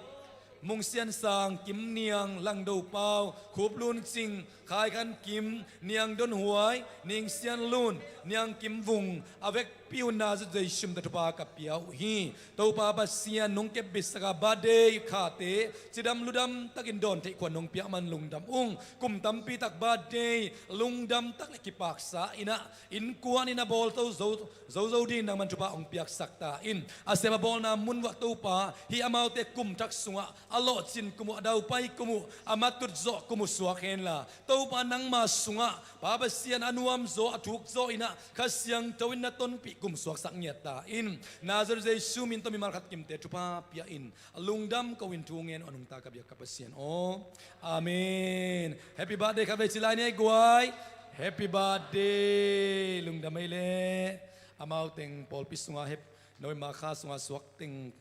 Mung Sian Sang, Kim Niang, Lang Do Pau, Khup Lun Cing, Khai Khan Kim, Niang Don Huai, Ning Sian Lun, Niang Kim Vung, a vekpi un Nazareth Jesu min tawh thupha ka pia uh hi. Topa Pasian, nong kepbitsak a birthday khate cidam ludam takin dawn theih khuan nong piak man lungdam ung. Kum tampi tak birthday lungdam tak le kipaksa inah innkuan in a bawl zo, zo, zo zo dingin nangman thupha hong piaksak ta in. A sem a bawlna mun uah Topa, hih amaute kum thak sungah a lawhcin kum uh, a daupai kum uh, a matut zawh kum uh suak henla, Topa nangma sungah Pa Pasian a nuamzaw, a thukzaw inah Kha Siangtho in na tonpih kum suaksak ngiat ta in. Nazareth Jesu min tawh mimal khat kimte thupha pia in. A lungdam ko in thu ngen uh a nungta ka biak ka Pasian aw. Amen. Happy birthday khatvei ci lai ni ei guai. Happy birthday. Lungdam ei leh. Amau teng pawlpi sungah hep, November kha sungah suak teng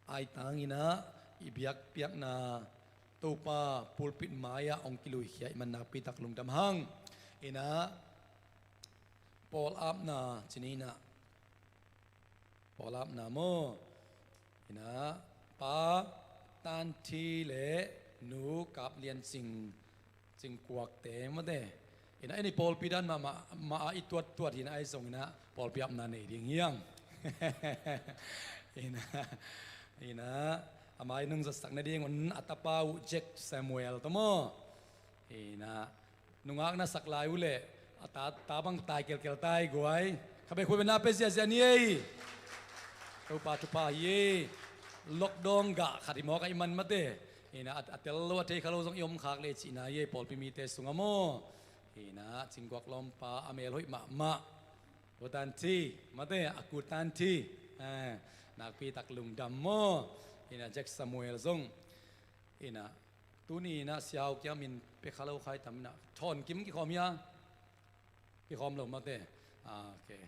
aitang inah i biakpiakna Topa pulpit mai-ah hong kiluikhia i man nakpi tak lungdam hang. Inah pawl apna cin inah, pawl apna maw? Inah Pa Tan Thi le Nu Kap Lian Cing, Cing Kuakte mate. Inah en i pawlpi dan mahmah, mah a i tuattuat hi inah ahi zong inah pawlpi apna nei ding hi hang. Inah, inah a mai nong zatsak nading un a tapa uh Jack Samuel tawh maw? Inah nungak na sak lai uh leh a ta, ta bang tai kelkel tai guai. Khatvei khutbetna pia ziahziah ni ei. Topa thupha hi ei. Lockdown gah khat hi mawk a i man mate. Inah a, a tel lo a thei kha lo zong i om khak leh cihna hi ei pawlpi mite sungah maw? Inah Cing Kuak lawmpa a mel hoih mahmah, Pu Tan Thi mate, a ku Tan Thi. Eh, nakpi tak lungdam maw? Inah Jack Samuel zong. Inah tuni inah Sia Hau kiang min pia kha lo khai tam inah Thawn Kim kikhawm hia? Kikhawm lo mate. Ah, okay.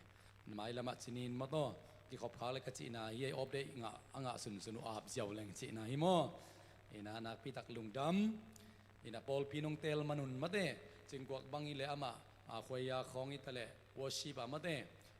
Mai lamah cinin maw taw. Kikhop khak le ka cihna hi ei, off day ngah, a ngah sunsun uh ap ziau leng cihna hi maw? Inah nakpi tak lungdam. Inah pawlpi nong teel man un mate. Cing Kuak bang i leh amah, ah, khuaia khawng i ta leh worship ah mate.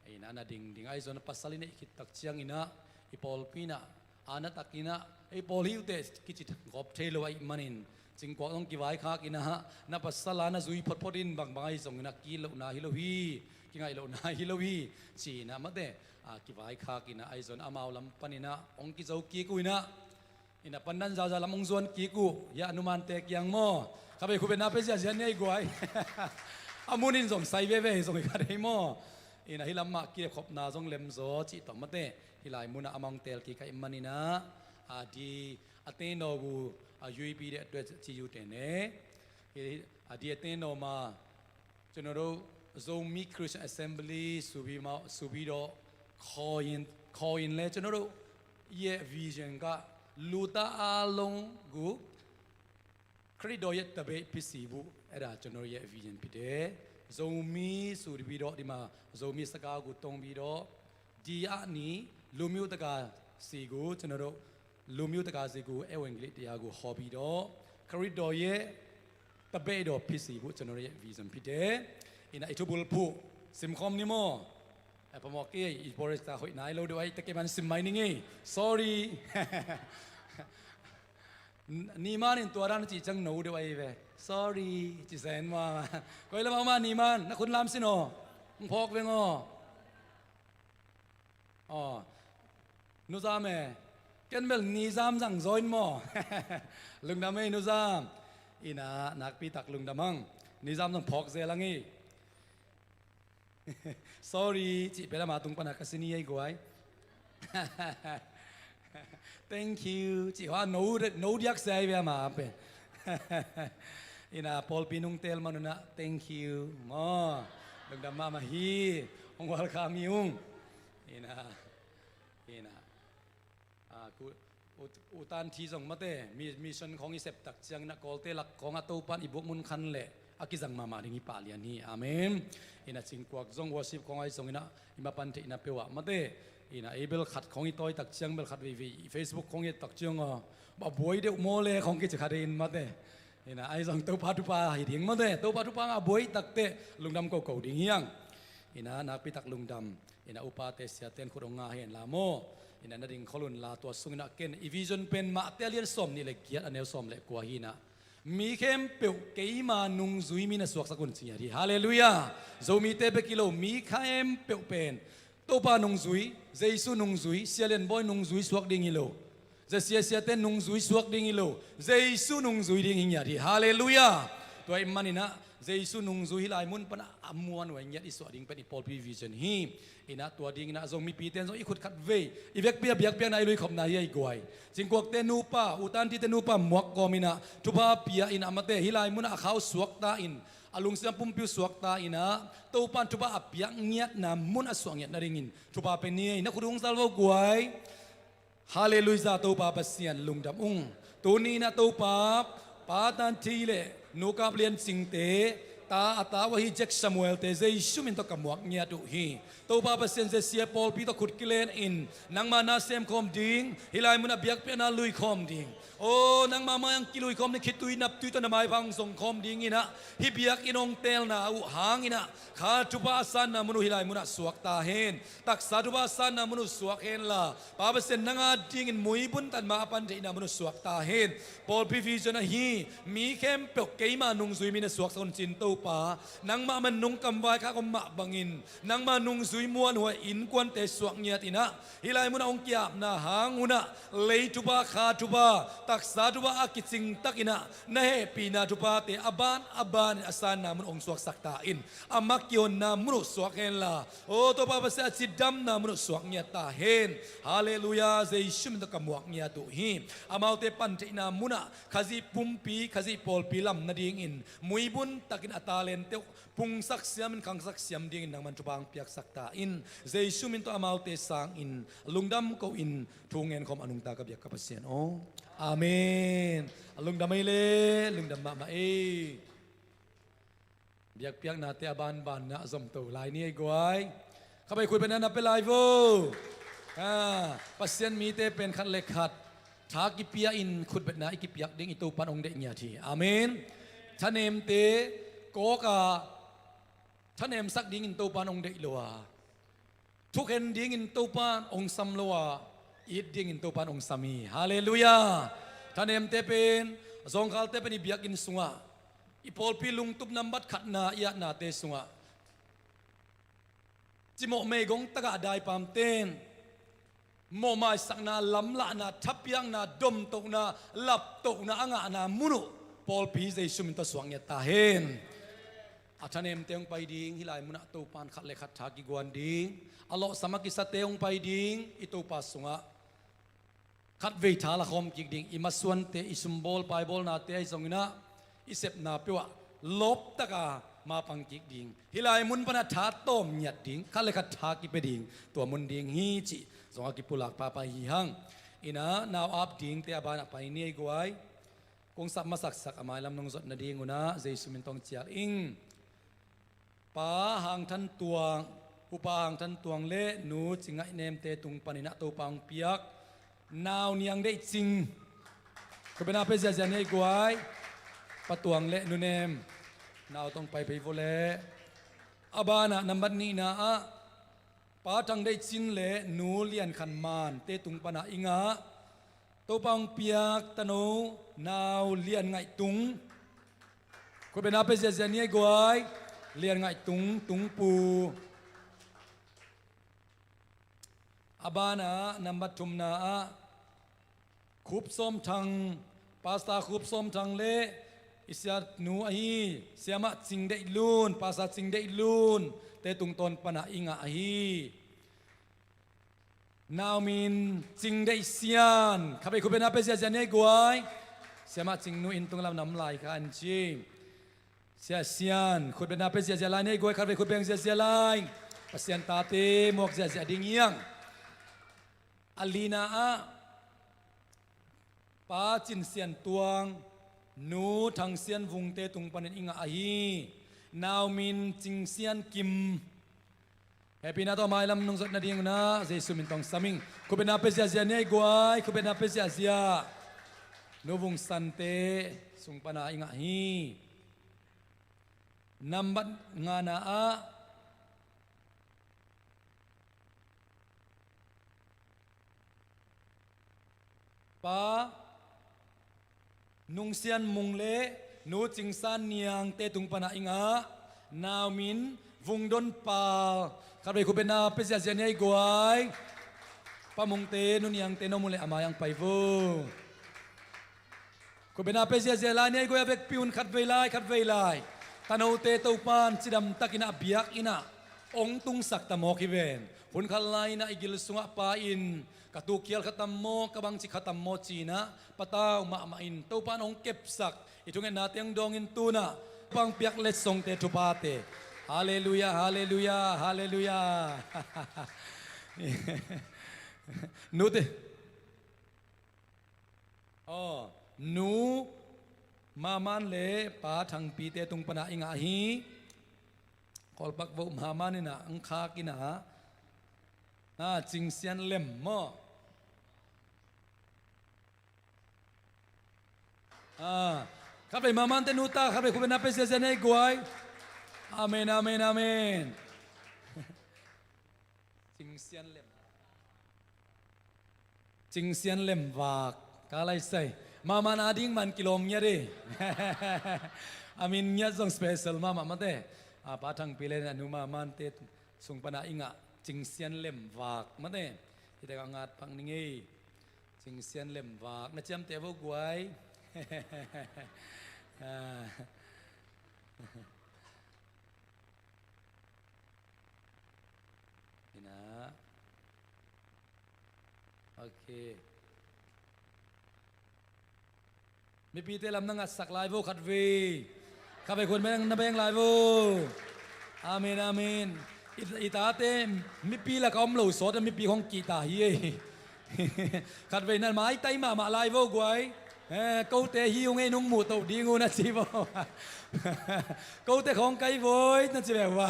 Inah na dingding ahi zong a pasal i neih khit tak ciang inah i pawlpi inah a na tak inah ei pawl hi uh teh kici gawp thei lo ahih manin Cingkuak zong kivaikhak inah, na pasal a na zui photphot in bangbang ahi zongin ah ki-it lohna hi lo hi, kingaih lohna hi lo hi, ci-inah mate, a, kivaikhak inah ahi zong amau lam paninah hong kizo kik uh inah, inah pandan zauza lam hong zuan kik uh, hiah numante kiang maw. Kha bei khut betna pia ziahziah ni ei guai. A mun in zong sai veve hi zong hi kha dei maw. Inah hih lam mah kidepkhopna zong lemzaw cih tawh mate, hih lai munah amah hong teel kik ahih maninah, a di a teno uh, a U A P de a tuai ci uh tene, a di a teno ma ကျွန်တော်တို့ Zomi Christian Assembly ဆိုပြီးမှ ဆိုပြီးတော့ ခေါ်ရင် ခေါ်ရင်လဲ ကျွန်တော်တို့ရဲ့ vision က လူသားအားလုံးကို ခရစ်တော်ရဲ့တပည့်ဖြစ်စေဖို့ အဲ့ဒါကျွန်တော်ရဲ့ vision ဖြစ်တယ်။ Zomi ဆိုပြီးတော့ ဒီမှာ Zomi စကားကိုသုံးပြီးတော့ ဒီအနည်း လူမျိုးတကာစီကို ကျွန်တော်တို့ လူမျိုးတကာစီကို ဧဝံဂေလိတရားကို ဟောပြီးတော့ ခရစ်တော်ရဲ့တပည့်တော်ဖြစ်စေဖို့ ကျွန်တော်ရဲ့ vision ဖြစ်တယ်။ Ina, i thubulphuh simkhawm ni maw. Eh, phamawh kei, i porista hoih nai lo deuh ai, teke man sim mai ning ei. Sorry. Niman in tua dan cih ciang no deuh ai ve. Sorry, ci zen maw. Koi lam ah om a, Niman, na khut lam sin aw. Hong phawk veng aw. Aw. Nu Zam e. Ken bel Ni Zam zang zaw in maw. Lungdam ei, Nu Zam. Ina, nakpi tak lungdam hang. Ni Zam zong phawk zel hang ei. Sorry, cih pia lam a tung pana ka si ni ei guai. Thank you cih hua no, no diak sia ei ve ama pe. Ina, pawlpi nung teel man unah thank you maw. Lungdam mahmah hi. Hong welcome hi ung. Ina, ina. A, ku, u, u tan thi zong mate, mi, mission khawng i sep tak ciangin a Kawlte lak khawng a Topan i buk mun khan leh a kizang mahmah ding hi pah lian hi. Amen. Ina, Cingkuak zong worship khawng ahi zongin ah i mapan theihna peuh ah mate, ina, ei bel khat khawng i tawi tak ciang bel khat veivei i Facebook khawng i et tak ciang aw, a buai deuh maw le khawng kici khat in mate. Ina, ahi zong Topa thupha hi ding mate, Topa thupha ngah buai takteh lungdam koko ding hi hang. Ina, nakpi tak lungdam. Ina, upate siate in khut hong nga hen la maw. Ina, na ding khol un la, tua sungin ah ken i vision pen Mate a lian sawm nih le giat a neu sawm le kua hi inah, mi khempeuh keima nungzui mi na suaksak un ci ngiat hi. Halleluiah. Zomite bek hi lo, mi khempeuh pen Topa nungzui, Jesu nungzui, Sia Lian Bawi nungzui suak ding hi lo. Zia siasiate nungzui suak ding hi lo, Jesu nungzui ding hi ngiat hi. Halleluiah. Tua ahih maninah Jesu nungzui hih lai mun panah a muan uh a ngiat i suah ding pen i pawlpi vision hi. Inah tua dinginah zong mipite in zong i khut khat vei i vekpi a biakpiakna i luikhopna hi a i guai. Cingkuakte nupa, u tan thite nupa muak kawm inah thupha pia inah mate, hih lai munah a khau suakta in, a lungsim a pumpi uh suakta inah Topan thupha a piak ngiatna mun a suah ngiat nadingin thupha pia ni ei. Na khut uh hong zal vo guai. Halleluiah, Topa Pasian lungdam ung. Tuni inah Topa, Pa Tan Thi le Nu Kap Lian Cingte, ta a tau ahi Jack Samuel-te Jesu min tawh ka muak ngiat uh hi. Topa Pasian, zia sia pawlpi tawh khut kilen in nangma na semkhawm ding, hih lai munah biakpiakna luikhawm ding. Aw, nangma mai-ah kiluikhawm ding, khitui naptui tawh na maipha hong zongkhawm dinginah hih biakinn hong teelna uh hanginah kha thupha a sanna mun uh hih lai munah suak ta hen. Taksa thupha a sanna mun uh suak hen la, Pa Pasian, nang a dingin muibun tan ma a pan theihna mun uh suak ta hen. Pawlpi vision ahi, mi khempeuh keima nungzui mi na suaksak un cin Topa, nangmah man nungkam vaikhak om mah bangin nangma nungzui muanhuai innkuante suak ngiat inah hih lai munah hong ki-apna hang unah lei thupha, kha thupha, taksa thupha a kicing tak inah na hehpihna thuphate a ban a banin a sanna mun uh hong suaksak ta in, a mak kihonna mun uh suak hen la, aw Topa Pasian, a cidamna mun uh suak ngiat ta hen. Halleluiah, Jesu min tawh ka muak ngiat uh hi. Amaute pan theihna munah Khazih pumpi, Khazih pawlpi lam nadingin muibun takin a talente uh pungsak siamin khangsak siam dingin nangman thupha hong piaksak ta in, Jesu min tawh amaute sangin lungdam ko-in thu ngen khawm a nungta ka biak ka Pasian aw. Amen. A lungdam ei le, lungdam mahmah ei. Biakpiaknate a banbanna a zomto lai ni ei guai. Kha bei khut betna na pia lai vo. Ha, Pasian mite pen khat le khat tha kipia in khut betna i kipiak ding i Topan hong deih ngiat hi. Amen. Thanemte kawka thanemsak dingin Topan hong deih lo a, thukhen dingin Topan hong sam lo a, it dingin Topan hong sam hi. Halleluiah. Thanemte pen Zawngkhalte pen i biakinn sungah, i pawlpi lungtup nambat khatna i atnate sungah cimawh meigong tagah daipamten mawhmaisakna, lamlahna, thapiakna, domtohna, laptohna a ngahna mun uh pawlpi Jesu min tawh suak ngiat ta hen. A thanemte hong pai ding, hih lai munah Topan khat le khat tha kiguan ding, a lawhsam a kisate hong pai ding, i Topa sungah khatvei tha la khawm kik ding, i masuante, i sumbawl paibawlnate ahi zonginah i sepna peuhah lawptaka mapang kik ding, hih lai mun panah tha tawm ngiat ding, khat le khat tha kipia ding, tua mun ding hi cih zong a kipulak papa hi hang. Inah nau ap dingte a banah pai ni ei guai. Kong sap masaksak a mailam nong zot nadingunah Jesu min tawh hong cial ing. Pa Hang Than Tuang, Upa Hang Than Tuang le Nu Cing Ngaih Nemte tung paninah Topa hong piak nau niang deih cing. Khutbetna pia ziahziah ni ei guai. Pa Tuang le Nu Nem, nau tawh hong pai phei vo leh. A banah nambat nihna ah Pa Thang Deih Cin le Nu Lian Khan Mante tung panah i ngah Topa hong piak tano Nau Lian Ngaih Tung. Khutbetna pia ziahziah ni ei guai. Lian Ngaih Tung, Tungpu. A banah nambat thumna ah Khup Sawm Thang, Pastor Khup Sawm Thang le i siatnu ahi Siamah Cing Deih Lun, Pastor Cing Deih Lun te tungtawn panah i ngah ahi Nau Min Cing Deih Sian. Khatvei khutbetna pia ziahziah ni ei guai. Siamah Cing nu inn tung lam nam lai kha an ci. Sia Sian, khutbetna pia ziahziah lai ni ei guai, khatvei khutbeng ziahziah lai. Pasian tate muak ziahziah ding hiang. A lina ah Pa Cin Sian Tuang, Nu Thang Sian Vungte tung panin i ngah ahi Nau Min Cing Sian Kim. Hehpihna tawh mailam nong zot nadingunah Jesu min tawh hong sam ing. Khutbetna pia ziahziah ni ei guai, khutbetna pia ziahziah. Nu Vung Sante sung panah i ngah hi. Nambat ngana ah Pa Nung Sian Mung le Nu Cing San Niangte tung panah i ngah Nau Min Vung Don Pal. Khatvei khutbetna pia ziahziah ni ei guai. Pa Mungte, Nu Niangte, nong mu leh a mai-ah hong pai vo. Khutbetna pia ziahziah lai ni ei guai, a vekpi un khatvei lai, khatvei lai. Tanote Topan cidamtakinah biakinnah hong tungsak ta mawk hi ven. Hun khat lai-inah i gil sungah Pa in ka tukkhial kha tam maw, ka bangci kha tam maw ci-inah patau mahmah in Topan hong kepsak, i thungetnate hong dawngin tunah Pa hong piak letsongte thuphate. Halleluiah, halleluiah, halleluiah. Nute. Aw, Nu Maman le Pa Thangpite tung panah i ngah hi. Kawlpak voh Maman inah ang khak inah. Ah, Cing Sian Lem maw? Ah, khatvei Mamante nu ta, khatvei khutbetna pia ziahziah ni ei guai. Amen, amen, amen. Cing Sian Lem. Cing Sian Lem Vak. Ka lai sai. Maman a ding man kilawm ngiat hi. A min ngiat zong special mahmah mate. A Pa Thangpi le a nu Mamante sung panah i ngah Cing Sian Lem Vak mate. Hi tak a ngat pak ning ei. Cing Sian Lem Vak. Na ciamteh vo guai. Ah. Ina. Ok. Mipite lam na ngatsak lai vo khatvei. Khatvei khutbeng na beng lai vo. Amen, amen. I, i tate mipi laka om lo sawt a mipi khawng kihta hi ei. Khatvei na maitai mahmah lai vo guai. Eh, kote hi ung ei, nong muh toh ding uh na ci vo. Kote khawng kai voi na ci ve uh a.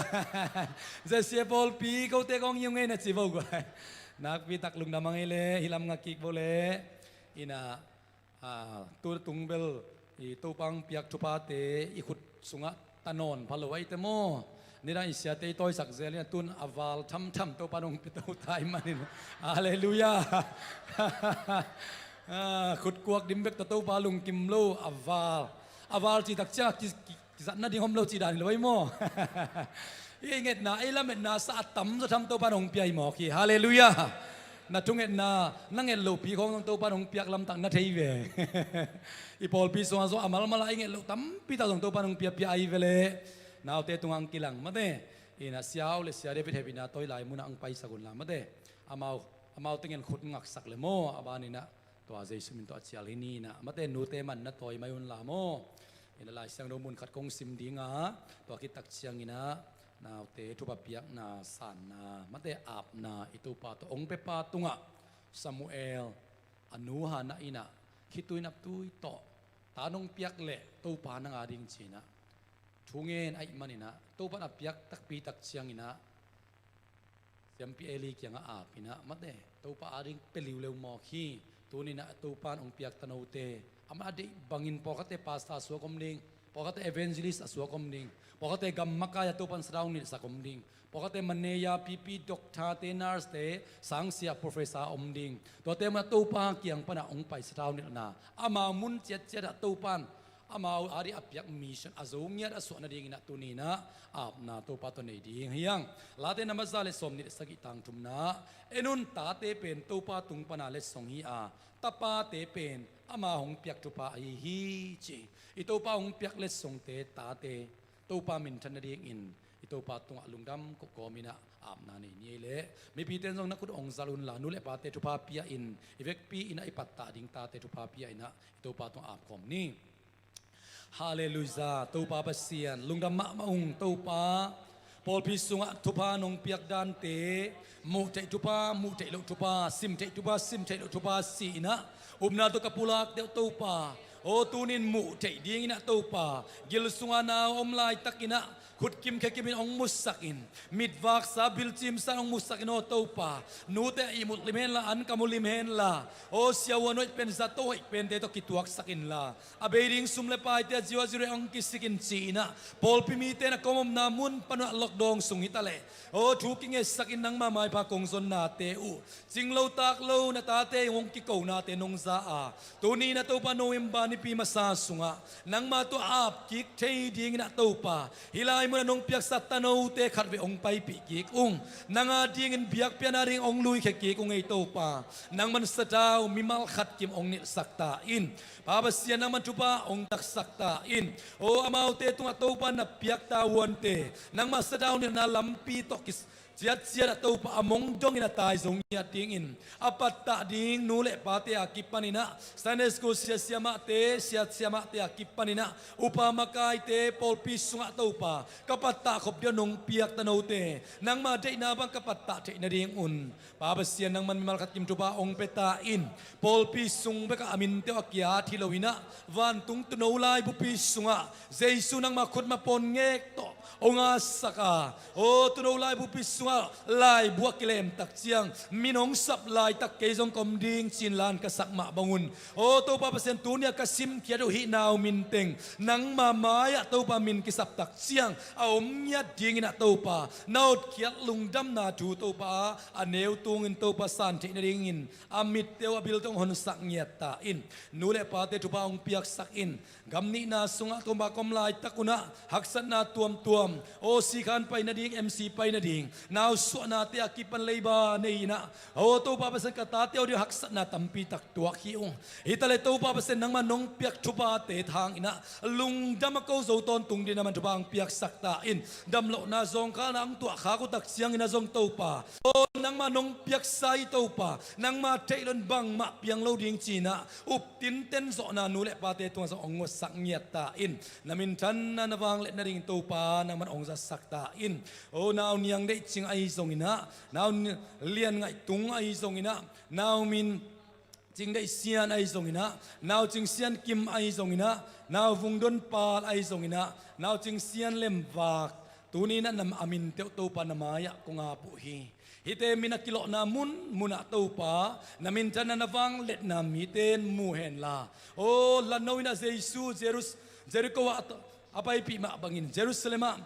Zesia pawlpi kote khawng hi ung ei na ci vo guai. Nakpi tak lungdam ang ei le, hih lam nga kik vo le. Ina, ah, tu tung bel i Topa hong piak thuphate i khut sungah ta nawn pha lo ahi te maw? Nidang i siate i tawisak zel in a tun a val thamtham Topa hong pia to ta ahih manin. Halleluiah. Ah, khutkuak dim bek tawh Topa lungkim lo, a val. A val cih tak ciang a ki, ki, kizat nading om lo cih dan hi lo ei maw? I ngetna, ei lametna sa a tamzaw tham Topa in hong pia hi mawk hi. Halleluiah. Na thungetna, na nget lohpi khawng zong Topa in hong piak lamtak na thei ve. I pawlpi sungah zong a malmal a i nget loh tampi tak zong Topa in hong piapia ahi ve leh. Naute tungah hong kilang mate. Inah Sia Au le Sia David hehpihna tawi lai munah hong paisak unla mate. Amau, amau tengin khut ngaksak le maw, a baninah tua Jesu min tawh a cial hi ni inah mate, nute man na tawi mai unla maw? Inah Lai Siangtho mun khat kong sim dinga, tua khit tak cianginah naute thupha piakna sanna mate, apna i Topa tawh hong pepa tungah Samuel a nu Hannah inah khitui naptui tawh ta nong piak leh Topa nang a ding ci inah thu ngen ahih maninah Topa in a piak takpi tak cianginah siampi Eli kiangah ap inah mate, Topa a ding pia liuleu mawk hi. Tuninah Topa in hong piak tanote, amah a deih bangin pawlkhatte pastor a suak om ding, pawlkhatte evangelist a suak om ding, pawlkhatte gam makai a Topa in sadaung nilhsak om ding, pawlkhatte maneya, pipi, doctorte, nursete, sangsia, professor om ding. Tuate munah Topa kiang panah hong pai sadaung nilhna, amau mun ciatciatah Topa in amau a dih a piak mission a zo ngiat a suah nadinginah tuninah apna Topa tawh nei ding hi hang. Late na maza le sawmnih le sagih tang thumna, en un, tate pen Topa tung pana letsong hi a, tapate pen ama hong piak thupha ahi hi ci. I Topa hong piak letsongte, tate Topa minthan nadingin i Topa tungah lungdam kawmkawm inah apna nei ni ei leh. Mipite in zong na khut hong zal unla, nu le pate thupha pia in, i vekpi inah i pattah ding tate thupha pia inah i Topa tungah ap kawm ni. Halleluiah. Topa Pasian, lungdam mahmah ung Topa. Pawlpi sungah thupha nong piak dante, muh theih thupha, muh theih loh thupha, sim theih thupha, sim theih loh thupha si inah upna tawh ka pulak deuh Topa. Aw, tunin muh theih dinginah Topa, gil sunga nau om laitakinah khutkim khekimin hong musak in, mitvaksa bilcimsa in hong musak in aw Topa. Nute a ihmut lim henla, an ka mu lim henla, aw, siavuan hoih pen, zato hoih pente tawh kituaksak inla, a bei ding sum le paite a ziauziau hong kisik in ci inah pawlpi mite na kawmomna mun panunah lockdown sung hitaleh, aw, thu kingetsak in nangma maipha kong zonnate uh, cinglo taklo na tate hong kikonate nong za a, tuni na Topa November nipi masa sungah nangma tawh ap kik thei dinginah Topa, hih lai munah nong piaksa tanote khatvei hong paipih kik ung. Nang a dingin biakpiakna ding hong luikhia kik ung ei Topa. Nangman sadau mimal khat kim hong nilhsak ta in. Pa Pasian, nangman thupha hong taksak ta in. Aw, amaute tungah Topa na piakta huante, nangma sadau nilhna lampi tawh kis ciatciat ah Topa a mong dongin a tai zo ngiat dingin a pattah ding nu le pate a kipaninah, Sunday school sia siamahte, sia siamahte a kipaninah, upa makaite, pawlpi sungah Topa ka pattah khop dia nong piak tanote, nangma deihna bang ka pattah theih nadingun Pa Pasian, nangman mimal khat kim thupha hong pia ta in. Pawlpi sung bekah a minte uh a kiat hi loinah, vantung tuuno laibupi sungah Jesu nangma khutma pawn ngek tawh hong asak a, aw, tuuno laibupi sungah laibu a kilem tak ciang min hong sap laitak kei zong ka om ding ci-in lan ka sak mah bangun, aw Topa Pasian, tuni-ah ka simkhiat uh hih nau minteng nangma mai-ah Topa min kisap tak ciang a om ngiat dinginah Topa, na hotkhiat lungdamna thu Topa a neu tungin Topa san theih nadingin a mitte uh a bilte hong honsak ngiat ta in. Nu le pate thupha hong piaksak in. Gam nihna sungah Topa ka om laitak unah haksatna tuamtuam, aw, sikhan pai nading, M C pai nading, nau suahnate a kipan leiba nei inah, aw Topa Pasian, ka tate uh ding haksatna tampi tak tuak hi ung. Hitaleh Topa Pasian, nangma nong piak thuphate thanginah lungdam a ko zo tawntung dingin nangman thupha hong piaksak ta in. Damlohna zawngkhalna hong tuahkhak uh tak cianginah zong Topa, aw, nangma nong piaksa hi Topa, nangma theih loin bangmah piang lo ding ci-inah up tinten zawhna nu le pate tungah zong hong ngawtsak ngiat ta in. Na minthanna na vangliat nadingin Topa nangman hong zatsak ta in. Aw, nau Niang Deih Cing ahi zonginah, nau Ni-, Lian Ngaih Tung ahi zonginah, nau Min Cing Deih Sian ahi zonginah, nau Cing Sian Kim ahi zonginah, nau Vung Don Pal ahi zonginah, nau Cing Sian Lem Vak, tuni inah na a minte uh Topa na mai-ah kong ap uh hi. Hihte min a kilawhna munmunah Topa, na minthanna na vangliatna mite in mu henla, aw, lano inah Jesu Jerus-, Jericho ah a, a paipih mah bangin, Jerusalem ah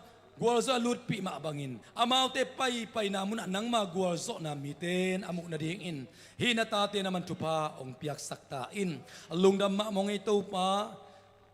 gualzawh a lutpih mah bangin amaute paipaina munah nangma gualzawhna mite in a muh nadingin hih na tate na man thupha hong piaksak ta in. Lungdam mahmah ung ei Topa.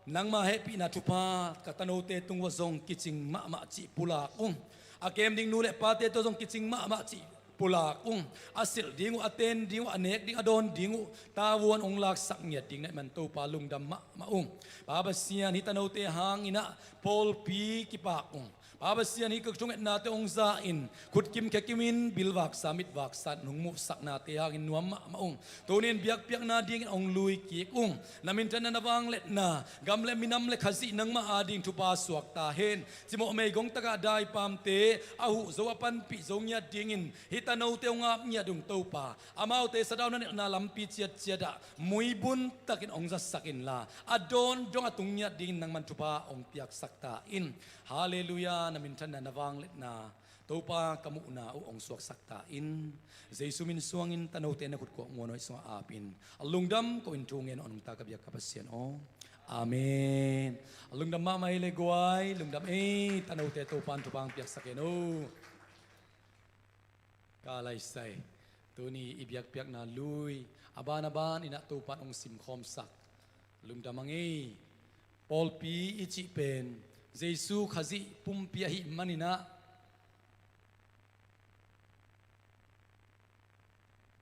Nangma hehpihna thupha ka tanote tung uah zong kicing mahmah cih pulak ung. A kem ding nu le pate tawh zong kicing mahmah cih pulak ung. A silh ding uh, a ten ding uh, a nek ding, a dawn ding uh tavuan hong laksak ngiat ding na hih man Topa lungdam mahmah ung. Pa Pasian, hih tanote hanginah pawlpi kipak ung. Pa Pasian, hih ka thungetnate hong za in khutkim khekimin bilvaksa mitvaksa nong muhsaknate hangin nuam mahmah ung. Tunin biakpiakna dingin hong lui kik ung. Na minthanna, na vangliatna, gam le minam le Khazih nangmah ading thupha suak ta hen. Cimawh meigong takah daipamte a huh zo, a panpih zo ngiat dingin hih tanote hong ap ngiat ung Topa. Amaute sadau na nelhna lampi ciatciatah muibun takin hong zatsak inla, a dawn dong a tung ngiat dingin nangman thupha hong piaksak ta in. Halleluiah. Na minthanna, na vangliatna Topa ka muhna uh hong suaksak ta in. Jesu min suangin tanote na khutkuak muanhuai sungah apin a lungdam ko in thu ngen aw nungta ka biak ka Pasian aw. Amen. A lungdam mahmah ei le guai, lungdam ei. Tanote Topan thupha hong piaksak hen aw. Ka laisai. Tuni i biakpiakna lui a ban a ban inah Topan hong simkhawmsak. Lungdam ang ei. Pawlpi i cih pen Jesu Khazih pumpi ahih maninah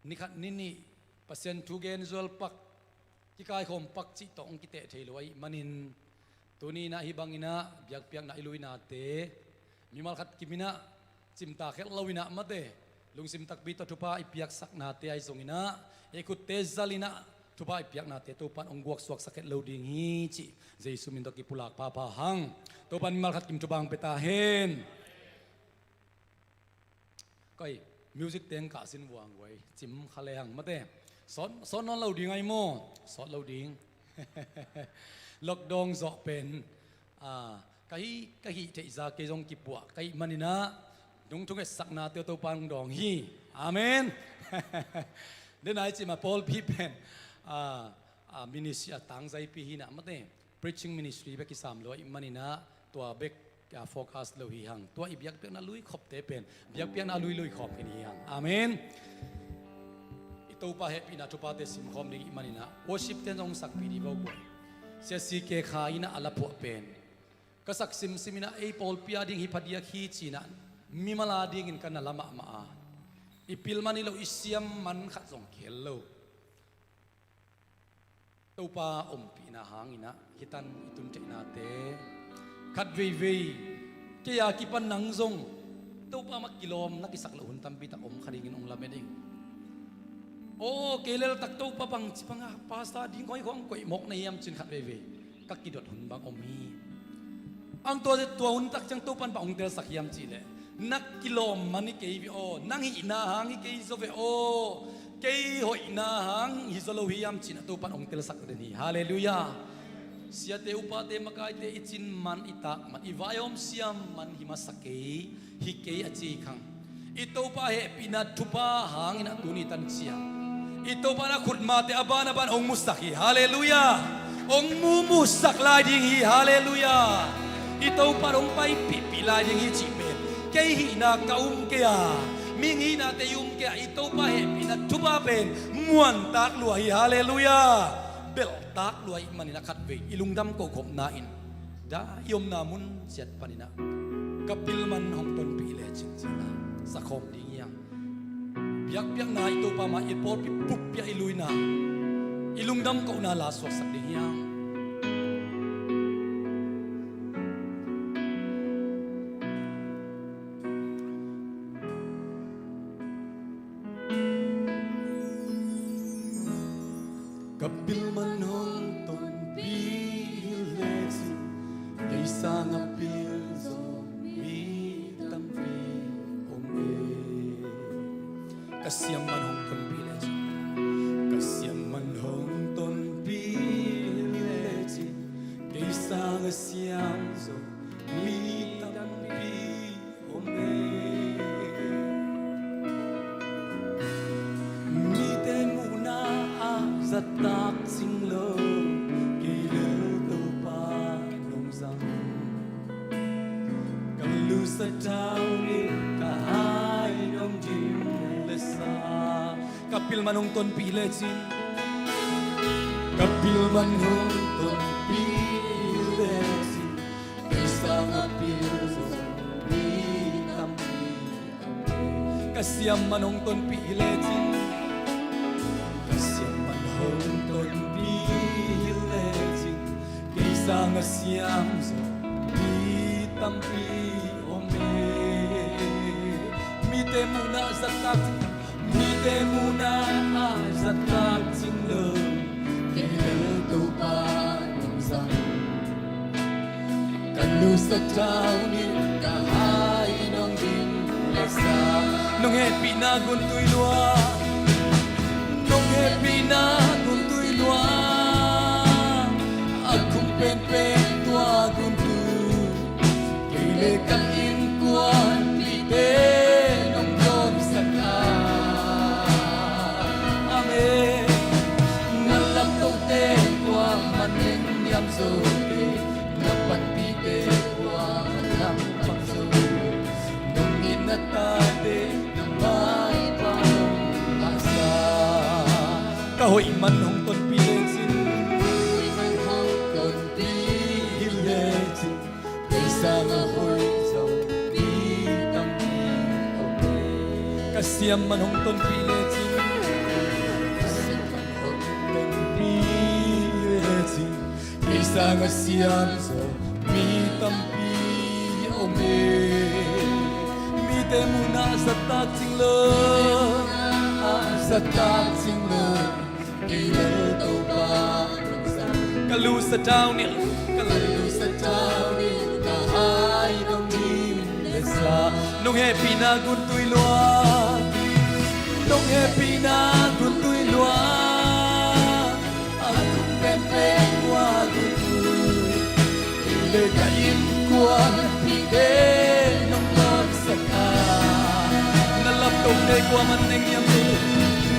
nikhat ninih Pasian thu gen zual pak, kikaikhawm pak cih tawh hong kiteh thei lo ahih manin, tuni inah hih banginah biakpiakna i luinate mimal khat kiminah cimtak het lo inah mate, lungsim takpi tawh thupha i piaksaknate ahi zonginah i khutte zal inah thupha i piaknate Topan hong guaksuaksak het lo ding hi cih Jesu min tawh kipulak phapha hang. Topan mimal khat kim thupha hong pia ta hen. Koi, music teng kah sin vuang guai, cim kha le hang mate. Sawt, sawt nawn lo ding ai maw? Sawt lo ding. Lockdown zawh pen, ah, ka hih, ka hih theihza kei zong kipuah ka hih maninah nong thungetsaknate uh Topa nong dawng hi. Amen. Den ai cih mah pawlpi pen, ah, ah, ministry a tangzaipi hinah mate. Preaching ministry bek kisam lo ahih maninah tua bek a focus lo hi hang. Tua i biakpiakna lui khopte pen biakpiakna a lui lui khawm khin hi hang. Amen. I Topa hehpihna thuphate simkhawm ding ih maninah worship ten zong sakpih dih vo guai. Sia C K Kha inah a la phuah pen ka sak simsim inah ei pawlpi a ding hi phadiak hi cinah mimal a dingin ka na la mahmah a, i pil man hi lo, i siam man khat zong kihel lo. Topa ompihna hanginah hih tan i tun theihnate khat veivei kei a kipan nang zong Topa mah kilawm na kisak loh hun tampi tak om kha dingin hong lamen ing. Aw, kei leltak Topa bangci banga pasta ding hoi hong koih mawk na hiam cin khat veivei ka kidot hun bang om hi. Ang tua, tua hun tak ciang Topan bang hong telsak hiam cihleh, na kilawm man hi kei ve aw, nang hihna hang hi kei zaw ve aw, kei hoihna hang hi zaw lo hiam cinah Topan hong telsak den hi. Halleluiah. Siate upate makaite i cin man, i tak man, i vaihawm siam man hi masa kei, hi kei a ci khang. I Topa hehpihna thupha hanginah tuni tan ciang i Topa na khutmate a ban a ban hong musak hi. Halleluiah. Hong mumusak lai ding hi. Halleluiah. I Topa hong paipihpih lai ding hi cih pen kei hihna ka um kei a, mihing hihnate i um kei a, i Topa hehpihna thupha pen muantak lua hi. Halleluiah. Belhtak lua ih maninah khatvei i lungdam kohkhopna in dah i omna mun ciat paninah ka pil man hong tonpih lecin cinah sakhawm ding hiang. Biakpiakna i Topa mah i pawlpi pukpiah i luina i lungdam kohna la suaksak ding hiang. Ka pil man hong tonpih hi lecin kei sanga pil zo mi tampi om e. Ka siam man hong tonpih lecin, ka siam man hong tonpih hi lecin kei sanga siam zo mi tampi om e. Mite muhna ah zattak cing lo kei lel Topa nong zang. Ka lu Ka pil man hong tonpih lecin, ka pil man hong tonpih lecin, kei sang a pil zo mi tampi. Ka siam man hong tonpih lecin, ka siam man hong tonpih lecin, kei sang a siam zo mi tampi om e. Mite muhna a zat tak, mite muhna a zat tak cing lo, kei bel Topa nong zang. Ka lu satau nin ka hai nong din le sa. Nong hehpihna gun tui lua, nong hehpihna gun tui lua, a khum penpen tua gun tui. Kei le ka innkuanpihte nong dawnsak a. Amen. Na laptote kuaman neng niam zo kei, na panpihte kuaman lam pang zo. Nong it na tate na maipa nong a sa. Ka hoih man hong tonpih lecin, ka hoih man hong tonpih lecin, kei sang a hoih zo mi tampi om e. Ka siam man hong tonpih lecin, ka siam man hong tonpih lecin, kei sang a siam zo mi tampi om e. Mite muhna a zat tak cing lo, a zat tak cing lo. Ka lu satau nin, ka lu satau nin ka hai nong din le sa. Nong hehpihna gun tui lua, nong hehpihna gun tui lua, a khum penpen tua gun tui. Kei le ka innkuanpihte nong dawnsak a. Na laptote kuaman neng niam zo,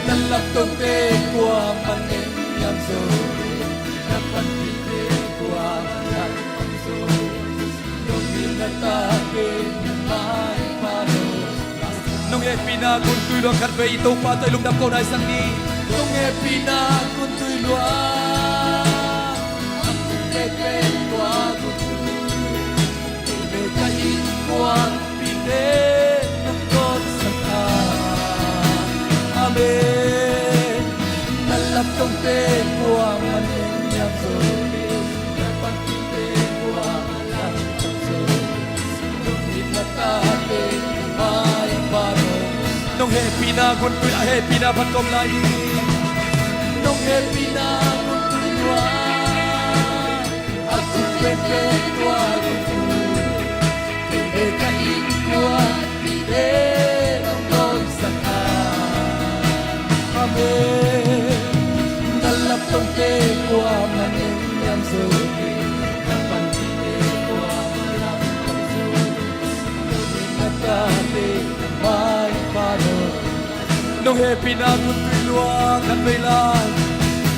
na laptote kuaman neng niam zo, na panpihte kuaman lam pang zo. Nong it na tate na maipa nong a sa. Nong hehpihna gun tui lua, khatvei i Topa tawh i lungdam ko nai sang ni. Nong hehpihna gun tui lua, a khum penpen tua gun tui. Kei le ka innkuanpihte nong dawnsak a. Amen. Na laptote kuaman neng niam zo, na panpihte kuaman lam pang zo. Nong hehpihna gun tui, a hehpihna phat kawm lai ni. Nong hehpihna gun tui lua, a khum penpen tua gun tui. Kei le ka innkuanpihte nong dawnsak a. Amen. Na laptote kuaman neng niam zo kei, na panpihte kuaman lam pang zo. Nong it na tate na maipa nong a sa. Nong hehpihna gun tui lua, khatvei lai.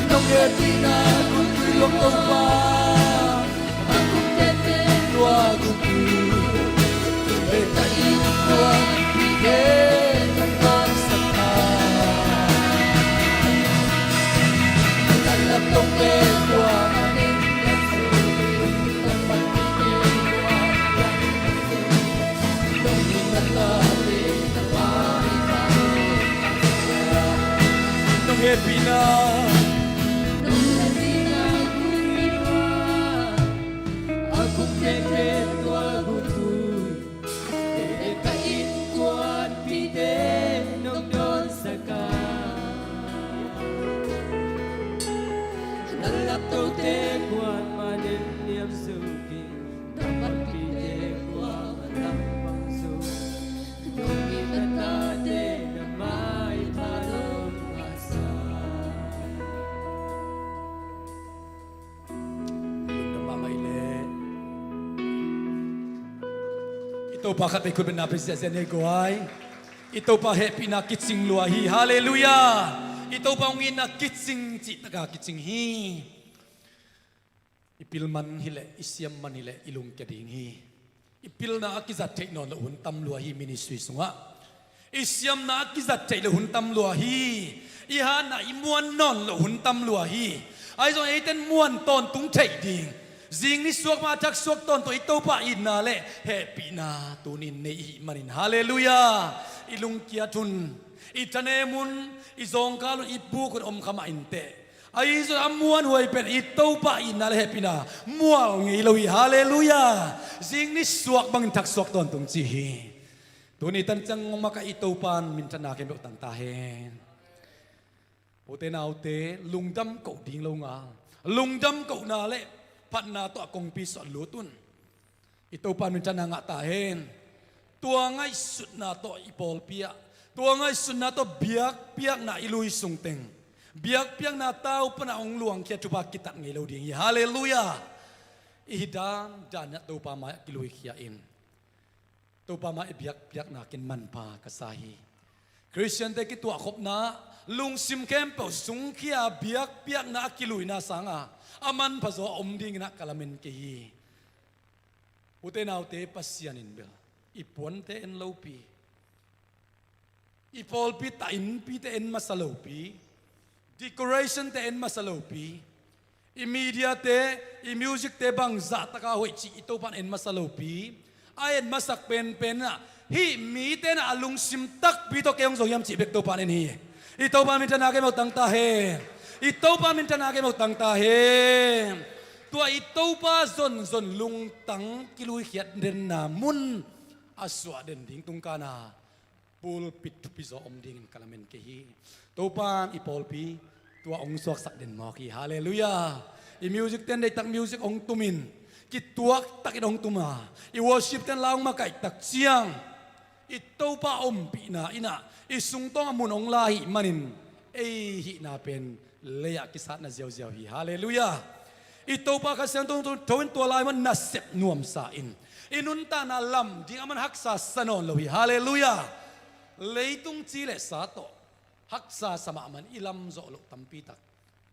Nong hehpihna gun tui lua Topa. A khum penpen tua gun tui. Kei le ka innkuanpihte nong dawnsak a. Na laptote kuaman neng niam zo, na panpihte kuaman lam pang zo. Nong it na tate na maipa nong a sa. Nong hehpihna, nong hehpihna gun tui lua, a khum penpen tua gun tui. Kei le ka innkuanpihte nong dawnsak a. Na laptote kuaman neng niam zo kei, na panpihte kuaman lam pang zo. Nong it na tate na maipa nong a sa. Lungdam mahmah i le. I Topa khatvei khut bengna pia ziahziah ni ei guai. I Topa hehpihna kicing lua hi. Halleluiah. I Topa hong itna kicing, cih taka kicing hi. I pil man hileh, i siam man hileh, i lungkia ding hi. I pilna a kizat theih nawn loh hun tam lua hi ministry sungah. I siamna a kizat theih loh hun tam lua hi. I hatna i muan nawn loh hun tam lua hi. Ahi zong eiten muan tawntung theih ding, zing nisuak ma thaksuak tawntung i Topa itna le hehpihna tunin nei ihih manin, halleluiah, i lungkiat hun. I thanem hun, i zawngkal hun, i buk hun om kha mah inteh, ahi zong a muanhuai pen i Topa itna le hehpihna mual ngei lo hi, halleluiah. Zing nisuak bangin thaksuak tawntung ci hi. Tuni tan ciang ngong maka i Topan minthanna khempeuh tang ta hen. Ute naute, lungdam koh ding lo ngal. Lungdam kohna le phatna tawh a kongpi suah lut un. I Topan minthanna ngah ta hen. Tua ngaihsutna tawh i pawlpi ah, tua ngaihsutna tawh biakpiakna i lui sungteng, biakpiakna tau pana hong luangkhia thupha kitat ngei lo ding hi, halleluiah. I hi dandan in ah Topa mai-ah kiluikhia in. Topa mai-ah biakpiakna ken manpha ka sa hi. Khristiante kituahkhopna, lungsim khempeuh sungkhia biakpiakna a kiluina sanga a manpha zaw a om dingin ah ka lamen kei hi. Ute naute, Pasian in bel i puante en lopi, i pawlpi tah innpite en masa lopi, decorationte en masa lopi, i mediate, i musicte bangzah taka hoih cih i Topan en masa lopi, a en masak penpen in ah hih mite in ah a lungsim takpi tawh kei hong zong hiam cih bek Topan en hi. I Topan minthanna kei mawk tang ta hen. I Topan minthanna kei mawk tang ta hen. Tua i Topa zonzon lungtang kiluikhiat denna mun a suah den ding tungkana pulpit thupi zaw om dingin ka lamen kei hi. Topan i pawlpi tua hong suaksak den mawk hi, halleluiah. I musicte in deihtak music hong tumin, kituaktakin hong tuma, i worshipte in la hong makaih tak ciang i Topa ompihna in ah i sungtawng a mun hong la ahih manin ei hihna pen lei-ah kisatna ziauziau hi, halleluiah. I Topa Kha Siangtho tho in tua lai man nasep nuamsa in, i nuntakna lam ding a man haksa sa nawn lo hi, halleluiah. Leitung ci le sa tawh haksa sa mahmah in i lam zawh loh tampi tak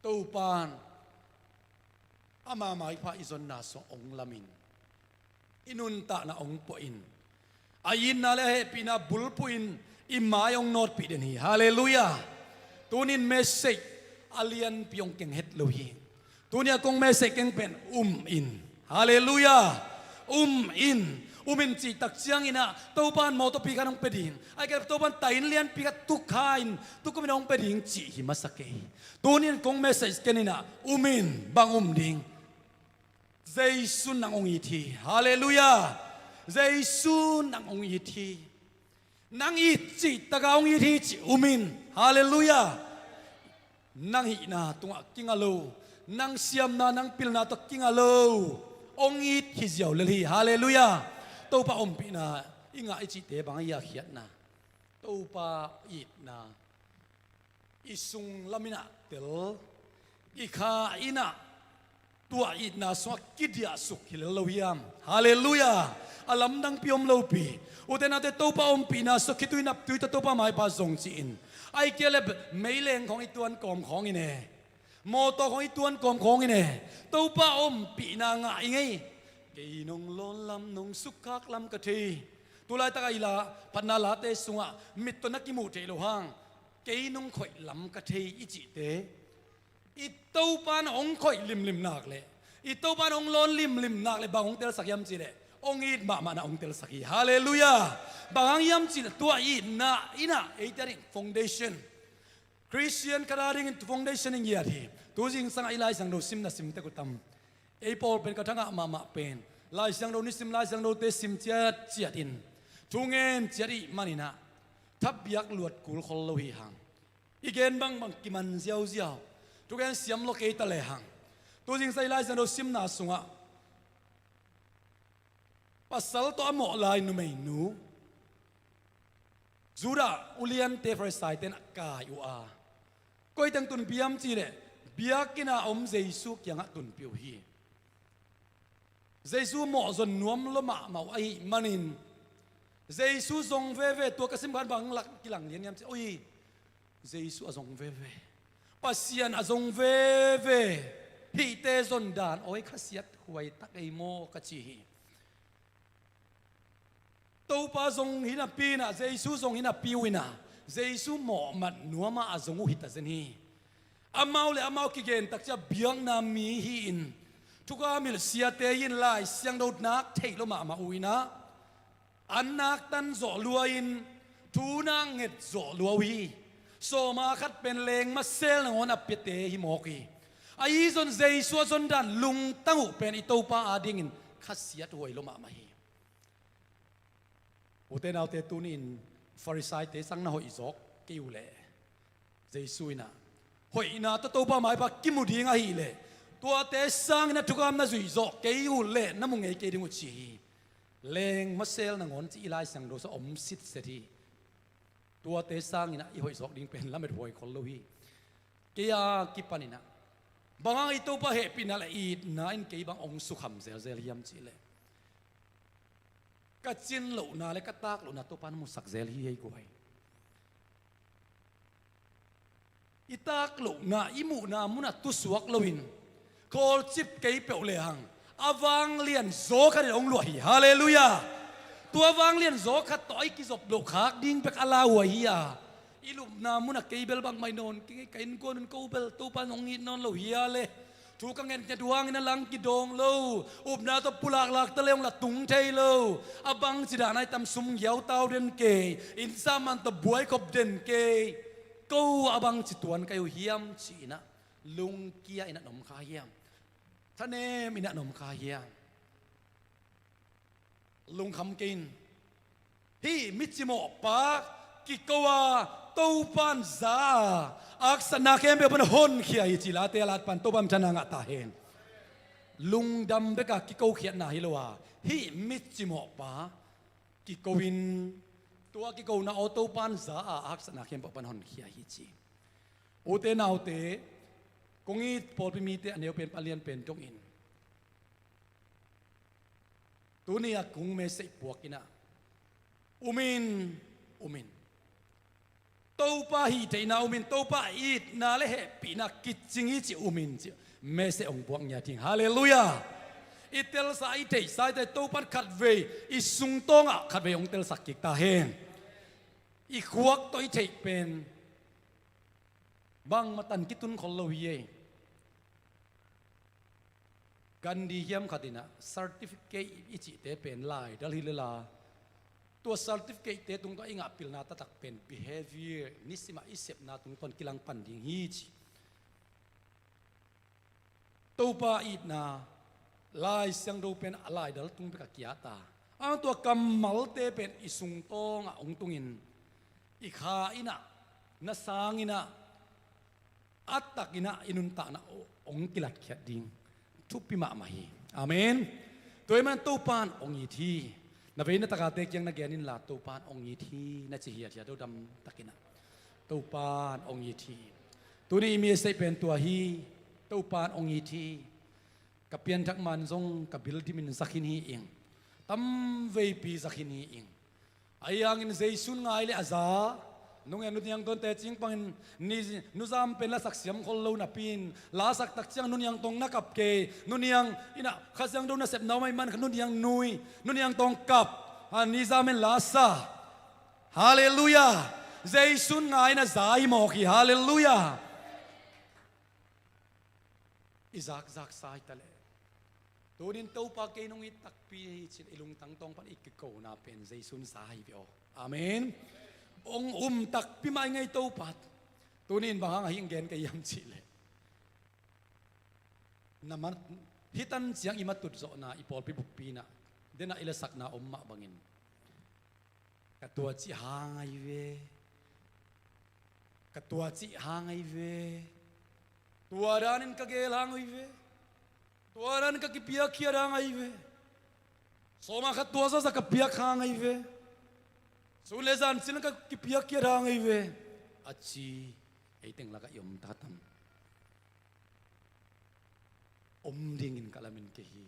Topan ama maipha i zonna sungah hong lamin, i nuntakna hong puahin, a itna le a hehpihna bulphuhin i mai hong nawtpih den hi, halleluiah. Tunin message a lianpi hong keng het lo hi. Tuni a kong message keng pen um in, halleluiah. Um in. Um in cih tak ciangin ah Topan mawtawpi khat hong pia ding, ahih kei leh Topan tain lianpi khat tukha in tukum in hong pia ding cih hi masa kei. Tunin kong message ken in ah um in. Bang um ding? Jesu nang hong it hi. Halleluiah. Jesu nang hong it hi. Nang it cih taka hong it hi cih um in. Halleluiah. Nang hihna tungah kinga lo, nang siamna, nang pilna tawh kinga lo hong it hi ziau lel hi. Halleluiah. Topa ompihna i ngah i cihte bang a i a khiatna? Topa itna i sung lam in ah tel, i kha in ah tua itna sungah kidiahsuk hi lel lo hiam? Halleluiah. A lamdangpi om lopi. Ute naute, Topa ompihna sungah khitui naptui tawh Topa maipha zong ci-in, ahih kei leh meileng khawng i tuan kawm khawngin e, mawtaw khawng i tuan kawm khawngin e, Topa ompihna ngah i ngei. Kei nong lawn lam, nong sukkhak lam ka thei. Tulaitak a i la, phatna late sungah mit tawh na kimuh theih loh hang, kei nong khoih lam ka thei i cihte, i Topan hong khoih limlim nak leh, i Topan hong lawn limlim nak leh bang hong telsak hiam cih leh hong it mahmahna hong telsak hi. Halleluiah. Bang hang hiam cih leh tua itna in ah eite a ding foundation, Khristian khat a dingin foundation i ngiat hi. Tu zingsangah i Lai Siangtho simna sim tek uh tam? Ei pawl pen ka thangah mahmah pen Lai Siangtho nisim, Lai Siangthote sim ciatciat in, thu ngen ciat i hih manin ah thapiak luat kul khol lo hi hang. I gen bangbang kiman ziauziau, thugen siam lua kei ta lehang, tu zingsang i Lai Siangtho simna sungah pasal tawh a mawh lai numeinu Judah uliante, Farisaite in a kai uh a, koi teng tunpih hiam cih leh biakinn a om Jesu kiangah tunpih uh hi. Jesu mawhzon nuam lua mahmah uh ahih manin, Jesu zong veve, tua ka sim khan bang lak kilang lian hiam cih, oi, Jesu a zong veve, Pasian a zong veve, hihte zon dan awi khasiat huai tak ei maw ka ci hi. Pa zong hi napi inah, Jesu zong hi napi uh inah, Jesu mawhmat nuamah a zong uh hi ta zen hi. Amau le amau kigen takciah biakna mi hi-in, thukam hilh siate hi-in Lai Siangtho nak theih lo mahmah uh inah, an nak tan zawh lua-in, thu nak nget zawh lua uh hi. Sawma khat pen lengmasel nangawn a piate hi mawk hi. Ahi zong Jesu a zon dan lungtang uh pen i Topa adingin khasiat huai lo mahmah hi. Ute naute, tuni-in Farisaite sang na hoih zawk kei uh leh, Jesu inah hoihna tawh Topa maipha kimu ding ahih leh, tuate sangin a thukam na zuih zawh kei uh leh na mu ngei kei ding uh ci hi. Lengmasel nangawn ci i Lai Siangtho sung om sitset hi. Tuate sangin ah i hoih zawk ding pen lamet huai khol lo hi. Kei a kipan inah, bang hang i Topa hehpihna le itna in kei bang hong sukham zelzel hiam cih leh, ka cin lohna le ka tak lohna Topa na musak zel hi ei guai. I tak lohna, i muhna munah tusuak loin, kawlcip kei peuh lehang, a vanglian zaw khat in hong luah hi. Halleluiah. Tua vanglian zaw khat tawh a i kizop loh khak ding bek a lauhuai hi a, i lupna munah kei bel bangmah i nawn kei, ka innkuan un ko bel Topa in hong it nawn lo hi a le, thu ka ngetnget uh hangin a lang kidawng lo, upna tawh pulaklak ta le hong la tung thei lo, a bangci dan a i tam sum giau tau den kei, inn saman tawh buai khop den kei, ko a bangci tuan ka hi uh hiam ci-in ah, lungkia in ah na om kha hiam? Thanem in ah na om kha hiam? Lungkham kei in. Hih mi cimawhpa kiko a, Topa in za a, haksatna khempeuh pan honkhia hi ci Late a lat pan Topa minthanna ngah ta hen. Lungdam bek a kikokhiatna hi lo a, hih mi cimawhpa kiko in, tua kikona aw Topa in za a, haksatna khempeuh pan honkhia hi ci. Ute naute, kong it pawlpi mite a neu pen pan lian pen dongin, tuni a kong message puak in ah, um in, um in. Topa hih theihna um in, Topa itna le hehpihna kicing hi ci, um in ci. Message hong puak ngiat hing. Halleluiah. I telsa, i theihsa, i theih Topa in khatvei i sungtawngah khatvei hong telsak kik ta hen. I khuak tawh i theih pen bangmah tan kitun khol lo hi ei. Gandhi hiam khat in ah certificate i cihte pen laidal hi lel a, tua certificate-te tungtawn i ngah pilna taktak pen behavior, nisimah i sepna tungtawn kilang pan ding hi ci. Topa itna, Lai Siangtho pen a laidal tung bek a kia ta. Ang tua kammalte pen i sungtawngah hong tungin, i kha in ah, na sang in ah, a tak in ah i nuntakna hong kilatkhiat ding thupi mahmah hi. Amen. Tua ahih man Topa in hong it hi. Na vei na takate kiang na gen inla, Topa in hong it hi, na ci hiathiat, dodam tak in ah. Topa in hong it hi. Tuni i message pen tua hi. Topa in hong it hi. Ka pianthak man zong ka bil dimin za khin hi ing. Tamveipi za khin hi ing. Ahi hangin Jesu in ngai le a za. Nung en, Nu Niang Tawng teci pangin, ni, Nu Zam pen lasak siam khol lo napi-in, lasak tak ciang Nu Niang Tawng na kap kei, Nu Niang in ah Kha Siangtho nasepna om ahih man Nu Niang nui, Nu Niang Tawng kap, a, Ni Zam in lasa. Halleluiah. Jesu in ngai in a za hi mawk hi. Halleluiah. I zakzak sa hi ta leh, tuni-in Topa kei nong it takpi hi ci-in i lungtang tawng pan i kikona pen Jesu in za hi ve aw. Amen. Hong um takpi mah i ngei Topa. Tuni-in bang hang a hih gen ka hiam cih leh, na man, hih tan ciang i matut zawhna, i pawlpi buppi in ah, den ah i lasakna om mah bangin, ka tuacih hang ahi ve. Ka tuacih hang ahi ve. Tua danin ka geel hang ahi ve. Tua danin ka kipiakkhiat hang ahi ve. Sawma khat tua zaza ka piak hang ahi ve. Sun le zan cin ka kipiakkhiat hang ahi ve, a ci. Ei teng lakah i om ta tam? Om dingin ka lamen kei hi.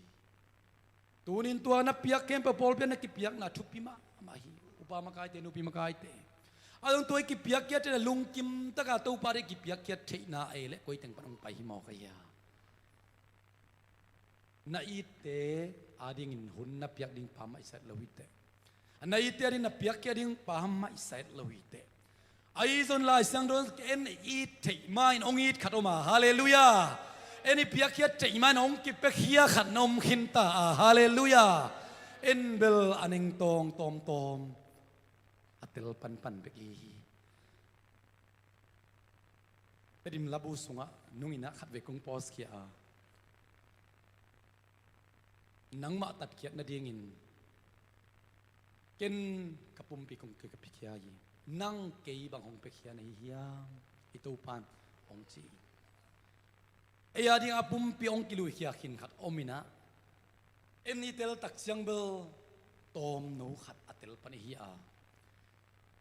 Tuni-in tua na piak khempeuh pawlpi ah na kipiakna thupi mahmah hi. Upa makaite, nupi makaite, a dong tua i kipiakkhiat theihna lungkim taka Topa deih kipiakkhiat theihna ei leh koi teng pan hong pai hi mawk a hia? Na itte adingin hun na piak ding pa mah i sat lo hi teh. A na itte ading na piakkhiat ding pa maisa et lo hi teh. Ahi zong Lai Siangtho en i it theih ma-in hong it khat om a, halleluiah. En i piakkhiat theih ma-in hong kipiakhia khat na om khinta a, halleluiah. En bel a nengtawng tawmtawm a tel panpan bek i hi. Tedim labu sungah nunginah khatvei kong pause khia a, nangmah tatkhiat nadingin ken ka pumpi kong ka piakhia hi. Nang kei bang hong piakhia na hi hiam? I Topan hong ci hi. Ei ading a pumpi hong kiluikhia khin khat om inah, en i tel takciang bel tawmno khat a tel pan i hi a,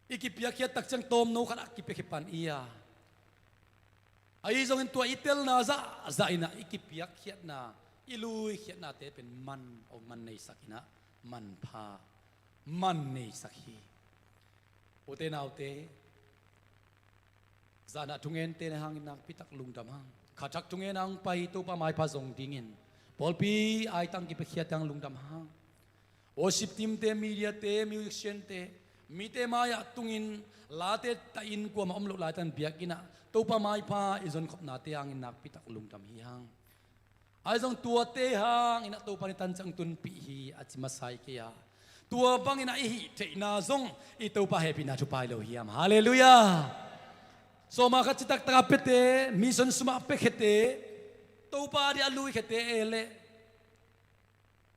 i kipiakkhiat takciang tawmno khat a kipiakhia pan i a, ahi zongin tua i telna zahzah inah i kipiakkhiatna, i luikhiatnate pen man, hong man neisak inah manpha, man neisak hi. Ute naute, zanah thungente na hangin nakpitak lungdam hang. Khathak thungen hang pai Topa maipha zong dingin pawlpi aitang kipiakhia tang lungdam hang. Worship teamte, mediate, musiciante, mite mai-ah tungin late tahin kuamah om loh laitan biakinnah Topa maipha i zonkhopnate hangin nakpitak lungdam hi hang. Ahi zong tuate hangin a Topa ni tanciang tunpih hi a ci masa hi kei a, tua bangin a i hih theihna zong i Topa hehpihna thupha hi lo hiam? Halleluiah. Sawma khat citaktak a piate, mission sumah piakhiate, Topa dih a luikhiate e leh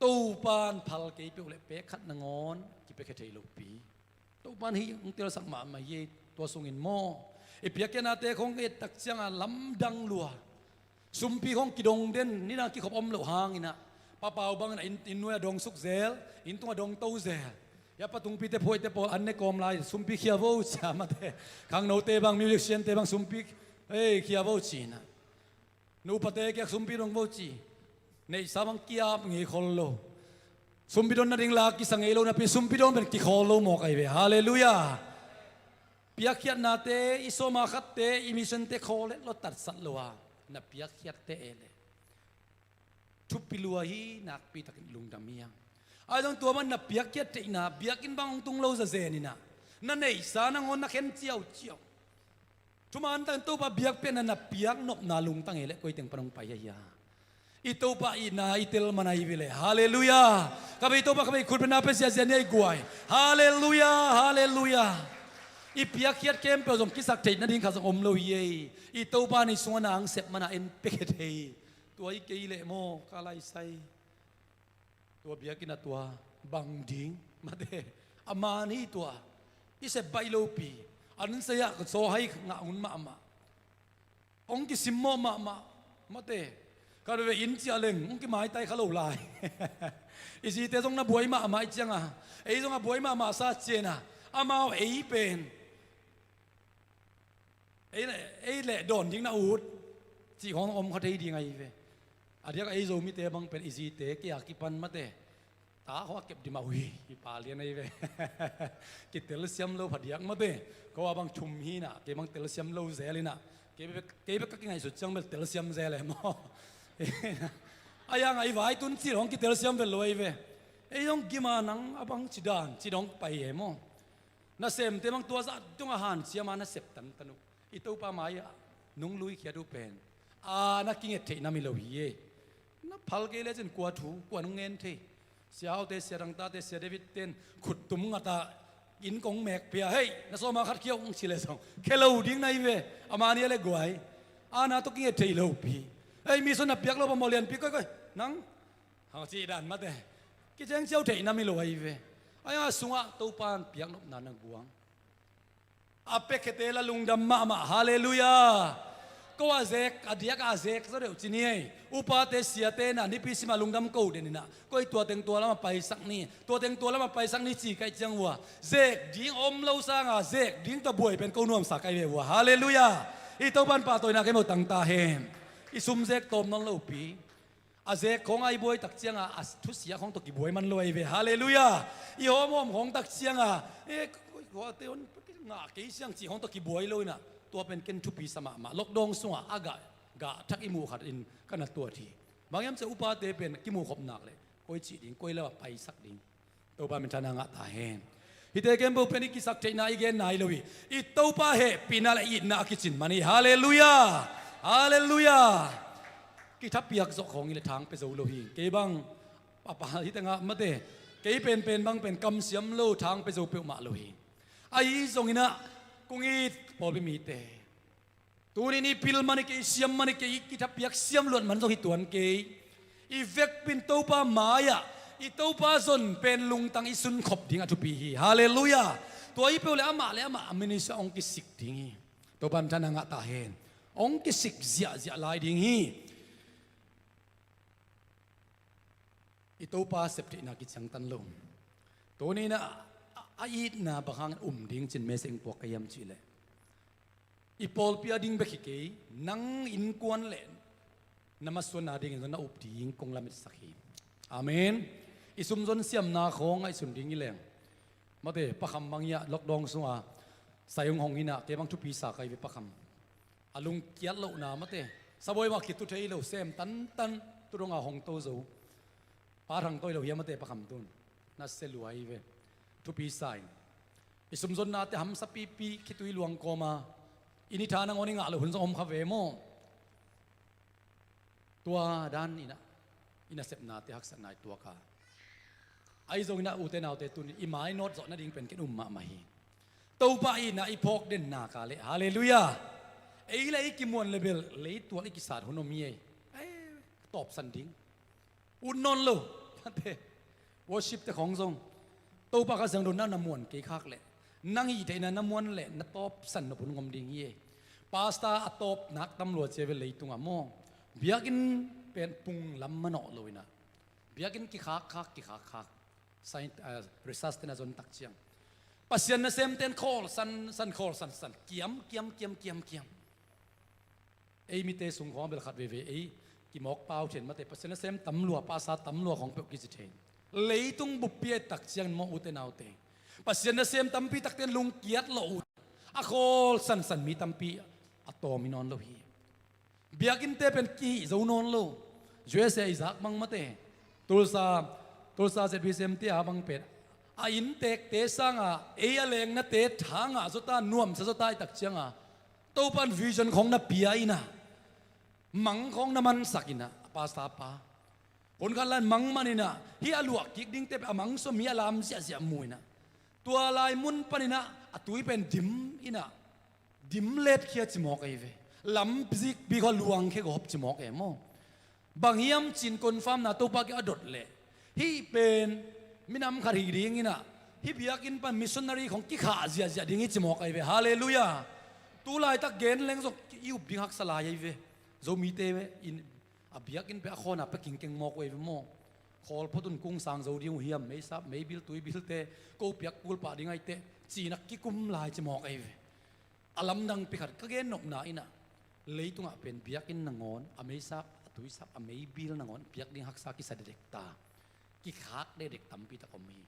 Topan phal kei peuh leh pek khat nangawn kipiakhia thei lopi. Topan hih hong telsak mahmah hi ei. Tua sungin maw, i piakkhiatnate khong et takcianga lamdang lua. Sumpi khong kidong den, nina kikhop om loh hanginah papau bangin a inn, inn nuai a dong suk zel, inn tungah dong to zel. Hia patungpite phuaite pawl an ne kawm lai, sumpi khia vo cia mate. Khangnote bang, musiciante bang sumpi, ei, khia vo cinah. Nupate kiak sumpi dong vo ci. Neihsa bang kiap ngei khol lo. Sumpi don nading la kisa ngei lo napi sumpi don pen kikhol lo mawk ahi ve. Halleluiah. Piakkhiatnate, i sawma khatte, i missionte khawl het lo, tatsat lo a na piakkhiatte e leh thupi lua hi, nakpitakin lungdam hi hang. Ahi zong tua man na piakkhiat theihna biakinn bang hong tung lo zazen inah na neihsa nangawn na khen ciauciau. Thuman takin Topa biakpiakna na piak nopna lungtang e leh koi teng pan hong pai ahi a, i Topa itna i tel man ahi ve leh. Halleluiah. Ka bei Topa ka bei khut bena pe ziazia ni a i guai. Halleluiah, halleluiah. I piakkhiat khempeuh zong kisak theih nading kha zong om lo hi ei. I Topa ni sungah na ang sep mana en pekhet hei. Tua i kei leh maw ka laisai. Tua biakinn a tua bang ding mate. A man hi tua. I sep baih lopi. An saya ka sawhai ngah hun mahmah. Hong kisimmawh mahmah mate. Ka veve inn ciah leng hong kimaitai kha lo lai. I zite zong na buai mahmah i cianga ei zong a buai mahmah sa ciana amau ei pen ei, ei leh dawn ding na ut cih khawng om kha thei ding ahi ve. A diak a ei Zomite bang pen i zite kei a kipan mate. Ta khawng a kep dim a ui i pa lian ahi ve. Kitelsiam lo phadiak mate. Ko a bang thum hinah kei bang telsiam lo zel inah kei bek, kei bek ka kingaihsut ciang bel telsiam zel e maw? A yang a i vai tun cil hong kitelsiam vel lo ahi ve. Ei hong gima nang a bang cidan cid hong pai e maw? Nasemte bang tua zah dong a hanciama nasep tantan uh. I Topa mai-ah nung luikhiat uh pen a na kinget theih nam hi lo hi e. Na phal kei lecin kua thu kua nung ngen thei? Sia Haute, Sia Dangtate, Sia David ten khuttum ngata inn kong mek pia hei na sawma khat khiau hong ci le zong khe lo ding na hi ve. Amani a le guai a na tawh kinget thei lopi. Hei mission na piak lo pa mawh lianpi koikoi nang hang ci dan mate. Kiceng ciau theih nam hi lo ahi ve. Aia sungah Topan piak nopna na guang. A pekhete la lungdam mahmah. Halleluiah. Ko a zek a diak a zek zaw deuh ci ni ei. Upate siate na nipi sima lungdam ko den inah koi tua teng tua lama paisak ni, tua teng tua lama paisak ni ci kaih ciang ua zek ding om lo sanga zek ding tua buai pen ko nuamsa kaih ve ua. Halleluiah. I Topan pahtawina kei mo tangta hen. I sum zek tawm nawn lopi. A zek khawng a i buai tak cianga a thusia khawng tawh kibuai man lo ahi ve. Halleluiah. I hawmhawm khawng tak cianga e, khuate hon ngah kei siang cih khawng tawh kibuai lo inah tua pen ken thupi sa mahmah. Lockdown sungah a gah gah thak i muh khat in ka na tuat hi. Bang hiam cia upate pen kimuh khop nak leh koi cih ding koi lama paisak ding. Topa minthanna ngah ta hen. Hihte khempeuh pen i kisak theihna, i genna hi lo hi. I Topa hehpihna le itna a kicin man hi. Halleluiah. Halleluiah. Kithapiak zawh khawng hi le thang pia zo lo hi. Kei bang a pa hih tengah mate, kei penpen bang pen kamsiam lo, thang pia zo peuhmah lo hi. Ahi zongin ah kong it pawlpi mite, tuni-in i pil man hi kei, i siam man hi kei, i kithapiak siam luat man zong hi tuan kei. I vekpi-in Topa mai-ah i Topa zon pen lungtang i sunkhop ding a thupi hi. Halleluiah. Tua hi peuh le amah le amah a ministry hong kisik ding hi. Topa minthanna ngah ta hen. Hong kisik ziahziah lai ding hi. I Topa septheihna kiciangtan lo. Tuni-in ah a, a itna bang hangin um ding cin message hong puak ka hiam cih leh, i pawlpi a ding bek hi kei, nang innkuan le na masuanna dingin zong na up ding kong lametsak hi. Amen. I sumzon siamna khawng ngaihsun ding hi leng, mate, Pa Kham bang hi-ah lockdown sungah sai hong hong hi-in ah, kei bang thupi sa ka hi ve, Pa Kham. A lungkiat lohna mate, sabuai mah kitu thei lo, sem tantan, tu dongah hong to zo. Pa Thang tawh hi lo hiam mate, Pa Kham tun. Na se lua hi ve. Thupi sa in. I sumzonnate hamsa pipi, khitui luang kawma, i ni tha nangawn i ngah loh hun zong om kha ve maw? Tua dan-in ah i nasepnate haksatna i tuak a. Ahi zongin ah ute naute, tuni-in i mainawt zawh nading pen ken um mahmah hi. Topa itna i phawk den nak leh, halleluiah, ei le ei kimuan le bel leitual i kisat hun om hi ei. Ei, tawpsan ding ut nawn lo. Ate, worship-te khawng zong, Topa Kha Siangtho na, na muan kei khak leh, nang hih theihna na muan leh na tawpsan nop hun hong om ding hi ei. Pastor a tawpna tam lua ci a ve leitungah maw. Biakinn pen pung lam manawh lo-in ah, biakinn kikhakkhak, kikhakkhak. Science, ah, research-te'n a zon tak ciang, Pasian nasemte'n khawl sansan, khawl sansan, kiam, kiam, kiam, kiam, kiam. Ei mite sung khawng bel khat veivei ei kimawk pau thian mate, Pasian nasem tam lua, pastor tam lua khawng peuh kici thei. Leitung buppi a et tak ciangin maw, ute naute, Pasian nasem tampi takte'n lungkiat lo uh, a khawl sansan mi tampi a tawm hi nawn lo hi. Biakinnte pen kihih zo nawn lo. U S A i zak bang mate, Tulsa, Tulsa Z B C M te a bang pen, a inntekte sangah ei a lengnate tha ngah zaw ta, nuamsa zaw ta i tak ciangah, Topa'n vision khawng na pia-in ah, mang khawng na mansak-in ah, a pastor pa, hun khat lai-in mang man-in ah, hih a luah kik dingte pen a mang sawm hi, a lam ziahziah mu-in ah, tua lai mun panin ah a tui pen dim-in ah, dim letkhia ci mawk ei ve. Lam zikpi khawng luangkhia gawp ci mawk ei maw. Bang hiam ci-in confirm-na Topa kiang a dot leh, hih pen minam khat hi dingin ah, hih biakinn pan missionary khawng kikhah ziahziah ding hi ci mawk ei ve. Halleluiah. Tu laitak gen leng zong i up ding haksa lai ei ve. Zomite in a biakinn pen a khawnah pia kingkeng mawk uh ei ve maw. Khawl phot un, kung sang zo ding uh hiam, meisap, meibil, tuibilte ko piak kul pah ding ahih teh, ci-in ah kikum lai ci mawk ei ve. A lamdangpi khat ka gennopna in ah, leitungah pen biakinn nangawn, a meisap, a tuisap, a meibil nangawn piak ding haksa kisa dekdek ta, kikhak dekdek tampi tak om hi.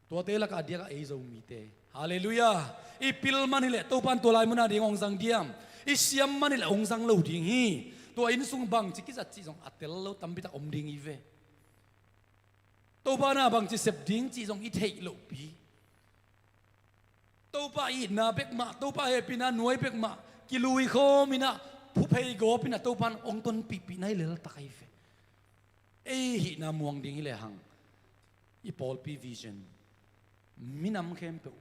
Tuate lakah a diakah ei Zomite, halleluiah, i pil man hi leh Topa'n tua lai mun a ding hong zang diam? I siam man hi leh hong zang lo ding hi. Tua inn sung bangci kizat cih zong a tel lo tampi tak om ding hi ve. Topa na bangci sep ding cih zong i theih lohpi. Topa itna bek mah, Topa hehpihna nuai bek mah kilui khawm-in ah, phuphei gawp-in ah Topa'n hong tonpihpih na hi leltak ahi ve. Ei hihna muang ding hi lehang, i pawlpi vision, minam khempeuh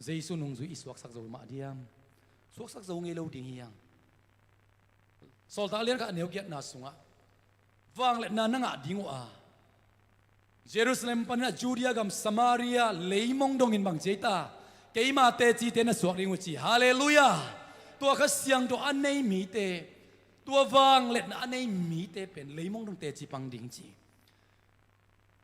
Jesu nungzui i suaksak zo mah diam? Suaksak zo ngei lo ding hi hang. Sawltak a lian khat a neu giatna sungah, vangliatna na ngah ding uh a, Jerusalem panin ah Judea gam, Samaria leimong dongin bangci ei ta, keima tecite na suak ding uh ci. Halleluiah. Tua Kha Siangtho a nei mite, tua vangliatna a nei mite pen leimong dong teci pang ding ci.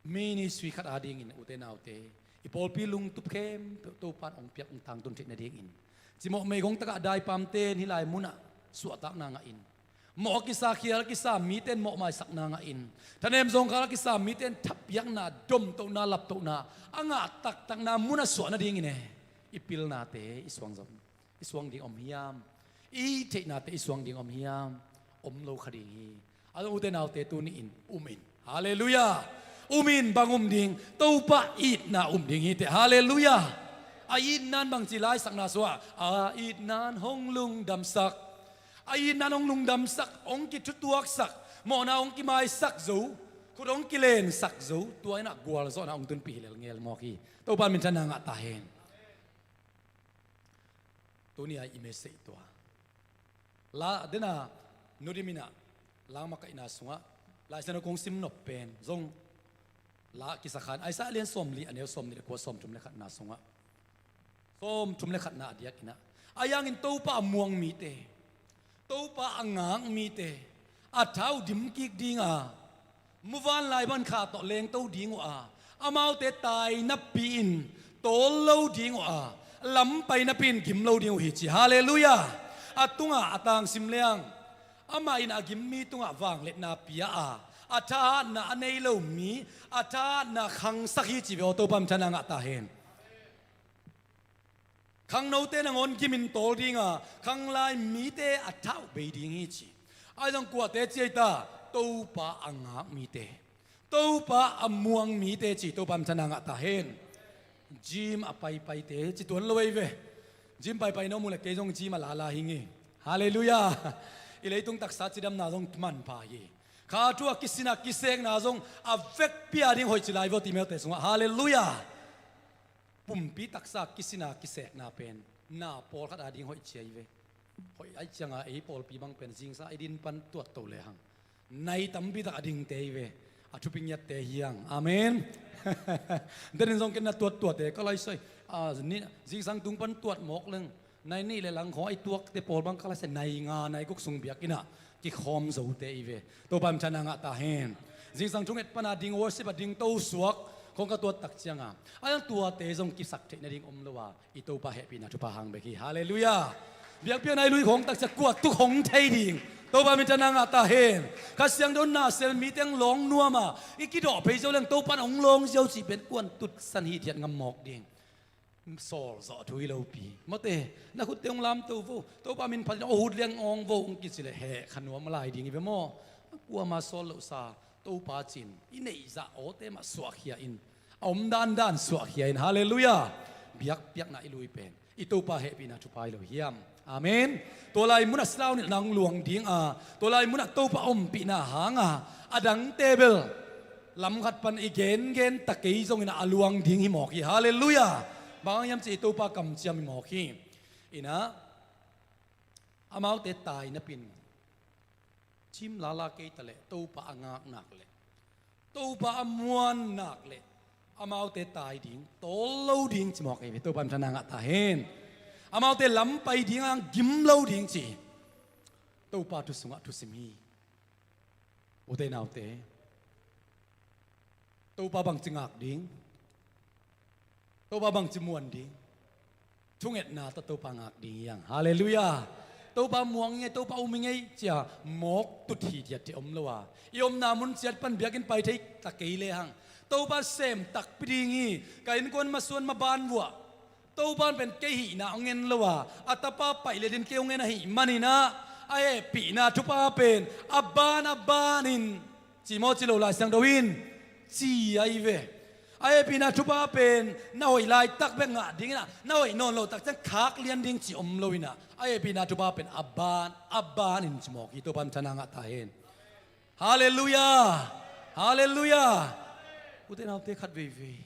Ministry khat a dingin, ute naute, i pawlpi lungtup khempeuh Topa'n hong piak, hong tangtun theih nadingin, cimawh meigong takah daipamte'n hih lai munah suahtakna ngah in, mawh a kisa, khial a kisa mite'n mawh maisakna ngah in, thanem zawngkhal a kisa mite'n thapiakna, domtohna, laptohna a ngah taktakna munah suah nadingin e, i pilnate i suang zom, i suang ding om hiam? I theihnate i suang ding om hiam? Om lo kha ding hi. A zong, ute naute, tuni-in um in. Halleluiah. Um in bang um ding, Topa itna um ding hi teh. Halleluiah. A itna in bangci laisakna sungah, a itna in hong lungdamsak. A itna in hong lungdamsak, hong kithutuaksak, mawhna hong kimaisak zo, khut hong kilensak zo, tua in ah gualzawhna hong tunpih hi lel ngel mawk hi. Topa minthanna ngah ta hen. Tuni-a i message tua la dena, Nu Dim in ah, la makaihna sungah, Lai Siangtho kong sim nop pen zong la kisakhan, Isaiah a lian sawmli, a neu sawmnih le kua, sawmthum le khatna sungah, sawmthum le khatna a diakin ah, a yangin Topa a muang mite, Topa a ngak mite, a tha uh dim kik ding a, muvanlai ban kha tawh lengto ding uh a, amaute tai napi-in tawl lo ding uh a, lam pai napi-in gim lo ding uh hi ci. Halleluiah. A tungah a tangsim leng, amah in a gim mi tungah vangliatna pia a, a thahatna a nei lo mi a thahatna khangsak hi ci ve aw. Topa minthanna ngah ta hen. Khangnote nangawn gimin tawl ding a, khanglai mite a tha uh bei ding hi ci. Ahi zong kuate ci ei ta, Topa a ngak mite, Topa a muang mite ci. Topa minthanna ngah ta hen. Gym a paipaite ci tuan lo ei ve. Gym paipai na om uh le kei zong gym a lala hing hi. Halleluiah. I leitung taksa cidamna zong manpha hi. Kha thu a kisin a kisekna zong a vekpi a ding hoih ci lai vua, Timothy sungah. Halleluiah. Pumpi taksa kisin a kisekna pen na pawlkhat a ding hoih ci ei ve. Hoih ahih cianga ei pawlpi bang pen zingsang i din pan tuat to lehang nai tampi tak a dingte ei ve. A thupi ngiatte hi hang. Amen. Denin zong ken na tuattuate ka laisai, a, ni, zingsang tung pan tuat mawk leng nai nih le lang khawng a i tuakte pawl bang ka laisai, nai nga nai guk sung biakinn ah kikhawm zote ei ve. Topa minthanna ngah ta hen. Zingsang thunget pana ding, worship a ding to suak khawng ka tuat tak cianga, a yang tuate zong kisak theih nading om lo a, i Topa hehpihna thupha hang bek hi. Halleluiah. Biakpiakna i lui khawng tak ciang kua tuk hong thei ding? Topa minthanna ngah ta hen. Kha Siangtho nasel mi teng lawng nuam a, i kidawh phei zo leng Topa in hong lawng ziau cih pen kuan tutsan hithiat ngam mawk ding? Sawl zawh thu hi lopi mawte. Na khutte hong lamto vo, Topa min phatin aw hut liang awng vo hong kici leh heh kha nuam a lai ding hi ve maw? Kuama sawl lohsa, Topa cin i neihzah awte mah suahkhia in, a om dandan suahkhia in. Halleluiah. Biakpiakna i lui pen i Topa hehpihna thupha hi lo hiam? Amen. Tua lai munah saunilh nang luang ding a, tua lai munah Topa ompihna hanga a dangte bel lamkhat pan i gengen ta kei zongin a luang ding hi mawk hi. Halleluiah. Bang hang hiam cih i Topa kamciam hi mawk hi. Inah amaute tai napin cim lala kei ta leh Topa a ngak nak leh, Topa a muan nak leh amaute tai ding, tawl lo ding ci mawk ei ve. Topa minthanna ngah ta hen. Amaute lam pai ding a gim lo ding ci. Topa thu sungah thusim hi. Ute naute, Topa bangci ngak ding? Topa bangci muan ding? Thungetna tawh Topa ngak ding hi hang. Halleluiah. Topa muang i ngei, Topa um i ngei cia mawk tut hithiat thei om lo a, i omna mun ciat pan biakinn pai thei ta kei lehang Topa sem takpi ding hi. Ka innkuan masuan maban vuah Topa in pen kei hihna hong en lo a, a tapa paih le din kei hong en ahih maninah a hehpihna thupha pen a ban a banin, ci maw ci lo, Lai Siangtho in ci ahi ve. A hehpihna thupha pen na hoih laitak bek ngah dinginah, na hoih nawn loh tak ciang khak lian ding ci om loinah, a hehpihna thupha pen a ban a banin ci mawk hi. Topa minthanna ngah ta hen. Halleluiah. Halleluiah. Ute naute, khat veivei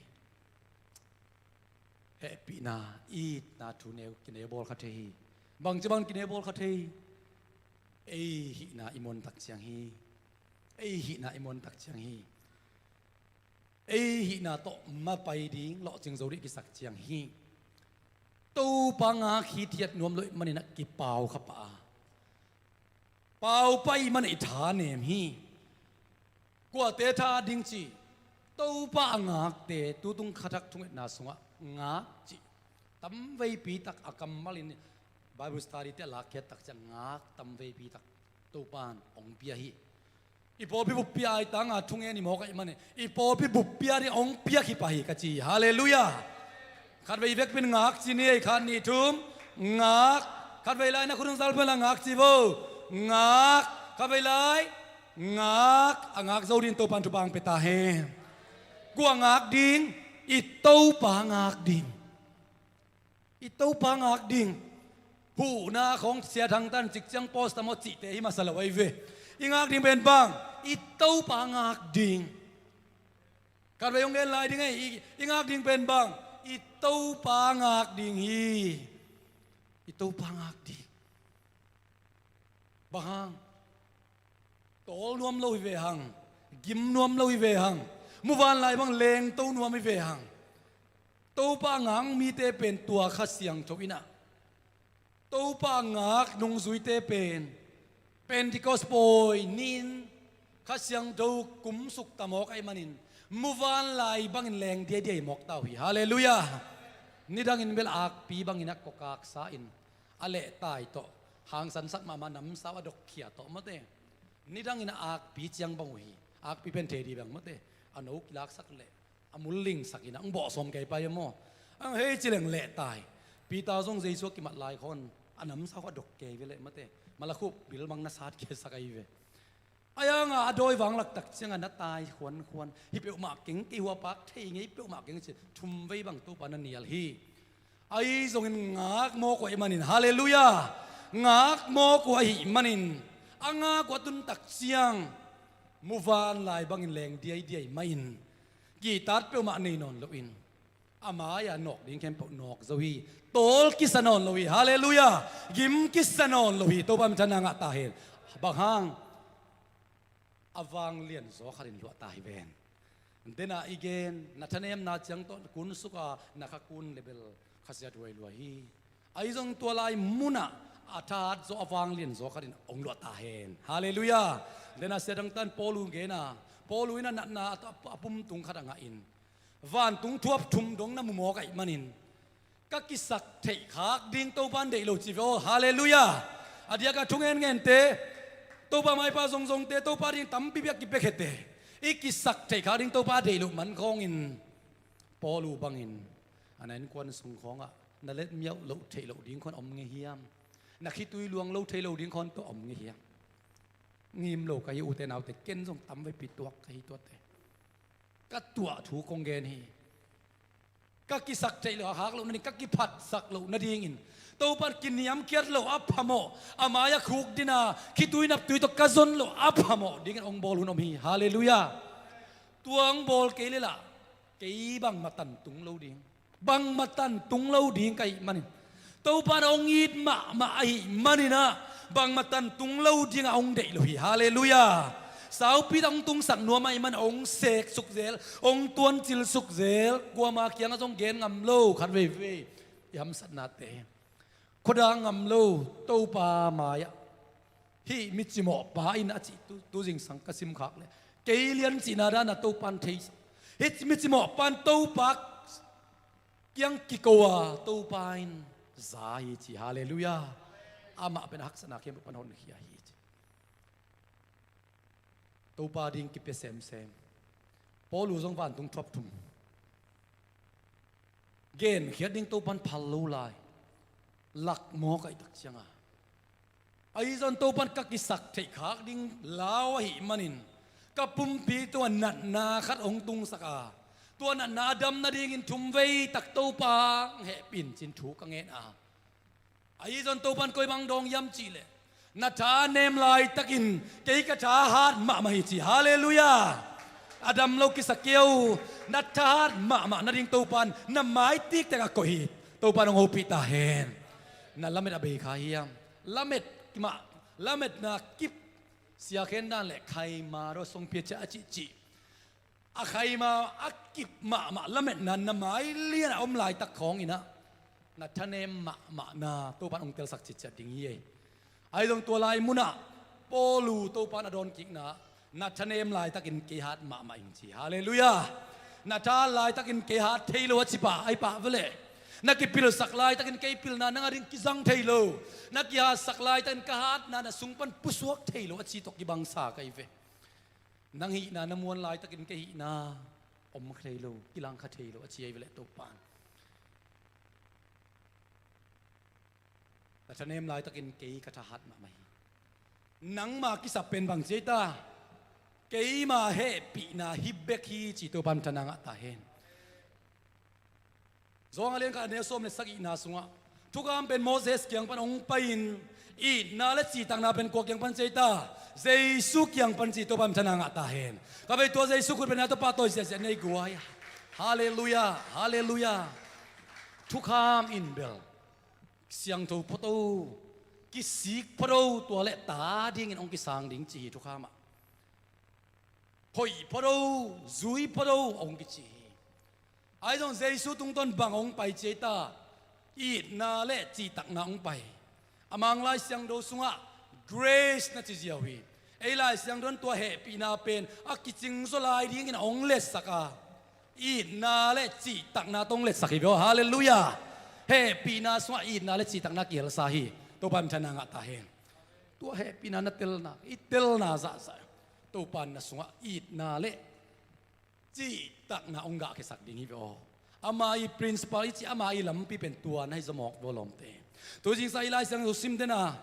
hehpihna, itna thu neu kineu bawl kha thei hi. Bangci bang kineu bawl kha thei hi? Ei hihna i muan tak ciang hi. Ei hihna i muan tak ciang hi. Ei hihna tawh mapai ding, lawhcing zo ding kisak ciang hi. Topa ngak hithiat nuam lo ih maninah kipau kha pah a, pau pah ih manin i tha nem hi. Kuate tha ding ci? Topa a ngakte tutung khathak thungetna sungah ngak ci tamveipi tak a kammalin Bible study te a lakkhiat tak ciang ngak tamveipi tak Topa in hong pia hi. I pawlpi buppi aitanga thungen i mawk ahih manin i pawlpi buppi ading hong piak hi pah hi ka ci hi. Halleluiah. Khatvei vekpin ngak ci ni ei. Khat, nih, thum. Ngak. Khatvei lai na khut hong zal pela ngak ci vo. Ngak. Khatvei lai. Ngak. A ngak zo dingin Topa in thupha hong pia ta hen. Kua ngak ding? I Topa ngak ding. I Topa ngak ding. Huhna khawng sia thangtan cik ciang post tamaw cihte hi masa lo ahi ve. I ngak ding pen bang? I Topa ngak ding. Khatvei hong gen lai ding ei, i, i ngak ding pen bang? I Topa ngak ding hi. I Topa ngak ding. Bang hang? Tawl nuam lo hi ve hang. Gim nuam lo hi ve hang. Muvanlai bang lengto nuam hi ve hang. Topa ngak mite pen tua Kha Siangtho in ah, Topa ngak nungzuite pen Pentecost pawi ni-in Kha Siangtho kum sukta mawk ahih manin muvanlai bangin leng diaidiai mawk ta uh hi. Halleluiah. Nidangin bel akpi bangin a kawkaksa in a lehtai tawh hangsansak mahmah namsau a dokkhia tawh mawte. Nidangin a akpi ciang bang uh hi. Akpi pen thei dih bang mawte. A no kilaksak leh a mul lingsak in a hong bawhsawm kei pai a maw? Ang hei ci leng lehtai. Peter zong Jesu a kimat lai khawng a namsau a dok kei ve leh mawte. Malakhup bil bang na sat khiasak ahi ve. Ahi hanga a dawi vanglak tak cianga na tai khuankhuan, hi peuhmah keng, kei hua pak thei ngei peuhmah keng ci, thumvei bang Topa na nial hi. Ahi zongin ngak mawk uh ahih manin, halleluiah, ngak mawk uh ahih manin a ngak uh a tun tak ciang muvanlai bangin leng diaidiai mah in kihtak peuhmah nei nawn loin a mai-a nawk ding khempeuh nawk zo hi. Tawl kisa nawn lo hi. Halleluiah. Gim kisa nawn lo hi. Topa minthanna ngah ta hen. Bang hang? A vanglian zaw khatin luah ta hi ven. Dena i gen na thanemna ciang tawh kun suka na kha kun lebel khasiat huai lua hi. Ahi zong tua lai munah a thahat zaw a vanglian zaw khatin hong luah ta hen. Halleluiah. Dena sia dangtan Paulu gena, Paulu in a natna a, a pum tung khat a ngah in vantung thuap thum dong na mumawk ahih manin ka kisak theih khak ding Topa in deih lo ci ve aw. Halleluiah. A diaka thungen ngente Topa maipa zongzongte Topa ding tampipi a kipiakhete i kisak theih khak ding Topa deih loh man khawngin Paulu bangin a na innkuan sung khawngah na letmiauh loh theih loh ding khawn om ngei hiam? Na khitui luang lo thei lo ding khawn tawh om ngei hiam? Ngim lo ka hi ute naute, ken zong tamveipi tuak ka hi tuate. Ka tuah thu kong gen hi. Ka kisak theih loh a hak loh nading, ka kiphatsak loh nadingin Topa in kiniamkhiat loh a phamawh, a mai-a khukdina khitui naptui tawh ka zon loh a phamawh dingin hong bawl hun om hi. Halleluiah. Tua hong bawl kei leh lah kei bangmah tan tung lo ding, bangmah tan tung lo ding ka hih manin, Topa in hong it mahmah ahih manin ah bangmah tan tung lo dingah hong deih lo hi. Halleluiah. Saupi tak hong tungsak nuam ahih manin hong seksuk zel, hong tuancilsuk zel. Kuama kiangah zong gen ngam lo khat veivei i hamsatnate, khuada ngam lo Topa mai-ah hih micimawhpa in a cih tu, tu zingsang ka simkhak leh kei lian cihna dana Topa in theisak. Hih micimawhpa in Topa kiang kiko a Topa in za hi ci. Halleluiah. Amah pen a haksatna khempeuh pan honkhia hi ci. Topa ding kipia semsem. Paulu zong vantung thuap thum genkhiat ding Topa in phal lo lai. Lak mawk ahih tak cianga ahi zong Topa in ka kisak theih khak ding lau ahih manin ka pumpi tungah natna khat hong tungsak a, tua natna a dam nadingin thumvei tak Topa hong hehpih in cin thu ka ngen a. Ahi zong Topa in koi bang dawng hiam cih leh na thanem laitakin kei ka thahat mahmah hi ci. Halleluiah. A dam lo kisa kei un. Na thahat mahmah nading Topa in na mai tiktek a koih hi. Topa in hong hopih ta hen. Na lamet a bei kha hiam? Lamet mah, lametna kip sia khen dan leh khaima raw song pia cia a cihcih. A khaima a kip mahmah lametna na mai lianah om laitak khawngin ah na thanem mahmahna Topa in hong telsak citciat ding hi ei. Ahi zong tua lai munah Paulu Topa in a dawnkikna, na thanem laitakin kei hat mahmah ing ci. Halleluiah. Na thahat laitakin kei hat thei lo a ci pah, ahi pah veleh. Na kipilsak laitakin kei pilna nang ading kizang thei lo. Na kihatsak laitakin ka hatna na sung pan pusuak thei lo a ci tawh kibangsa ka hi ve. Nang hihna na muan laitakin kei hihna om kha thei lo, kilang kha thei lo a ci ahi veleh Topa in. Na thanem laitakin kei ka thahat mahmah hi. Nangma kisap pen bang ci ei ta? Keima hehpihna hi bek hi ci Topa min thang ngah ta hen. Johan a lian khat a neu sawm le sagihna sungah thukham pen Moses kiang pan hong pai-in itna le cihtakna pen kua kiang pan ci ei ta? Jesu kiang pan ci Topa min thang ngah ta hen. Ka vei tua Jesu khut pen a Topa tawi siasia nei guai a. Halleluia, halleluia. Thukham in bel siangtho photo, kisik photo, tua le ta dingin hong kisang ding ci hi thukham ah. Hoih photo, zui photo hong kici hi. Ahi zong Jesu tungtawn bang hong pai ci ei ta? Itna le cihtakna hong pai. A Mang Lai Siangtho sungah grace na ci ziau hi. Ei Lai Siangtho in tua hehpihna pen a kicing zaw lai dingin hong letsak a, itna le cihtakna tawh hong letsak hi bia. Halleluia. Hehpihna sungah itna le cihtakna kihelsa hi. Topa min thang ngah ta hen. Tua hehpihna na telna, i telna zahzah Topa na sungah itna le cihtakna hong gahkhiasak ding hi ve aw. Ama i principle i ci, ama i lampi pen tua na hi zaw mawk ve aw lawmte. Tu zingsang i Lai Siangtho sim den a,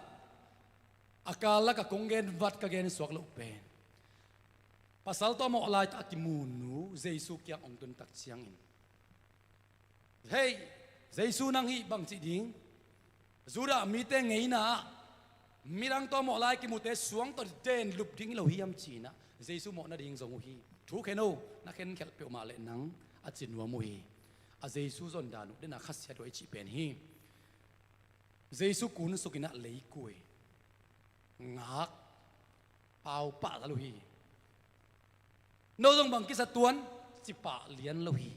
a kal lak a kong gen vat ka gen suak loh pen, pasal tawh a mawh lai tawh a kimu nu Jesu kiang hong tun tak ciangin, "Hei, Jesu nang hih bang ci ding? Judah mite ngeina ah midang tawh a mawh lai kimute suang tawh den lup ding hi lo hiam?" ci-in ah Jesu mawh nading zong uh hi. "Thu khen o, na khenkhelh peuhmah leh nang," a ci nuam uh hi. A Jesu zon dan uh den a khasiat uh a i cih pen hi. Jesu kunsuk in ah leikui, ngak, pau pah zal uh hi. "No zong bang kisa tuan?" ci pah lian lo hi.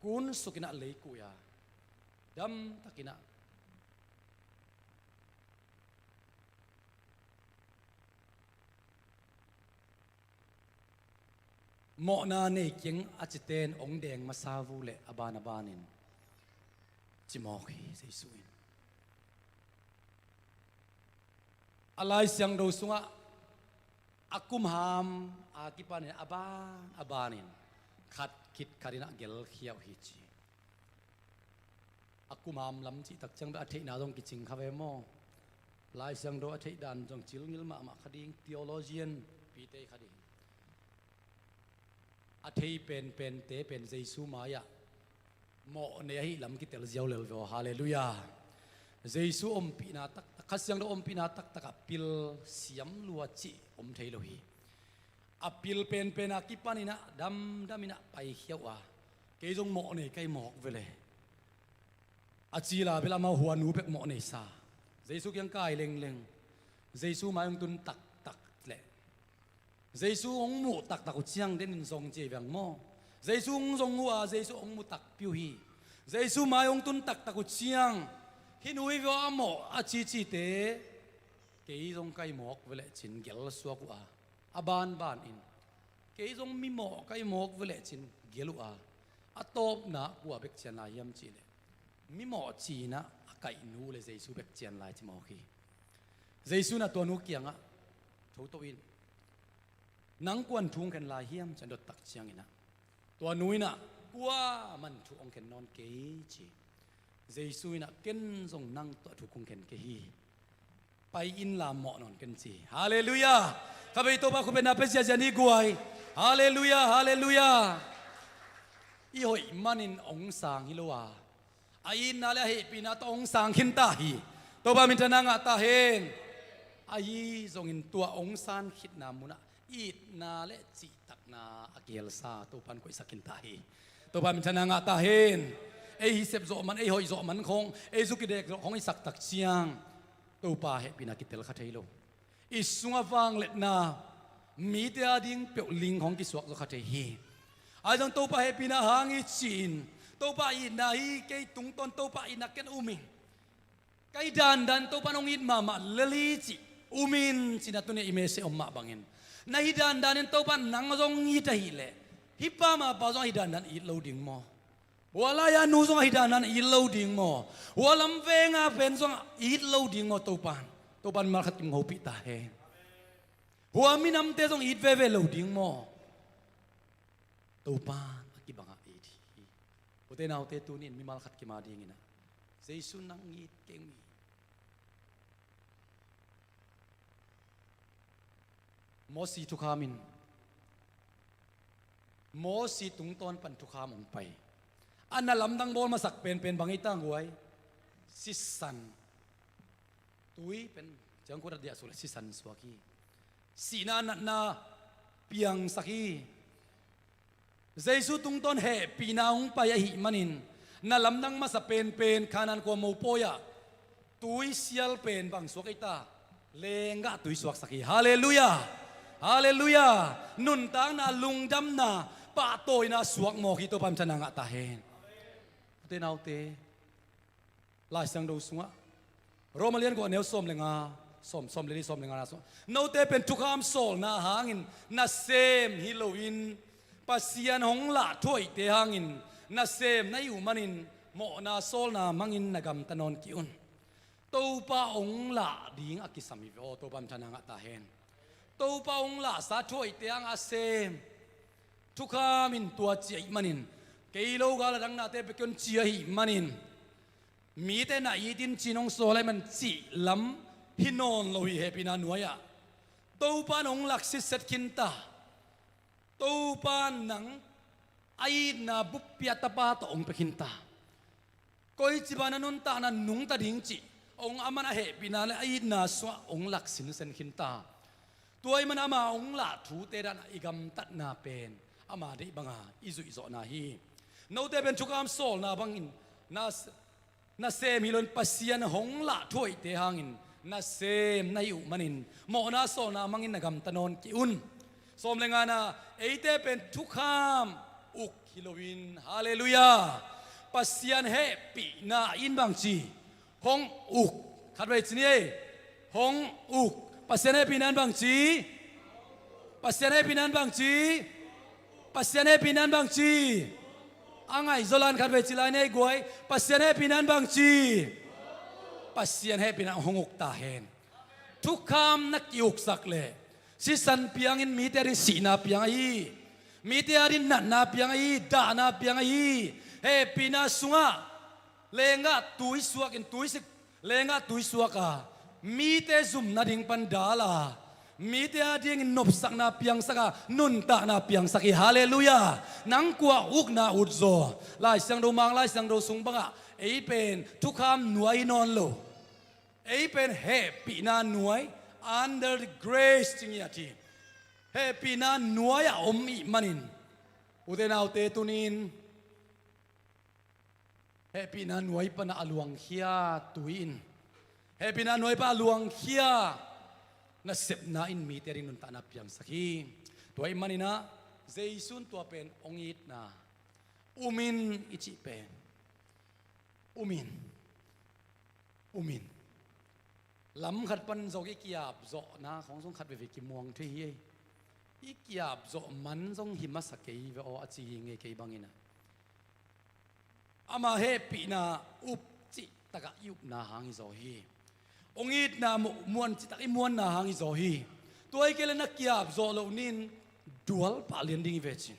Kunsuk in ah leikui a, damtak in ah, "Mawhna nei keng," a cite in hong deng masa uh leh a ban a banin ci mawk hi Jesu in. A Lai Siangtho sungah a kum ham a kipanin a ban a banin khat khit khat in ah gelkhia uh hi ci. A kum ham lam cih tak ciang bek a theihna zong kicing kha ve maw? Lai Siangtho a theih dan zong cil ngil mahmah kha ding, theologian pite kha ding. A thei penpente pen Jesu mai-ah mawh nei ahih lam kitel ziau lel ve aw. Halleluia. Jesu ompihna taktak, Kha Siangtho ompihna taktak ah pil siam lua cih om thei lo hi. A pil penpen a kipanin ah damdam in ah paikhia uh a, "Kei zong mawh nei ka hi mawk ve le," a cil a bel amau huanu bek mawh neisa. Jesu kiang kai lengleng, Jesu mai hong tun taktak leh Jesu hong muh taktak uh ciang den in zong ci ei veng maw? Jesu hong zong uh a, Jesu hong mu takpi uh hi. Jesu mai hong tun taktak uh ciang, "Hih nu hi ve aw a mawh," a cicite, "Kei zong ka hi mawk ve leh," ci-in gelsuak uh a, a banbanin, "Kei zong mimawh ka hi mawk ve leh," ci-in gel uh a, a tawpna kua bek cian lai hiam cih leh, mimawh ci-in ah a kaihnu le Jesu bek cian lai ci mawk hi. Jesu in ah tua nu kiangah, "Thoto in, nang kuan thu hong khen lai hiam?" ci-in a dot tak ciangin ah, tua nu in ah, "Kuaman thu hong khen nawn kei," ci. Jesu in ah, "Ken zong nang tawh thu kong khen kei hi. Pai inla mawh nawn ken," ci. Halleluia. Ka vei Topa khut bengna pia ziazia ni guai. Halleluia, halleluia. I hoih manin hong sang hi lo a, a itna le a hehpihna tawh hong sang khin ta hi. Topa min thang ngah ta hen. Ahi zongin tua hong san khitna munah itna le cihtakna a kihelsa Topa in koihsak khin ta hi. Topa min thang ngah ta hen. Ei hi sep zawh man, ei hoih zawh man khong, ei zu kidek zawh khong i sak tak ciang, Topa hehpihna kitel kha thei lo. I sungah vangliatna, mite ading peuh ling khong kisuak zaw kha thei hi. Ahi zong Topa hehpihna hang i ci-in, "Topa itna hi kei tungtawn, Topa itna ken um ing. Ka hi dandan Topa in hong it mahmah lel hi," ci-in um in, ci-in ah tuni-a i message om mah bangin, na hi dandanin Topa in nang zong it ahih leh, hih pa mah pa zong a hi dandan it lo ding maw? Hua lai-a nu zong a hi dandan it lo ding maw? Hua lam venga pen zong it lo ding maw Topa in? Topa in mimal khat kim hopih ta hen. Hua minamte zong it veve lo ding maw? Topa in a kibangah it hi. Ute naute, tuni-in mimal khat kim adingin ah, Jesu nang it keng hi. Mosi thukham in Mosi tungtawn pan thukham hong pai. A na lamdang bawl masak penpen bang ei ta guai? Sisan. Tui pen ciangkut a diah suk le sisan suak hi. Sihna natna piangsak hi. Jesu tungtawn hehpihna hong pai ahih manin na lamdang masa penpen Kanaan khua mopawi ah tui sial pen bang suak ei ta? Lenggah tui suaksak hi. Halleluiah. Halleluiah. Nuntakna, lungdamna, pahtawina suak mawk hi. Topa minthanna ngah ta hen. Ute naute, Lai Siangtho sungah Roma lian kua neu sawm le nga, sawm, sawm le li, sawm le nga na sungah, note pen thukham sawlna hangin nasem hi loin Pasian hong lah thuaihte hangin nasem na hi uh manin mawhna sawlna mangin na gamta nawn kei un. Topa hong lah ding a kisam hi ve aw. Topa minthanna ngah ta hen. Topa hong lahsa thuaihte hang a sem thukham in tua ci ahih manin, kei lo gal a dang nate bek hong ci ahih manin, mite na it in ci-in hong sawl ahih man cih lam hi nawn lo hi. Hehpihna nuai-ah Topa in hong lak sitset khinta. Topa in nang a itna buppi a Tapa tawh hong pia khinta. Koici bangin a nuntakna nungta ding cih hong, aman a hehpihna le a itna sungah hong lak sinsen khinta. Tua ahih man ama hong lah thute dan i gamtatna pen ama deih banga i zuihzawhna hi. Note pen thukham sawlna bangin na, nasem hi loin Pasian hong lah thuaihte hangin nasem na hi uh manin mawhna sawlna mangin na gamta nawn kei un. Sawm le ngana, eite pen thukham uk hi loin, halleluiah, Pasian hehpihna in bangci? Hong uk. Khatvei ci ni ei. Hong uk. Pasian hehpihna in bangci? Pasian hehpihna in bangci? Pasian hehpihna in bangci? A ngaihzaw lan khatvei ci lai ni ei guai. Pasian hehpihna in bangci? Pasian hehpihna hong uk ta hen. Thukham na ki-uksak leh sisan piangin mite ading sihna piang ahi, mite ading natna piang ahi, dahna piang ahi. Hehpihna sungah lenggah tui suakin, tui sik, lenggah tui suak a, mite zum nading pan dal a, mite adingin nopsakna piangsak a, nuntakna piangsak hi. Halleluiah. Nang kua ukna utzaw? Lai Siangtho mang, Lai Siangtho sung bangah ei pen thukham nuai hi nawn lo. Ei pen hehpihna nuai, under the grace ci ngiat hi. Hehpihna nuai-ah om ihih manin, ute naute, tuni-in hehpihna nuai panah a luangkhia tui in, hehpihna nuai panah a luangkhia nasepna in mite ading nuntakna piangsak hi. Tua ahih manin ah Jesu in tua pen hong itna, um in i cih pen, um in, um in. Lam khat pan zong i kiapzawhna khawng zong khat veivei kimuang thei hi ei. I kiapzawh man zong hi masa kei ve aw, a ci hi ngei kei bangin ah. Ama hehpihna up cihtakah i upna hang hi zaw hi. Hong itna muan cihtak i muanna hang hi zaw hi. Tua hi kei leh na kiapzawh loh ni-in dual pah lian ding hi ve cin.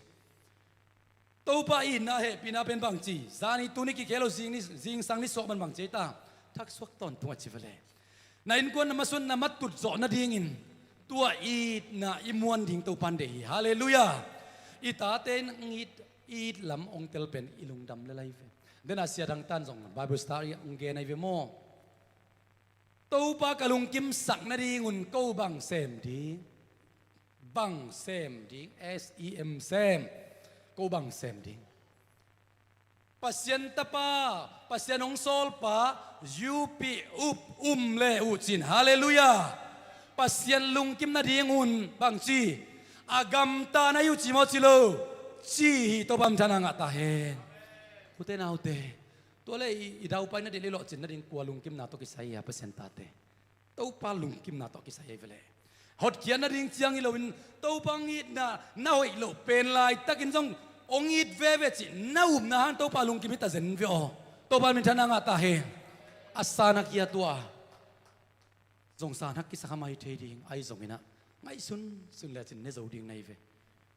Topa itna hehpihna pen bangci? Zani tuni kikhel lo, zing ni, zingsang ni suak man bangci ei ta? Thaksuak tawntung a ci ve leh, na innkuan na masuan na matut zawh nadingin tua itna i muan ding Topa in deih hi. Halleluiah. I tate in it, it lam hong tel pen i lungdam lel ahi ve. Dena sia dang tan zong Bible study hong gen ahi ve maw? Topa ka lungkimsak nadingun ko bang sem ding? Bang sem ding? S E M, sem. Ko bang sem ding? Pasian Tapa, Pasian hong sawlpa, U P, up, um le uh cin. Halleluiah. Pasian lungkim nadingun bangci? A gamta na hi uh ci maw, ci lo? Ci hi. Topa minthanna ngah ta hen. Ute naute, tua leh i, i daupai na deih leh i lawhcin nading kua lungkimna tawh kisai hia, Pasian tate? Topa lungkimna tawh kisai ahi ve leh. Hotkhiat nading ciang hi loin Topa hong itna na hoih loh pen laitakin zong hong it veve cih na upna hang Topa lungkim hi ta zen ve aw. Topa minthanna ngah ta hen. A san hak hi a, tua zong san hak kisa kha mai thei ding ahi zongin ah, ngaihsun sun lecin ne zo ding na hi ve.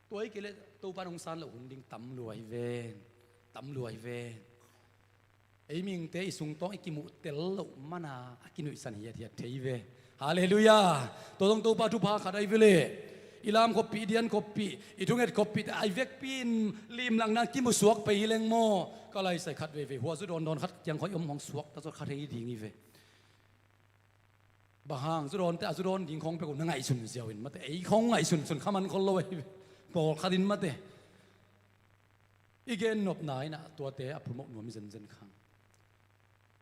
Tua hi kei leh Topa in hong san loh hun ding tam lua hi ven. Tam lua hi ven. Ei mihingte i sungtawng i kimuh tel loh mana a kinuihsan hiathiat thei ve. Halleluiah. Tua zong Topa thupha khat ahi ve leh. I lam khoppih, i dian khoppih, i thunget khoppih te a i vekpi in limlakna kimusuak pei hi leng maw, ka laisai khat veivei hua zu dawndawn khat kiang khawng i om hong suak ta zawt kha thei ding hi ve. Bang hang, zu dawnte a zu dawn ding khawng pek uh na ngaihsun ziau in mate, ei khawng ngaihsunsun kha man khol lo ahi ve. Pawlkhat in mate, i gennopna in ah tuate a promote nuam hi zenzen khang.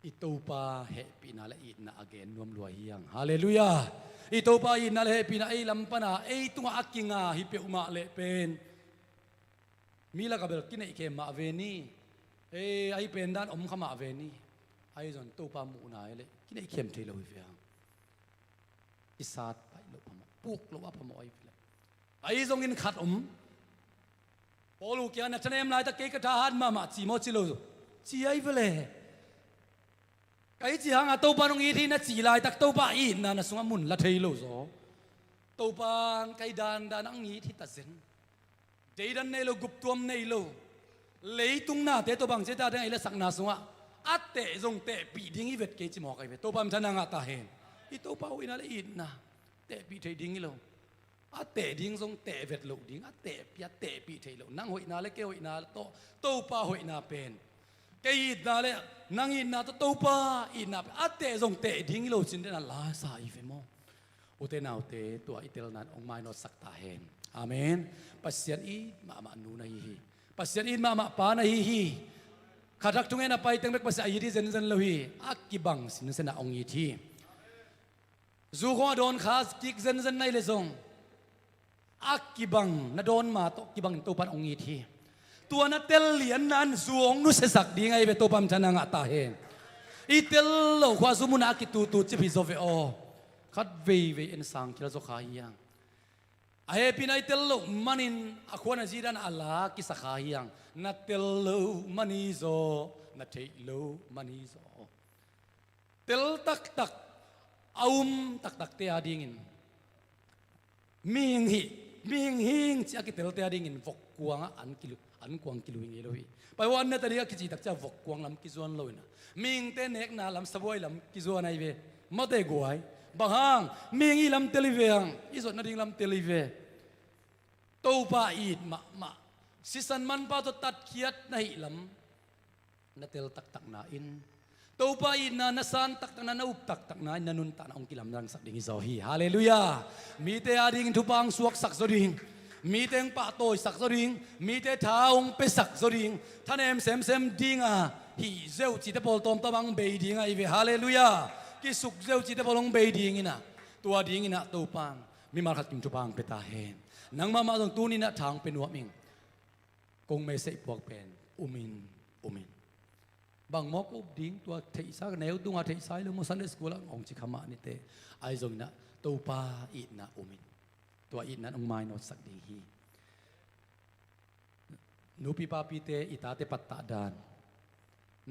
I Topa hehpihna le itna a gen nuam lua hi hang. Halleluiah. I Topa itna le hehpihna ei lam pana ei tungah a kinga hi peuhmah leh pen mi lakah bel kineihkhem mah ve ni. Ei, a hi pen dan om kha mah ve ni. Ahi zong Topa muhna hi leh kineihkhem thei lo hi ve hang. I sat paih loh phamawh, puk loh a phamawh ahi ve leh. Ahi zongin khat om. Paul uh kiangah na thanem laitak kei ka thahat mahmah ci maw ci lo zaw, ci ahi ve leh. Kai ci hangah Topa nong it hi na cih laitak Topa itna na sungah mun la thei lo zaw. Topa kai dandan ang it hi ta zen. Deidan nei lo, guptuam nei lo. Leitung nate tawh bang ci ta ding a i lasakna sungah a teh zong tehpih ding i vet kei ci mawk ahi ve. Topa minthanna ngah ta hen. I Topa hoihna le itna tehpih theih ding hi lo. A teh ding zong teh vet loh ding, a tehpih, a tehpih theih loh. Nang hoihna le kei hoihna tawh Topa hoihna pen, kei itna le nang itna tawh Topa itna pen a teh zong teh ding hi lo cin den a la sa hi ve maw? Ute naute, tua i telna in hong mainawtsak ta hen. Amen. Pasian it mahmah nu na hi hi. Pasian it mahmah pa na hi hi. Khathak thungen a paiteng bek Pasian a it hi zenzen lo hi. A kibang sinsen ah hong it hi. Zu khawng a dawn kha kik zenzen na hi leh zong a kibang, na dawn ma tawh kibangin Topa in hong it hi. Tua na tel lianna in zu hong nusiasak ding ahi ve. Topa minthanna ngah ta hen. I tel loh khua zu munah a kitutu cip hi zaw ve aw. Khat veivei en sang khial zaw kha hi hang. A hehpihna i tel loh manin a khua na zihdan a la kisa kha hi hang. Na tel loh man hi zaw, na theih loh man hi zaw. Tel taktak a um taktakte a dingin mihing hi, mihing hing ci a kitelte a dingin vokkuangah an kilu, an kuang kilui ngei lo hi. Paihuan neta ding a kicih takcia vokkuang lam kizuan lo inah mihingte nekna lam, sabuai lam kizuan ahi ve. Mate guai. Bang hang? Mihing i lam tel hi ve hang. I zuat nading lam tel hi ve. Topa it mahmah, sisan manpa tawh tatkhiat na hih lam na tel taktakna in, Topa itna na san taktakna, na up taktakna in na nuntakna hong kilamdangsak ding hi zaw hi. Halleluiah. Mite a dingin thupha hong suaksak zaw ding, mite hong pahtawisak zaw ding, mite tha hong piasak zaw ding, thanem semsem dinga hih zeuh cihte pawl tawmtawm hong bei ding ahi ve. Halleluiah. Kisuk zeuh cihte pawl hong bei ding inah, tua ding inah Topa in mimal khat kim thupha hong pia ta hen. Nang mahmah zong tuni inah tha hong pia nuam ing. Kong message puak pen, um in, um in. Bang maw ka up ding, tua theihsa, ka neu tunga theihsa hi lo maw, Sunday school ah hong ci kha mah nite. Ahi zong inah Topa itna um in. Tua itna in hong mainawtsak ding hi. Nupi papite, i tate pattah dan.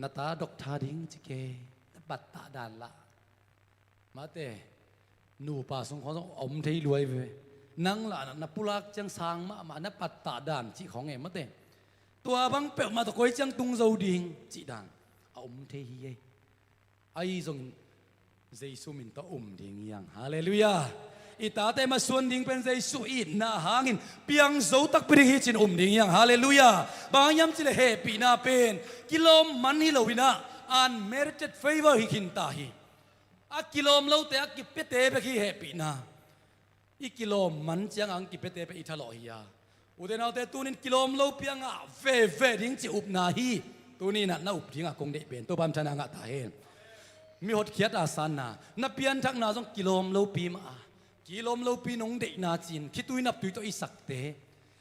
Na ta doctor ding ci kei, na pattah dan lah. Mate, nupa sung khawng zong a om thei lua hi ve. Nang lah na pulak ciang sang mahmah, na pattah dan cih khawng e mate. Tua bang peuhmah tawh koi ciang tung zo ding cih dan a om thei hi ei. Ahi zongin Jesu min tawh um ding hi hang. Halleluiah. I tate masuan ding pen Jesu itna hangin piang zo takpi ding hi cin um ding hi hang. Halleluiah. Bang hang hiam cih leh hehpihna pen kilawm man hi lo inah unmerited favor hi khin ta hi. A kilawm lote a kipiate bek hi hehpihna. I kilawm man ciangah hong kipiate bek i thalawh hi a. Ute naute, tunin kilawm lopi a ngah veve ding cih upna hi. Tuni inah na up dingah kong deih pen Topa minthanna ngah ta hen. Mi hotkhiat a sanna, na pianthakna zong kilawm lopi mah a, kilawm lopi nong deihna cin khitui naptui tawh i sakte,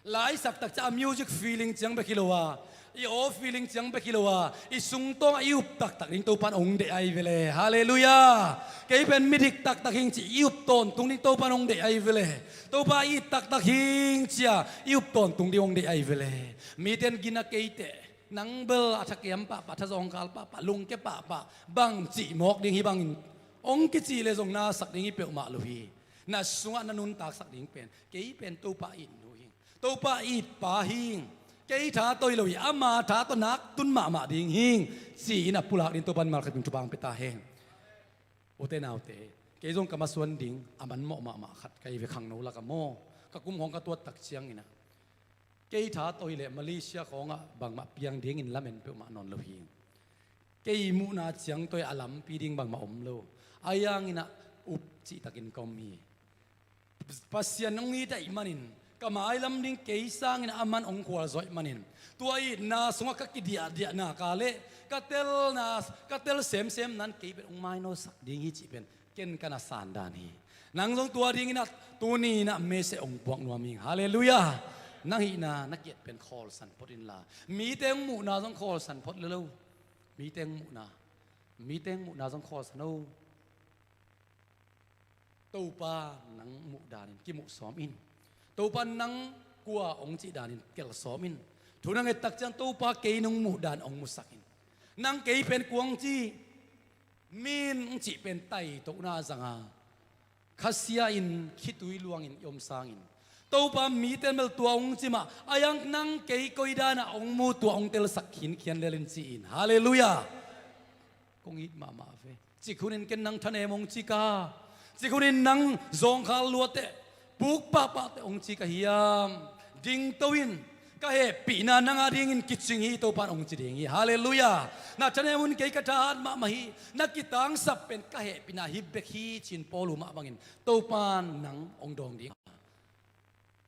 la i sak takcia a music feeling ciang bek hi lo a, i aw feeling ciang bek hi lo a, i sungtawngah i up taktak ding Topa in hong deih ahi ve le. Halleluiah. Kei pen midik taktak hing cih i up tawntung ding Topa in hong deih ahi ve le. Topa i it taktak hing cia i up tawntung ding hong deih ahi ve le. Mite in gina keiteh, nang bel a thakiam pahpah, thazawng kal pahpah, lungkia pahpah, bang cih mawk ding hi bangin hong kicih leh zong na sak ding hi peuhmah lo hi. Na sungah na nuntaksak ding pen, kei pen Topa it nu hing, Topa it pa hing, kei tha tawh hi lo hi, ama tha tawh nak tun mahmah ding hing, ci-in a pulak ding Topa in malkhat in thupha hong pia ta hen. Ute naute, kei zong ka masuan ding a manmawh mahmah khat ka hi ve, khangno lakah maw. ka kum khawng ka tuat tak ciangin ah, kei tha tawh hi leh Malaysia khawngah bangmah piang dingin lamen peuhmah nawn lo hi. Kei muhna ciang tawh a lampi ding bangmah om lo. Ahi hangin ah up cihtakin ka om hi. Pasian hong it ahih manin, ka mailam ding kei sangin aman hong khualzawh ahih manin, tua itna sungah ka kidiahdiahna ka leh ka telna, ka tel semsem nan kei pen hong mainawsak ding hi cih pen ken ka na san dan hi. Nang zong tua dingin ah tuni in ah mese hong puak nuam ing. Halleluiah. Nang hihna na kiat pen khawlsan phot inla, mite hong muhna zong khawlsan phot le lo. Mite hong muhna, mite hong muhna zong khawlsan o. Topa nang muh danin kimuh sawm in. Topa nang kua hong cih danin kel sawm in. Thu na nget tak ciang Topa kei nong muh dan hong musak in. Nang kei pen kua hong ci, min hong cih pen taitona zanga, khasia in khitui luangin i om sangin, Topa mite bel tua hong ci mah, ahi hang nang kei koi danah hong mu tua hong telsak khinkhian lel in ci in. Halleluiah. Kong it mahmah ve. Cikhunin ken nang thanem hong ci ka, cikhunin nang zawngkhal luateh, puk pahpahteh hong ci ka hiam? Dingto in, ka hehpihna nang a dingin kicing hi, Topan hong ci ding hi. Halleluiah. Na thanem un kei ka thahat mahmah hi. Na kitangsap pen ka hehpihna hi bek hi, ci-in Paul uh mah bangin Topan nang hong dawng ding.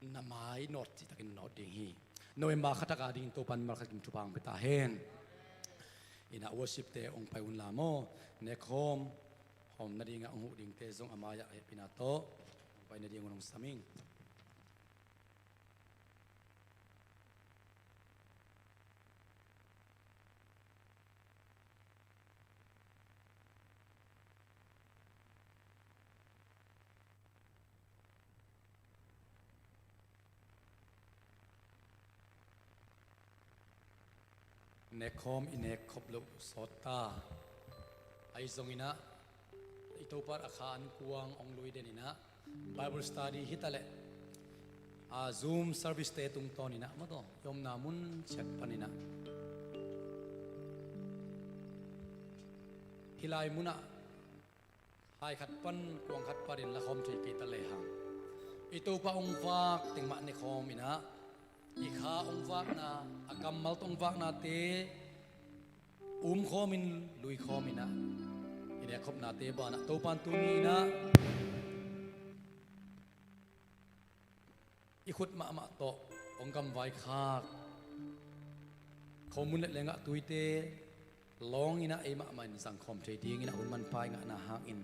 Na mai nawt cihtakin nawt ding hi. November khatak a dingin Topan malkhat kim thupha hong pia ta hen. Inah worship-te hong pai unla maw, nekkhawm hawm nadingah hong huh dingte zong a mai-ah hehpihna tawh hong pai nading un hong sam ing. Nekkhawm i nek khop loh sawt ta. Ahi zongin ah i Topa a kha an kuang hong lui den inah Bible study hi ta leh, a, Zoom service-te tungtawn inah maw, i omna mun ciat pan inah hih lai munah hai khat pan kuang khat panin la khawm thei kei ta lehang, i Topa hong vak teng mah ne khawm inah, i kha hong vakna, a kammal tawh hong vaknate um khawmin, lui khawm inah, i nekkhopnate banah Topan tuni inah i khut mahmah tawh hong gamvaikhak khomun le lenggah tuite lawng inah ei mahmah in zangkhawm thei dingin a hun manpha i ngahna hangin,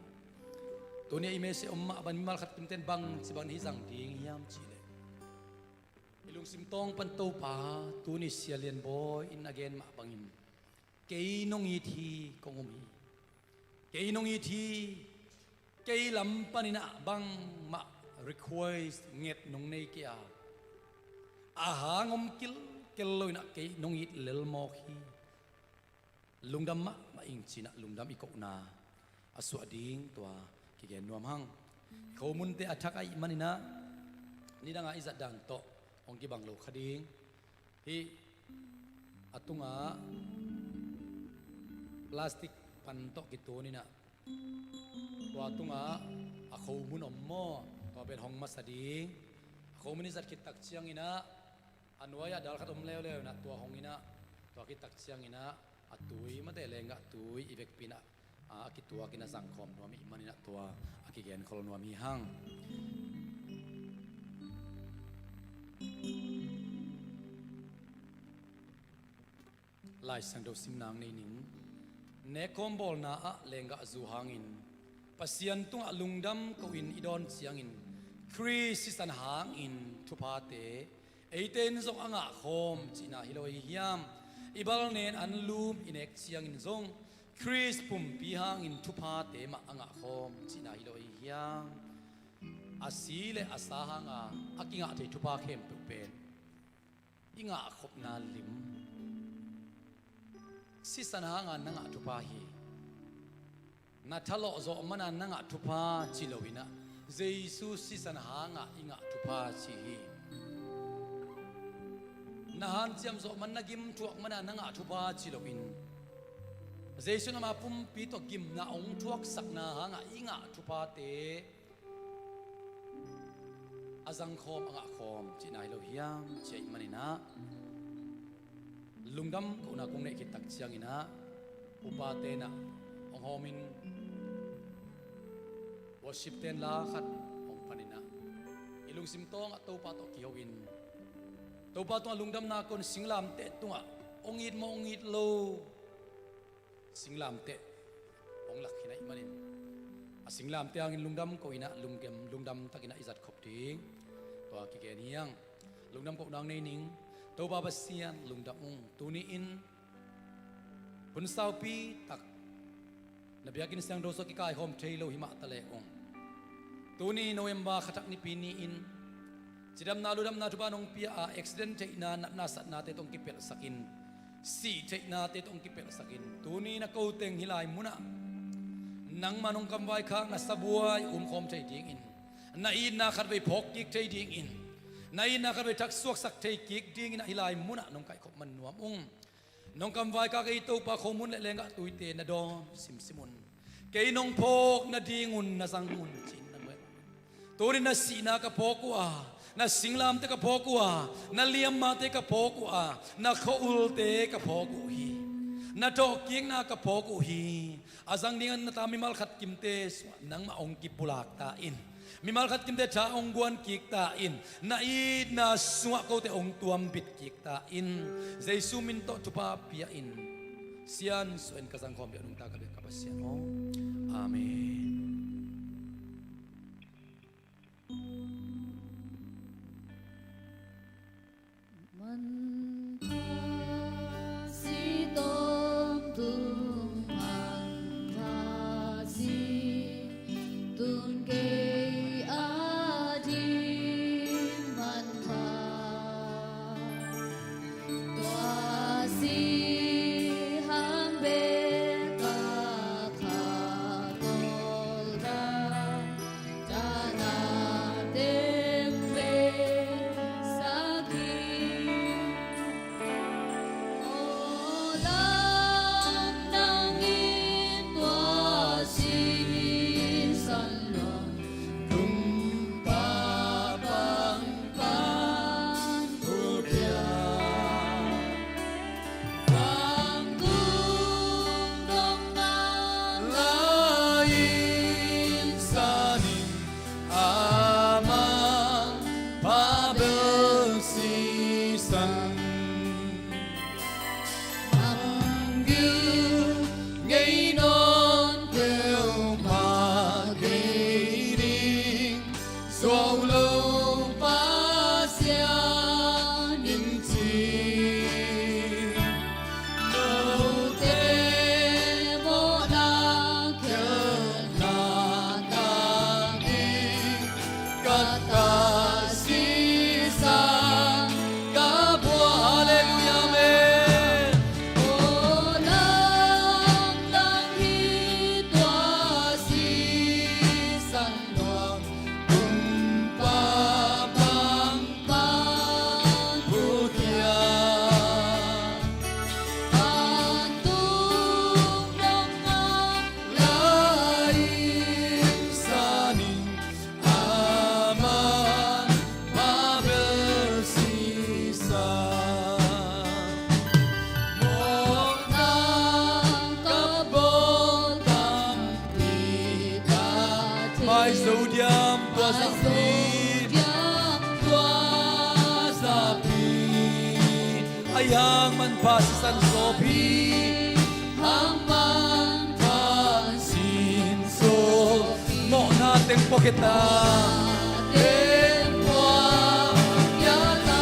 tuni a i mese om mah bang mimal khat kimten bangci bangin hih zang ding hiam cihleh, i lungsim tawng pan Topa tuni Sia Lian Bawi in a gen mah bangin, kei nong it hi, kong um hi. Kei nong it hi. Kei lam panin ah bangmah request nget nong nei kei a, a hang om kilkel lo inah kei nong it lel mawk hi. Lungdam mahmah ing ci-inah lungdam i kohna a suah ding tua kigen nuam hang. Khomunte a thak ahih manin ah nidangah i zat dan tawh hong kibang lo kha ding. Hih a tungah plastic pan tawh kitun inah, tua tungah a khomun om maw, tua pen hong masa ding. A khomun i zat khit tak ciang inah a nuai-ah dal khat om leuleu inah tua hong inah, tua khit tak ciang inah a tui mate lenggah tui i vekpi inah a, a kituakin a zangkhawm nuam i hih manin ah tua a kigenkhol nuam hi hang. Lai Siangtho simna nei ning. Nekkhawm bawlna ah lenggah zu hangin Pasian tungah lungdam ko-in i dawn ciangin, Khrist sisan hangin thuphate eite in zong a ngahkhawm cihna hi lo ahi hiam? I balnen anlum i nek ciangin zong Khrist pumpi hangin thuphate mah a ngahkhawm cihna hi lo ahi hiam? A si le a sa hanga a kingah thei thupha khempeuh pen i ngahkhopna lim. Sisan hanga na ngah thupha hi. Na thalawh zawh mana na ngah thupha ci lo inah, Jesu sisan hanga i ngah thupha ci hi. Na hanciam zawh man, na gim thuak mana na ngah thupha ci loin, Jesu in ama pumpi tawh gimna hong thuaksakna hanga i ngah thuphate a zangkhawm, a ngahkhawm cihna hi lo hiam? Cih ahih maninah lungdam kohna kong neih khit tak cianginah upa tenah hong hawmin worship ten la khat hong paninah i lungsim tawngah Topa tawh kiho in Topa tungah lungdamna kon singlamteh tungah hong it maw hong it lo singlamteh hong lak khin ahih manin a singlamteh hangin lungdam koinah lungdam, lungdam takinah i zat khop ding tua kigen hiang. Lungdam kohna hong nei ning. Topa Pasian lungdam ung. Tuni-in hun saupi tak na biakinn siangtho sung kikaikhawm thei lo hi mah ta leh ung, tuni November kha thak nipi ni-in cidamna ludamna thupha nong pia a accident theihna natna satnate tawh hong kipelhsakin, sih theihnate tawh hong kipelhsakin, tuni na koteng hih lai munah nangmah nong kamvaikhak na sabuai umkhawm thei dingin, na itna khatvei phawk kik thei dingin, na itna khatvei thak suaksak thei kik dingin ah hih lai munah nong kaihkhop man nuam ung. Nong kamvaikhak ei Topa, khomun le lenggah tuite na dawn simsim un. Kei nong phawk nadingun na zang un ci-in na nuai. Tuni na sihna ka phawk uh a, na singlamteh ka phawk uh a, na liammate ka phawk uh a, na khua-ulte ka phawk uh hi. Na thawhkikna ka phawk uh hi. A zang dingin na ta mimal khat kimte sungah nangmah hong kipulak ta in. Mimal khat kimte tha hong guan kik ta in. Na itna sungah kote hong tuam bit kik ta in. Jesu min tawh thupha pia in. Siansuah in ka zangkhawm biak nungta ka biak ka Pasian aw. Amen. Manpha si tawm tung, manpha si tun kei a ding manpha. Tua si hang bek a kha tawldam, tana teng bek sak hi. Aw lam nang in tua sisan luang, tung pa pang pan pulkia. Bang tung dong ngan lai in sanin, a man pa bel sisan. Manggil ngei nawn peuhmah kei ding, zuau lo Pasian in ci. Note mawhna khelhna tang ding, ka ta sisan ka bua. Halleluiah, amen. Aw lam nang hi tua sisan luang, tung pa pang pan pulkia. Bang tung dong ngan lai in sanin, a man pa bel sisan. Mawhna ka bawl tampi ta thei. Maizo diam tua zakpi, diam tua zakpi. A hang manpha sisan sawp hi. Hang manpha sin sawp hi. Mawhna teng puakhia ta. Teng puakhia ta.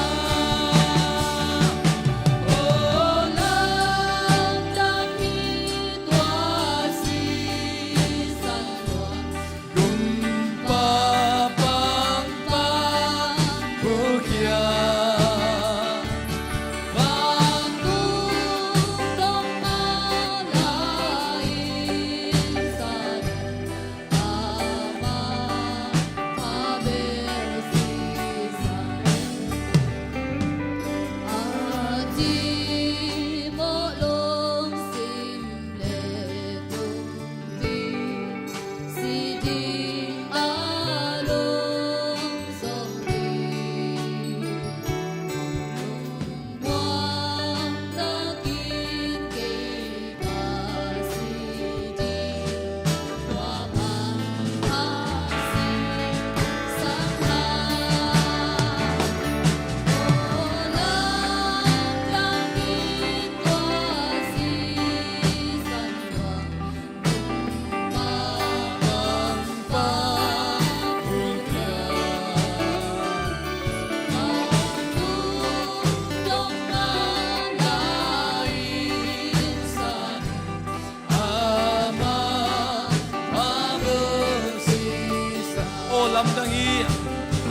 Aw lam nang hi tua sisan luang, tung pa pang pan pulkia. Bang tung dong ngan lai in sanin, a man pa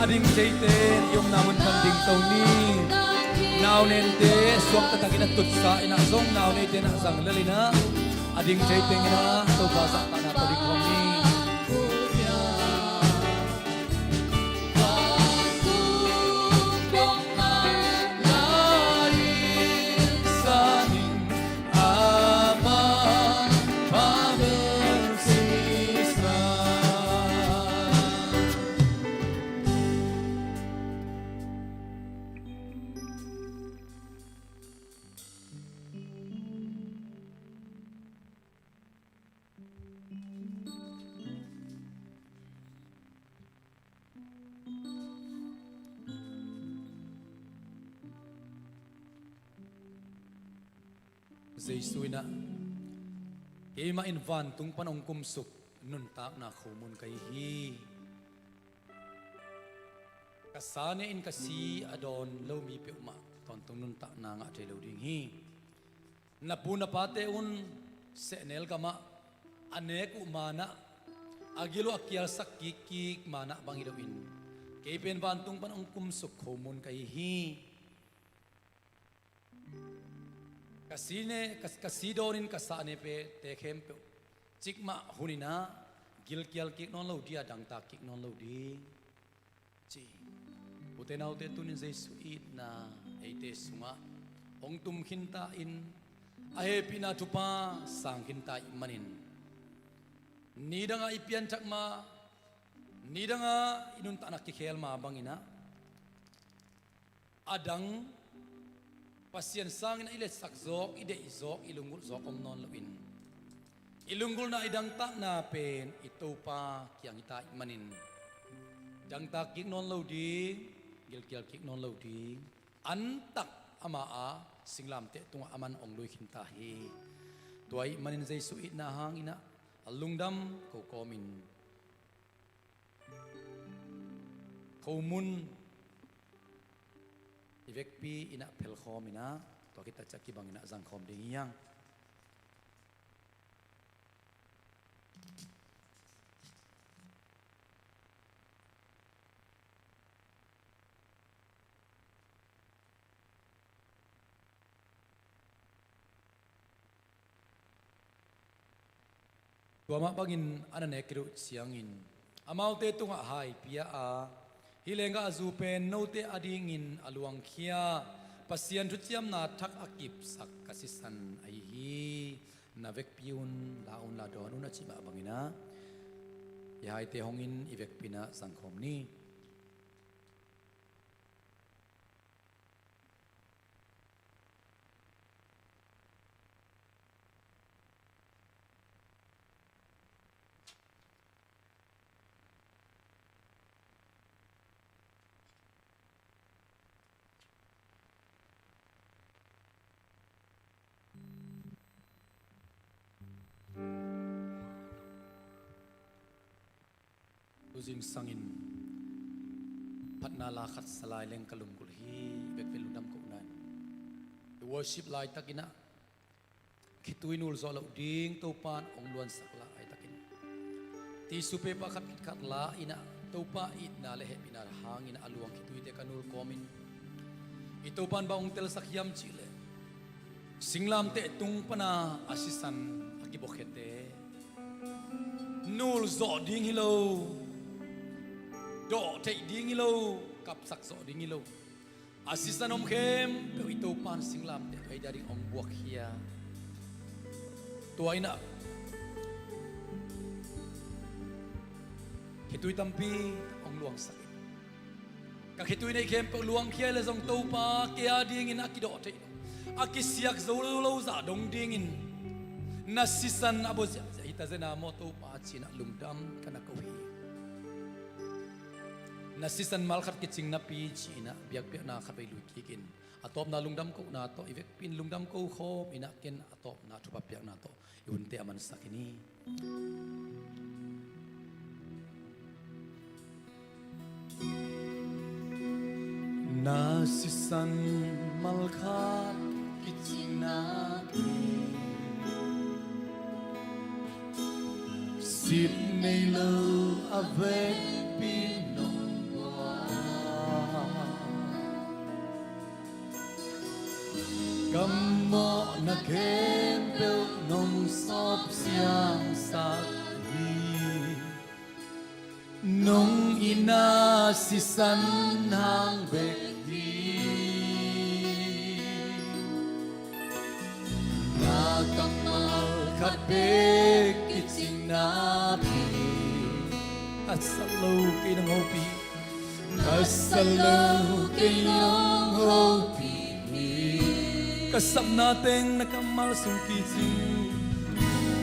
A ding thei ten i omna mun pan ding to ni. Nau nente suak taktakin a tutsa in ah zong nau neite in ah zang lel in ah, a ding thei teng in ah Topa zahtakna tawh ding khawm ni. Jesu in ah, "Keimah in vantung pan hong kumsuk nuntakna khomun ka hi hi. Ka sa ne in ka si a dawn lo mi peuhmah tawntung nuntakna ngah thei lo ding hi. Na pu na pate un sehnel gamah a nek uh manah, a gil uh a kialsak kikkik manah bang hi loin, kei pen vantung pan hong kumsuk khomun ka hi hi. Ka si ne, ka, ka si dawnin ka sa ne pete khempeuh cikmah hun in ah gilkial kik nawn lo ding a, dangtak kik nawn lo ding," ci. Ute naute, tunin Jesu itna eite sungah hong tum khinta in, a hehpihna thupha sang khinta ih manin, nidangah i pianthak ma, nidangah i nuntakna kikhel ma bangin ah, a dang Pasian sangin a i letsak zawk, i deih zawk, i lunggulh zawk om nawn loin, i lunggulhna, i dangtakna pen i Topa kiang hi ta ih manin, dangtak kik nawn lo ding, gilkial kik nawn lo ding, antak ama a singlamteh tungah aman hong lui khinta hi. Tua ih manin Jesu itna hangin ah a lungdam ko kawmin, khomun i vekpi in ah phelkhawm in ah, tua khit takciang kibang in ah zangkhawm ding hi hang. Tua mah bangin a na nek khit uh ciangin amaute tungah hai pia a, "Hih lenggahzu pen note adingin a luangkhia, Pasian thuciamna thak a kipsak ka sisan ahi hi. Na vekpi un, la un, la dawn un," a cih mah bangin ah, i haite hong in, i vekpi in ah zangkhawm ni. Tu zingsangin phatna la khat sa lai leng ka lunggulh hi, i vekpi in lungdam kohna in. I worship laitakin ah khitui nul zawh loh ding Topa in hong luansak laitakin, tissue paper khat khit khat la in ah, Topa itna le hehpihna hangin a luang khituite ka nul kawmin, i Topa in bang hong telsak hiam cih leh, singlamteh tung pana a sisan a kibuakkhiate nul zawh ding hi lo, dawh theih ding hi lo, kapsak zawh ding hi lo, a sisan om khempeuh i Topa in singlamteh tawh ei dia ding hong buakkhia. Tua in ah khitui tampi hong luangsak in, ka khitui neih khempeuh luangkhia le zong Topa, kei a dingin a kidawh theih lo, a kisiak zo lo zah dong dingin na sisan a bua ziahziah hi ta zen a maw Topa, ci-in ah lungdam ka na ko hi. Na sisan mal khat kicing napi ci-in ah biakpiakna khat vei lui kikin, a tawpna lungdam kohna tawh, i vekpi in lungdam ko khawm in ah, ken a tawpna thupha piakna tawh i hunte a mansak hi ni. Na sisan mal khat kicing napi, sit nei lo a vekpi nong buak. Mawhna khempeuh nong sawp siangsak hi. Nong itna sisan hang bek hi. Na kammal khat bek kicingna pi. Ka sat lo kei nong hopih. Ka sat lo kei nong hopih hi. Ka sapna teng na kammal sung kicing.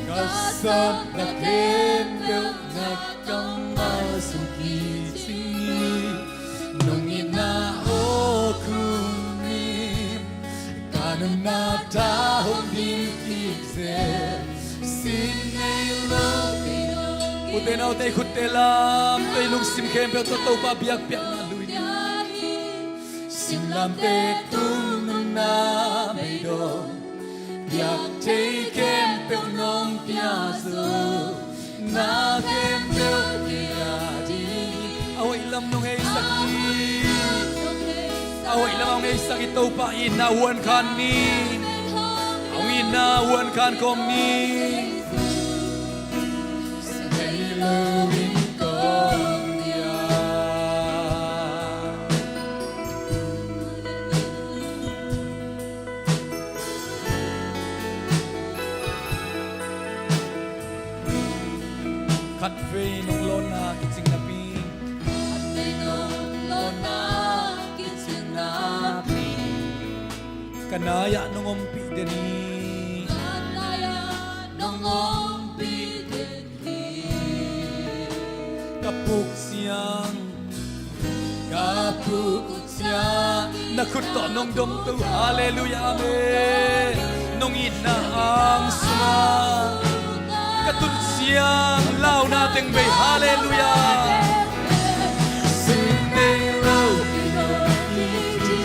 Ka sapna khempeuh na kammal sung kicing hi. Nong itna aw khum in. Ka nunna tawh hong dim kik zel. Sin nei lo kei nong. Ute naute, khutte lamte, lungsim khempeuh tawh Topa biakpiakna lui ni. Singlamteh tung nunna beidong. Biak thei khempeuh nong pia zo. Na khempeuh kei a ding. A hoih lam nong heisak hi. A hoih lam hong heisak hi. Topa itna huan khan ni. Hong itna huan khan khawm ni. Sa thei lo in kong pia. Khatvei nong lawnna kicing napi. Khatvei nong lawnna kicing napi. Ka nai-ah nong ompih den hi. Ka nai-ah nong ompih den hi. Ka puk ciang, ka puk ciang, na khut tawh nong dom to. Halleluiah, amen. Nong itna ang sungah ka tun ciang launa teng bei. Halleluiah. Sin nei lo kei nong hopih hi.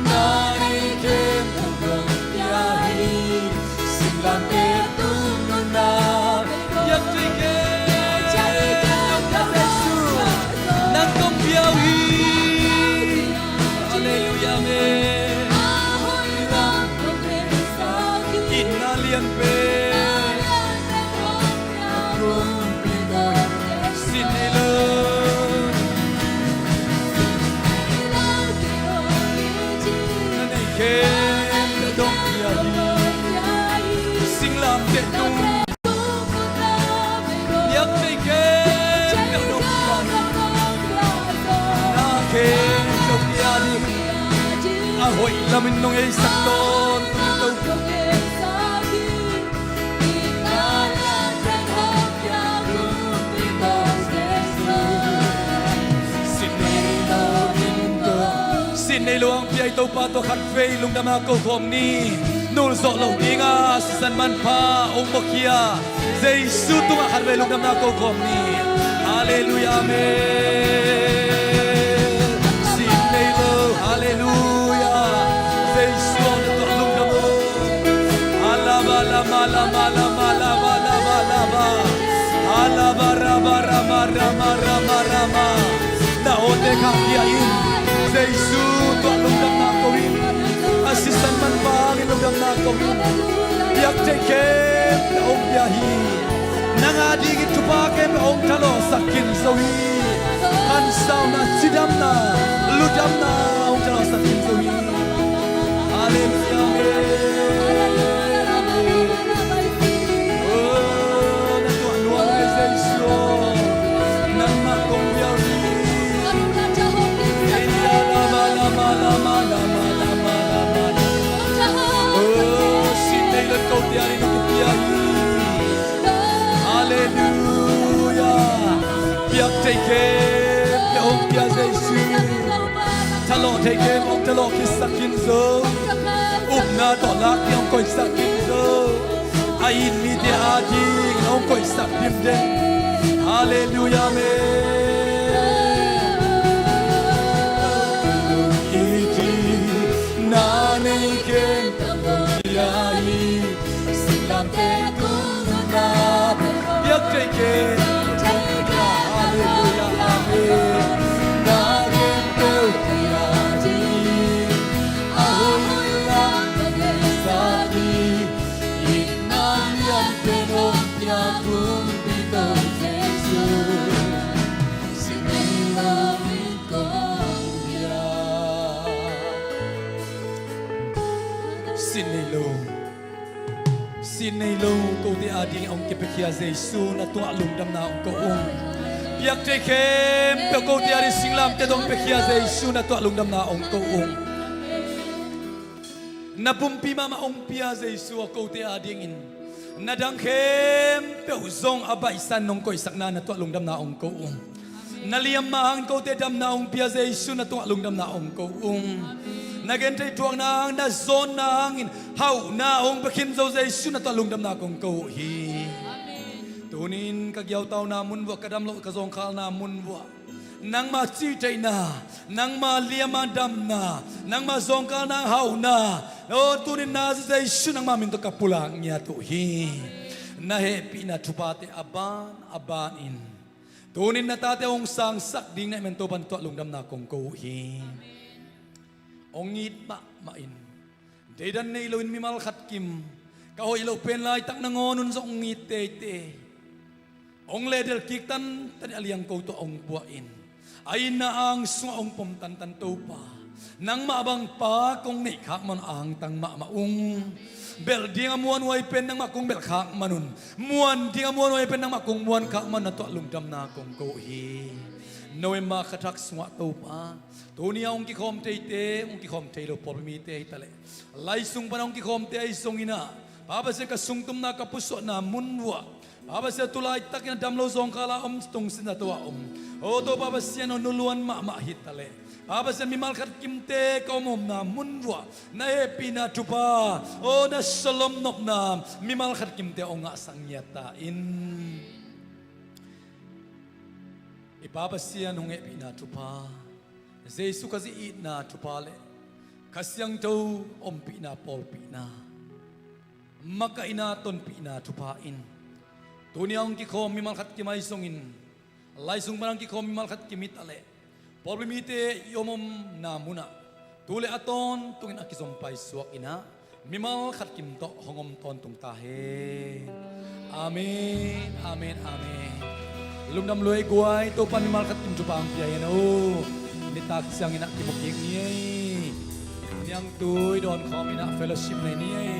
Na nei khempeuh nong pia hi. Singlamteh tung nunna biak thei khempeuh nong pia Jesu. Nang kong pia uh hi. Halleluiah, amen. Itna lian pen. Sin nei lo. Na nei khempeuh nong pia hi. Singlamteh tung. Biak thei khempeuh nong pia hi. Na khempeuh nong pia ding. A hoih lamin nong heisak tawntung Topa. Sin nei lo hong pia hi. Topa tawh khatvei lungdamna ko khawm ni. Nulzawh loh dinga sisan manpha hong mukhia Jesu tungah khatvei lungdamna ko khawm ni. Halleluiah, amen. Sin nei lo, halleluiah. Jesu aw, na tawh lungdam o. Alaba lama lama lama laba laba laba. Alaba raba rama rama rama rama. Na awte khahkhia in. Jesu tungah lungdamna ko in. A sisan manpha hangin lungdamna ko in. Biak thei khempeuh hong pia hi. Nang a dingin thupha khempeuh hong thalawhsak khin zo hi. Khansauna, cidamna, lungdamna hong thalawhsak khin zo hi. Halleluiah, amen. Oh, na tuah nuam ei Jesu aw. Nangmah kong pia uh hi. Ei ya lama lama lama lama lama lama. Oh, sin nei lo in kote adingin kipia hi. Halleluiah. Biak thei khempeuh hong pia Jesu. Thalawh thei khempeuh hong thalawh khisak khin zo. Upna tawh lak ding hong koihsak khin zo. A it mite adingin hong koihsak dim den. Halleluiah, amen. Itna nei khempeuh hong pia hi. Singlamteh tung nunna biak thei khempeuh. Halleluiah, amen. Na khempeuh kei a ding. A hoih lam Nei lo, kote ading hong kipiakhia Jesu, na tungah lungdamna hong ko ung. Piak thei khempeuh kote ading singlamteh tawh hong piakhia Jesu, na tungah lungdamna hong ko ung. Na pumpi mahmah hong pia Jesu a kote adingin na dang khempeuh zong a baihsan hong koihsakna, na tungah lungdamna hong ko ung. Na liam mah hangin kote damna hong pia Jesu, na tungah lungdamna hong ko ung. Na gentheih thuakna hang, na zawnna hangin hauhna hong pia khin zo Jesu, na tungah lungdamna kong ko uh hi. Tunin ka giautauna mun vuah, ka damloh ka zawngkhalna mun vuah, nangma cihtheihna, nangma liama damna, nangma zawngkhalna hauhna, aw, tunin na Jesu nangma min tawh ka pulak ngiat uh hi. Na hehpihna thuphate a ban a banin tunin na tate hong sangsak ding na hih man Topa, na tungah lungdamna kong ko uh hi. Hong it mahmah in, deidan nei loin mimal khat kim, ka hoih loh pen laitak nangawn un zong hong it teitei. Hong lehdel kik tantan in, a liangko tawh hong puahin, a itna ang sungah hong pom tantan Topa, nangmah bang Pa kong neih khak man un, angtang mahmah ung. Belh ding a muanhuai pen nangmah kong belh khak man un, muan ding a muanhuai pen nangmah kong muan khak man un, na tungah lungdamna kong ko uh hi. November kha thak sungah Topa, tuni a hong kikhawm theite, hong kikhawm thei lo pawlpi mite hi taleh, lai sung pan a hong kikhawmte ahi zongin ah, Pa Pasian, ka sungtumna, ka pusuahna mun vuah, Pa Pasian, tu laitakin a damlo zawngkhal a om, tungsiahna tawh a om, aw Topa Pasian aw, nu luan mahmah hi taleh, Pa Pasian, mimal khat kimte ka om omna mun vuah na hehpihna thupha, aw na shalom nopna mimal khat kimte hong ngahsak ngiat ta in. I Pa Pasian hong hehpihna thupha, Jesu Khazih itna thupha le Kha Siangtho ompihna, pawlpihna, makaihna, tonpihna thupha in tuni a hong kikhawm mimal khat kim ahi zongin, lai sung pan a hong kikhawm mimal khat kim hi taleh, pawlpi mite i om omna munah tu le a tawntungin a kizom paisuak in ah, mimal khat kim tawh hong om tawntung ta hen. Amen, amen, amen. Lungdam lua ei guai, Topa in mimal khat kim thupha hong pia hen aw. Nitak ciangin ah kimu kik ni ei. Niangtui dawn khawm in ah fellowship nei ni ei.